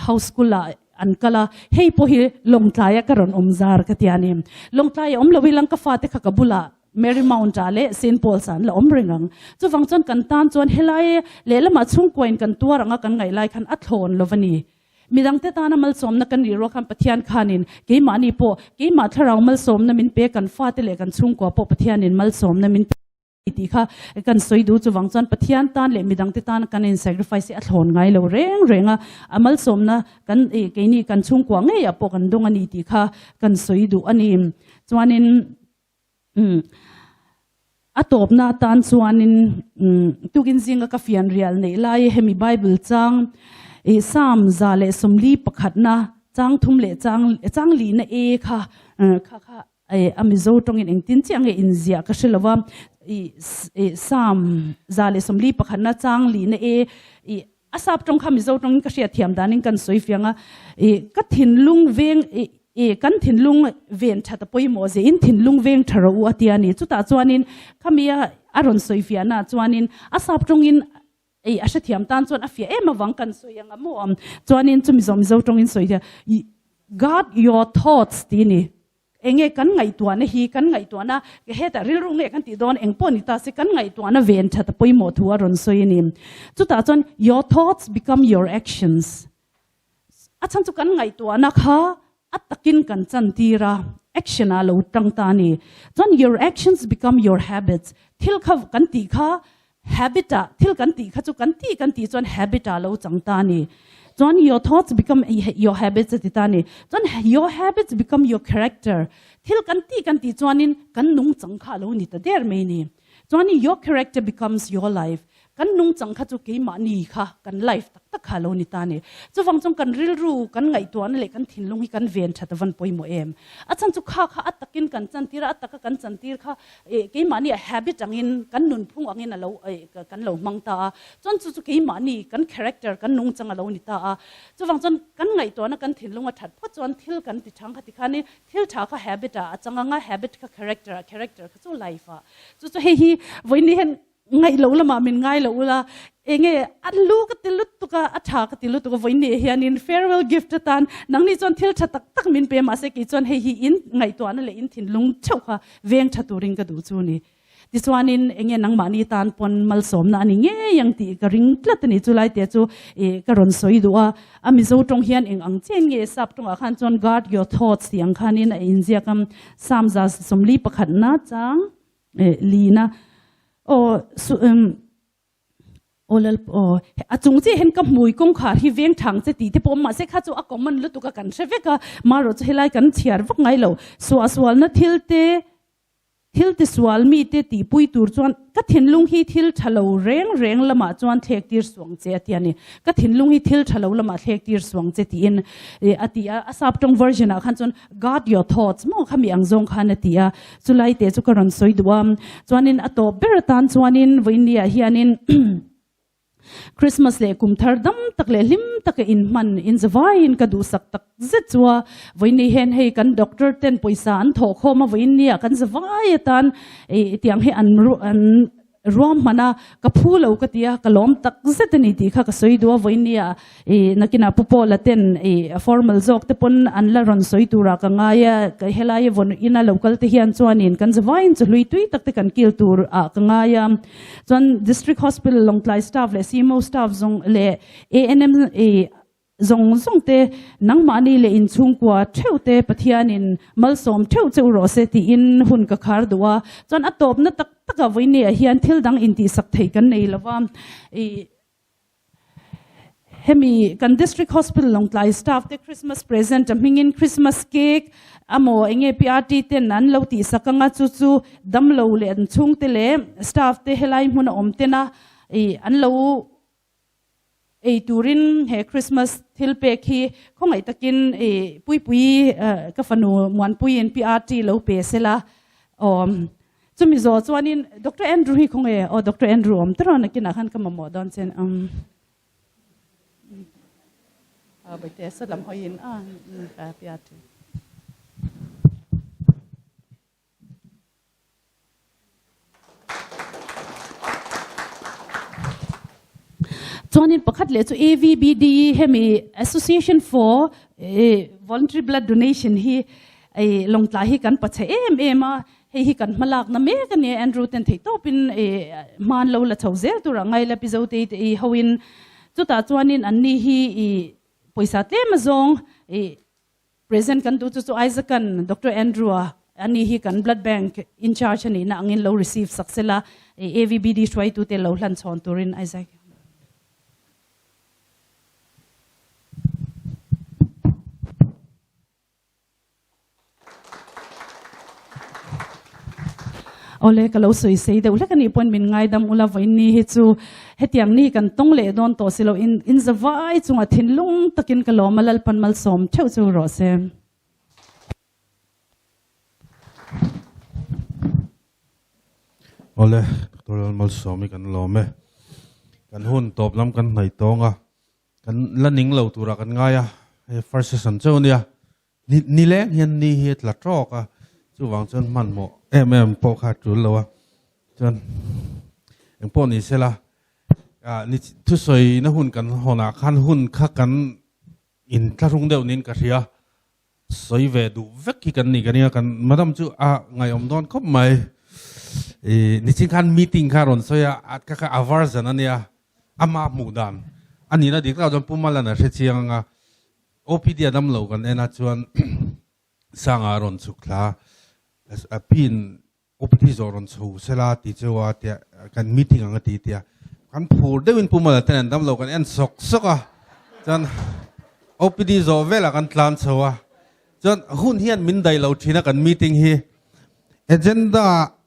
House School ah an kal a, hei pawh hi Lawngtlaia ka rawn awm zar ka ti a ni. Lawngtlaia awm lo ilang ka fate kha ka bulah Mary Mount ah leh Saint Paul's ah an la awm reng ang. Chuvang chuan kan tan chuan helai lehlamah chhungkuain kan tuar anga kan ngaih lai khan a thlawn lo va ni. Midangte tana malsawmna kan nih rual khan Pathian khanin keimahni pawh keimah thlarau malsawmna min pe, kan fate leh kan chhungkua pawh Pathianin malsawmna min pe. Tih kha kan sawi duh chuvang chuan Pathian tan leh midangte tan kan in sacrifice hi a thlawn ngai lo reng reng a, a malsawmna kan ih keini kan chhungkua ngeiah pawh kan dawng a ni tih kha kan sawi duh a ni. Chuanin umm a tawpna atan chuanin umm tukin zinga ka fian rial neih lai hemi Bible chang ih Psalm 141na chang thum leh chang chang lihna e kha kha kha A Mizo tawngin engtin chiah nge inziah ka hre lo va, i Psalm 141na chang lihna e, i a sap tawng kha Mizo tawngin ka hriat thiam danin kan sawi fiang a, i ka thinlung veng i kan thinlung ven that a pawimawh zia in thinlung veng tha rawh u a tia ni. Chutah chuanin khami a rawn sawi fiahnaah chuanin a sap tawngin i a hrethiam tan chuan a fiah em avang kan sawi ang a maw chuanin chu Mizo Mizo tawngin sawi hian i guard your thoughts tih a ni. Enge kan ngaihtuahna hi kan ngaihtuahna hetah rilru nge kan tih dawn eng pawh ni ta se kan ngaihtuahna ven that a pawimawh thu a rawn sawi a ni. Chutah chuan your thoughts become your actions. A chhan chu kan ngaihtuahna kha a takin kan chantir a, action ah lo tang ta a ni. Chuan your actions become your habits. Thil kha kan tih kha habit ah, thil kan tih kha chu kan tih kan tih chuan habit ah lo chang ta a ni. Chuan your thoughts become your habits a ti ta a ni. Chuan your habits become your character. Thil kan tih kan tih chuanin kan nungchang kha a lo ni ta der mai a ni. Chuan your character becomes your life. Kan nungchang kha chu keimahni kha kan life tak tak kha a lo ni ta a ni. Chuvang chuan kan rilru, kan ngaihtuahna leh kan thinlung hi kan ven that a van pawimawh em. A chhan chu kha kha a takin kan chantir a, a taka kan chantir kha keimahni a habit angin, kan nunphung angin a lo kan lo hmang ta a. Chuan chu chu keimahni kan character, kan nungchang a lo ni ta a. Chuvang chuan kan ngaihtuahna, kan thinlung a that phawt chuan thil kan ti thang kha tikhanin thil tha kha habit ah a chang ang a, habit kha character ah, character kha chu life ah. Chu chu hei hi vawiin ni hian ngaih loh lamah min ngai loh ula, enge a lu ka ti lutuk a, a tha ka ti lutuk a, vawiin ni hianin farewell gift atan nangni chuan thil tha tak tak min pe mahse kei chuan hei hi in ngaihtuahna leh in thinlung theuh kha veng tha turin ka duh chu a ni. Tichuanin enge nangmahni tan pawn malsawmna a ni ngei ang tih ka ring tlat a ni. Chulai te chu ih ka rawn sawi duh a, a Mizo tawng hian eng ang chen nge sap tawngah khan chuan guard your thoughts tih ang khanin a inziak a, Psalm 41 chang lina aw su aw lal aw a chung chiah hian ka hmui kawngkhar hi veng thang che tih te pawh mahse kha chu a common lutuk a kan hre vek a marawh chu helai kan chhiar vak ngai lo suahsualna thil te Thil tisual mite tihpui tur chuan ka thinlung hi thil tha lo reng reng lamah chuan thlek tir suang che a ti a ni. Ka thinlung hi thil tha lo lamah thlek tir suang che tiin a ti a. A sap tawng version ah khan chuan guard your thoughts maw khami ang zawng khan a ti a. Chulai te chu ka rawn sawi duh a. Chuanin a tawp ber atan chuanin vawiin ah hianin Christmas leh kum thar dam tak leh hlim taka inhman inzavaiin ka duhsak tak zet chu a. Vawiin hian hei kan doctor ten pawisa an thawh khawm a, vawiin nia kan zavai atan tiang hi an an ruahman a, ka phu lo ka ti a, ka lawm tak zet a ni tih kha ka sawi duh a, vawiin nia Nakinah Pu Paula ten formal zawk te pawn an la rawn sawi turah ka ngai a, helai vawn ina lo kal te hian chuanin kan zavaiin chu hlui tui tak te kan kil tur ah ka ngai a. Chuan District Hospital Lawngtlai staff leh CMO staff zawng leh ANM zawng zawng te nangmahni leh inchhungkua theuh te Pathianin malsawm theuh cheu rawh se tiin hun ka khar duh a. Chuan a tawpna tak takah vawinia hian thil dang intihsak theih kan nei lova. Hemi kan District Hospital Lawngtlai staff te Christmas present a hmingin Christmas cake emaw enge PRT ten an lo tihsak anga chu chu damlo leh an chhungte leh staff te helai hmun a awm tena ih an lo ei turin he Christmas thil pek hi khawngaih takin ih Puipui ka fanu Muanpuiin PRT lo pe sela awm. Chumi zawh chuanin Doctor Andrew hi khawnge aw Doctor Andrew awm tawh nakinah khan ka mamawh dawn chen um a baite sa lam hawiin a ka pia thi. Chuanin pakhat leh chu AVBD hemi Association for Voluntary Blood Donation hi Lawngtlai hi kan pache em em a. Hei hi kan hmalakna mek a nia, Andrew ten theih tawpin hman lo la chho zel tur a ngai la Pi Zotei te i hoin chutah chuanin an ni hi i pawisa tlem azawng i present kan duh chu chu Isaac-an Doctor Andrew-a a ni hi kan blood bank in charge a nihna angin lo receive sak sela AVBD hruaitute lo hlan chhawn turin Isaac. Awle ka lo sawi sei deuh hlek a nih pawn min ngaidam ula vawiin ni hi chu hetiang ni kan tawng leh dawn tawh si lo in in zavai chungah thinlung takin ka lawm a Lalpan malsawm theuh chu rawh se. Awle Doctor Lalmalsawmi kan lawm e. Kan hun tawp lam kan hnaih tawng a. Kan la ning lo turah kan ngai a, hei first session chauh a nia, ni ni leng hian ni hi a tla tawk a, chuvang chuan hmanhmawh em em pawh kha a tul lo a, chuan engpawh ni sela ah ni thusawi na hun kan hawnah khan hun kha kan intlarung deuh niin ka hria. sawi ve duh vek hi kan ni ka nia kan madam chu a ngaihawm dawn khawp mai i nichin khan meeting kha rawn sawi a a ka kha a version a nia ama hmuh dan a nihna dik takah chuan Pu Malana hre chiang anga OPD a dam lo kan en a chuan Sanga a rawn chhuk thla a pin OPD zawh rawn chho sela ti cheu a tia kan meeting ang a ti tia kan phur deuhin Pu Mala ten an dam lo kan en sawk sawk a chuan OPD zawh velah kan tlan chho a chuan hun hian min dai lo thin a kan meeting hi agenda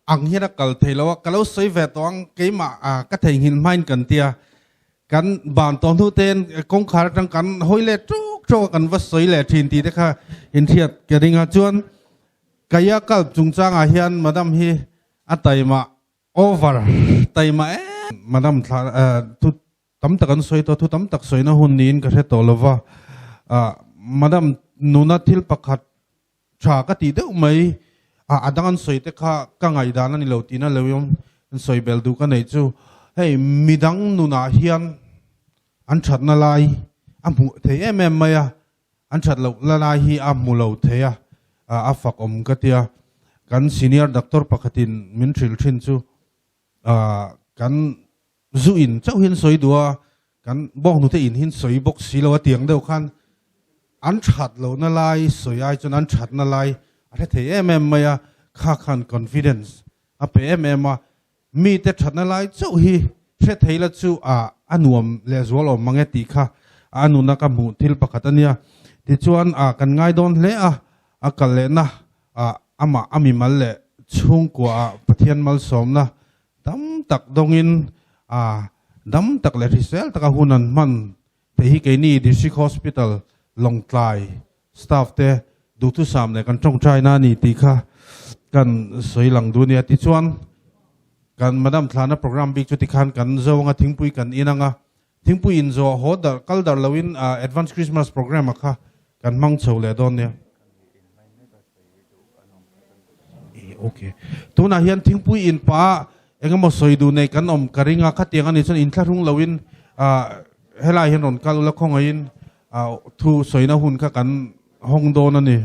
ang hian a kal thei lo a ka lo sawi ve tawh ang keimah ka theihnghilh hmain kan tia Kan ban tawh hnu ten kawngkhar atang kan hawi leh ṭawk ṭawk a kan va sawi leh ṭhin tih te kha inhriat ka ring a. Chuan Kaya Kalp chungchangah hian Madam hi a taima over taima em. Madam thla thu tam tak an sawi tawh thu tam tak sawina hun niin ka hre tawh lova. Madam nuna thil pakhat tha ka tih deuh mai a a dang an sawi te kha ka ngaihdan a ni lo tihna lo in an sawi bel duh ka neih chu hei midang nunah hian an thatna lai a hmuh thei em em mai a an that loh la lai hi a hmu lo thei a a fak awm ka tia kan senior doctor pakhatin min hrilh thin chu kan zu in chauh hian sawi duh a kan bawnghnute in hian sawi bawk si lo a tiang deuh khan an that lohna lai sawi ai chuan an thatna lai a hre thei em em mai a kha khan confidence a pe em em a mite thatna lai chauh hi hre thei la chu a a nuam leh zual awm mang e tih kha a nuna ka hmuh thil pakhat a nia tichuan a kan ngai dawn hle a a kal lehna a amah a mimal leh chhungkua ah Pathian malsawmna tam tak dawngin a dam tak leh hrisel taka hun an hman theih hi keini District Hospital Lawngtlai staff te duhthusam leh kan tawngtaina a ni tih kha kan sawi lang duh a nia. Tichuan kan Madam Thlana program bik chu tikhan kan zo anga thingpui kan in anga thingpui in zawh haw dar kal dar loin Advance Christmas program a kha kan hmang chho leh dawn nia. Okay. Tunah hian thingpui in pa engemaw sawi duh nei kan awm ka ring a khatiang a nih chuan inthlahrung loin helai hian rawn kal ula khawngaihin thu sawina hun kha kan hawng dawn a ni.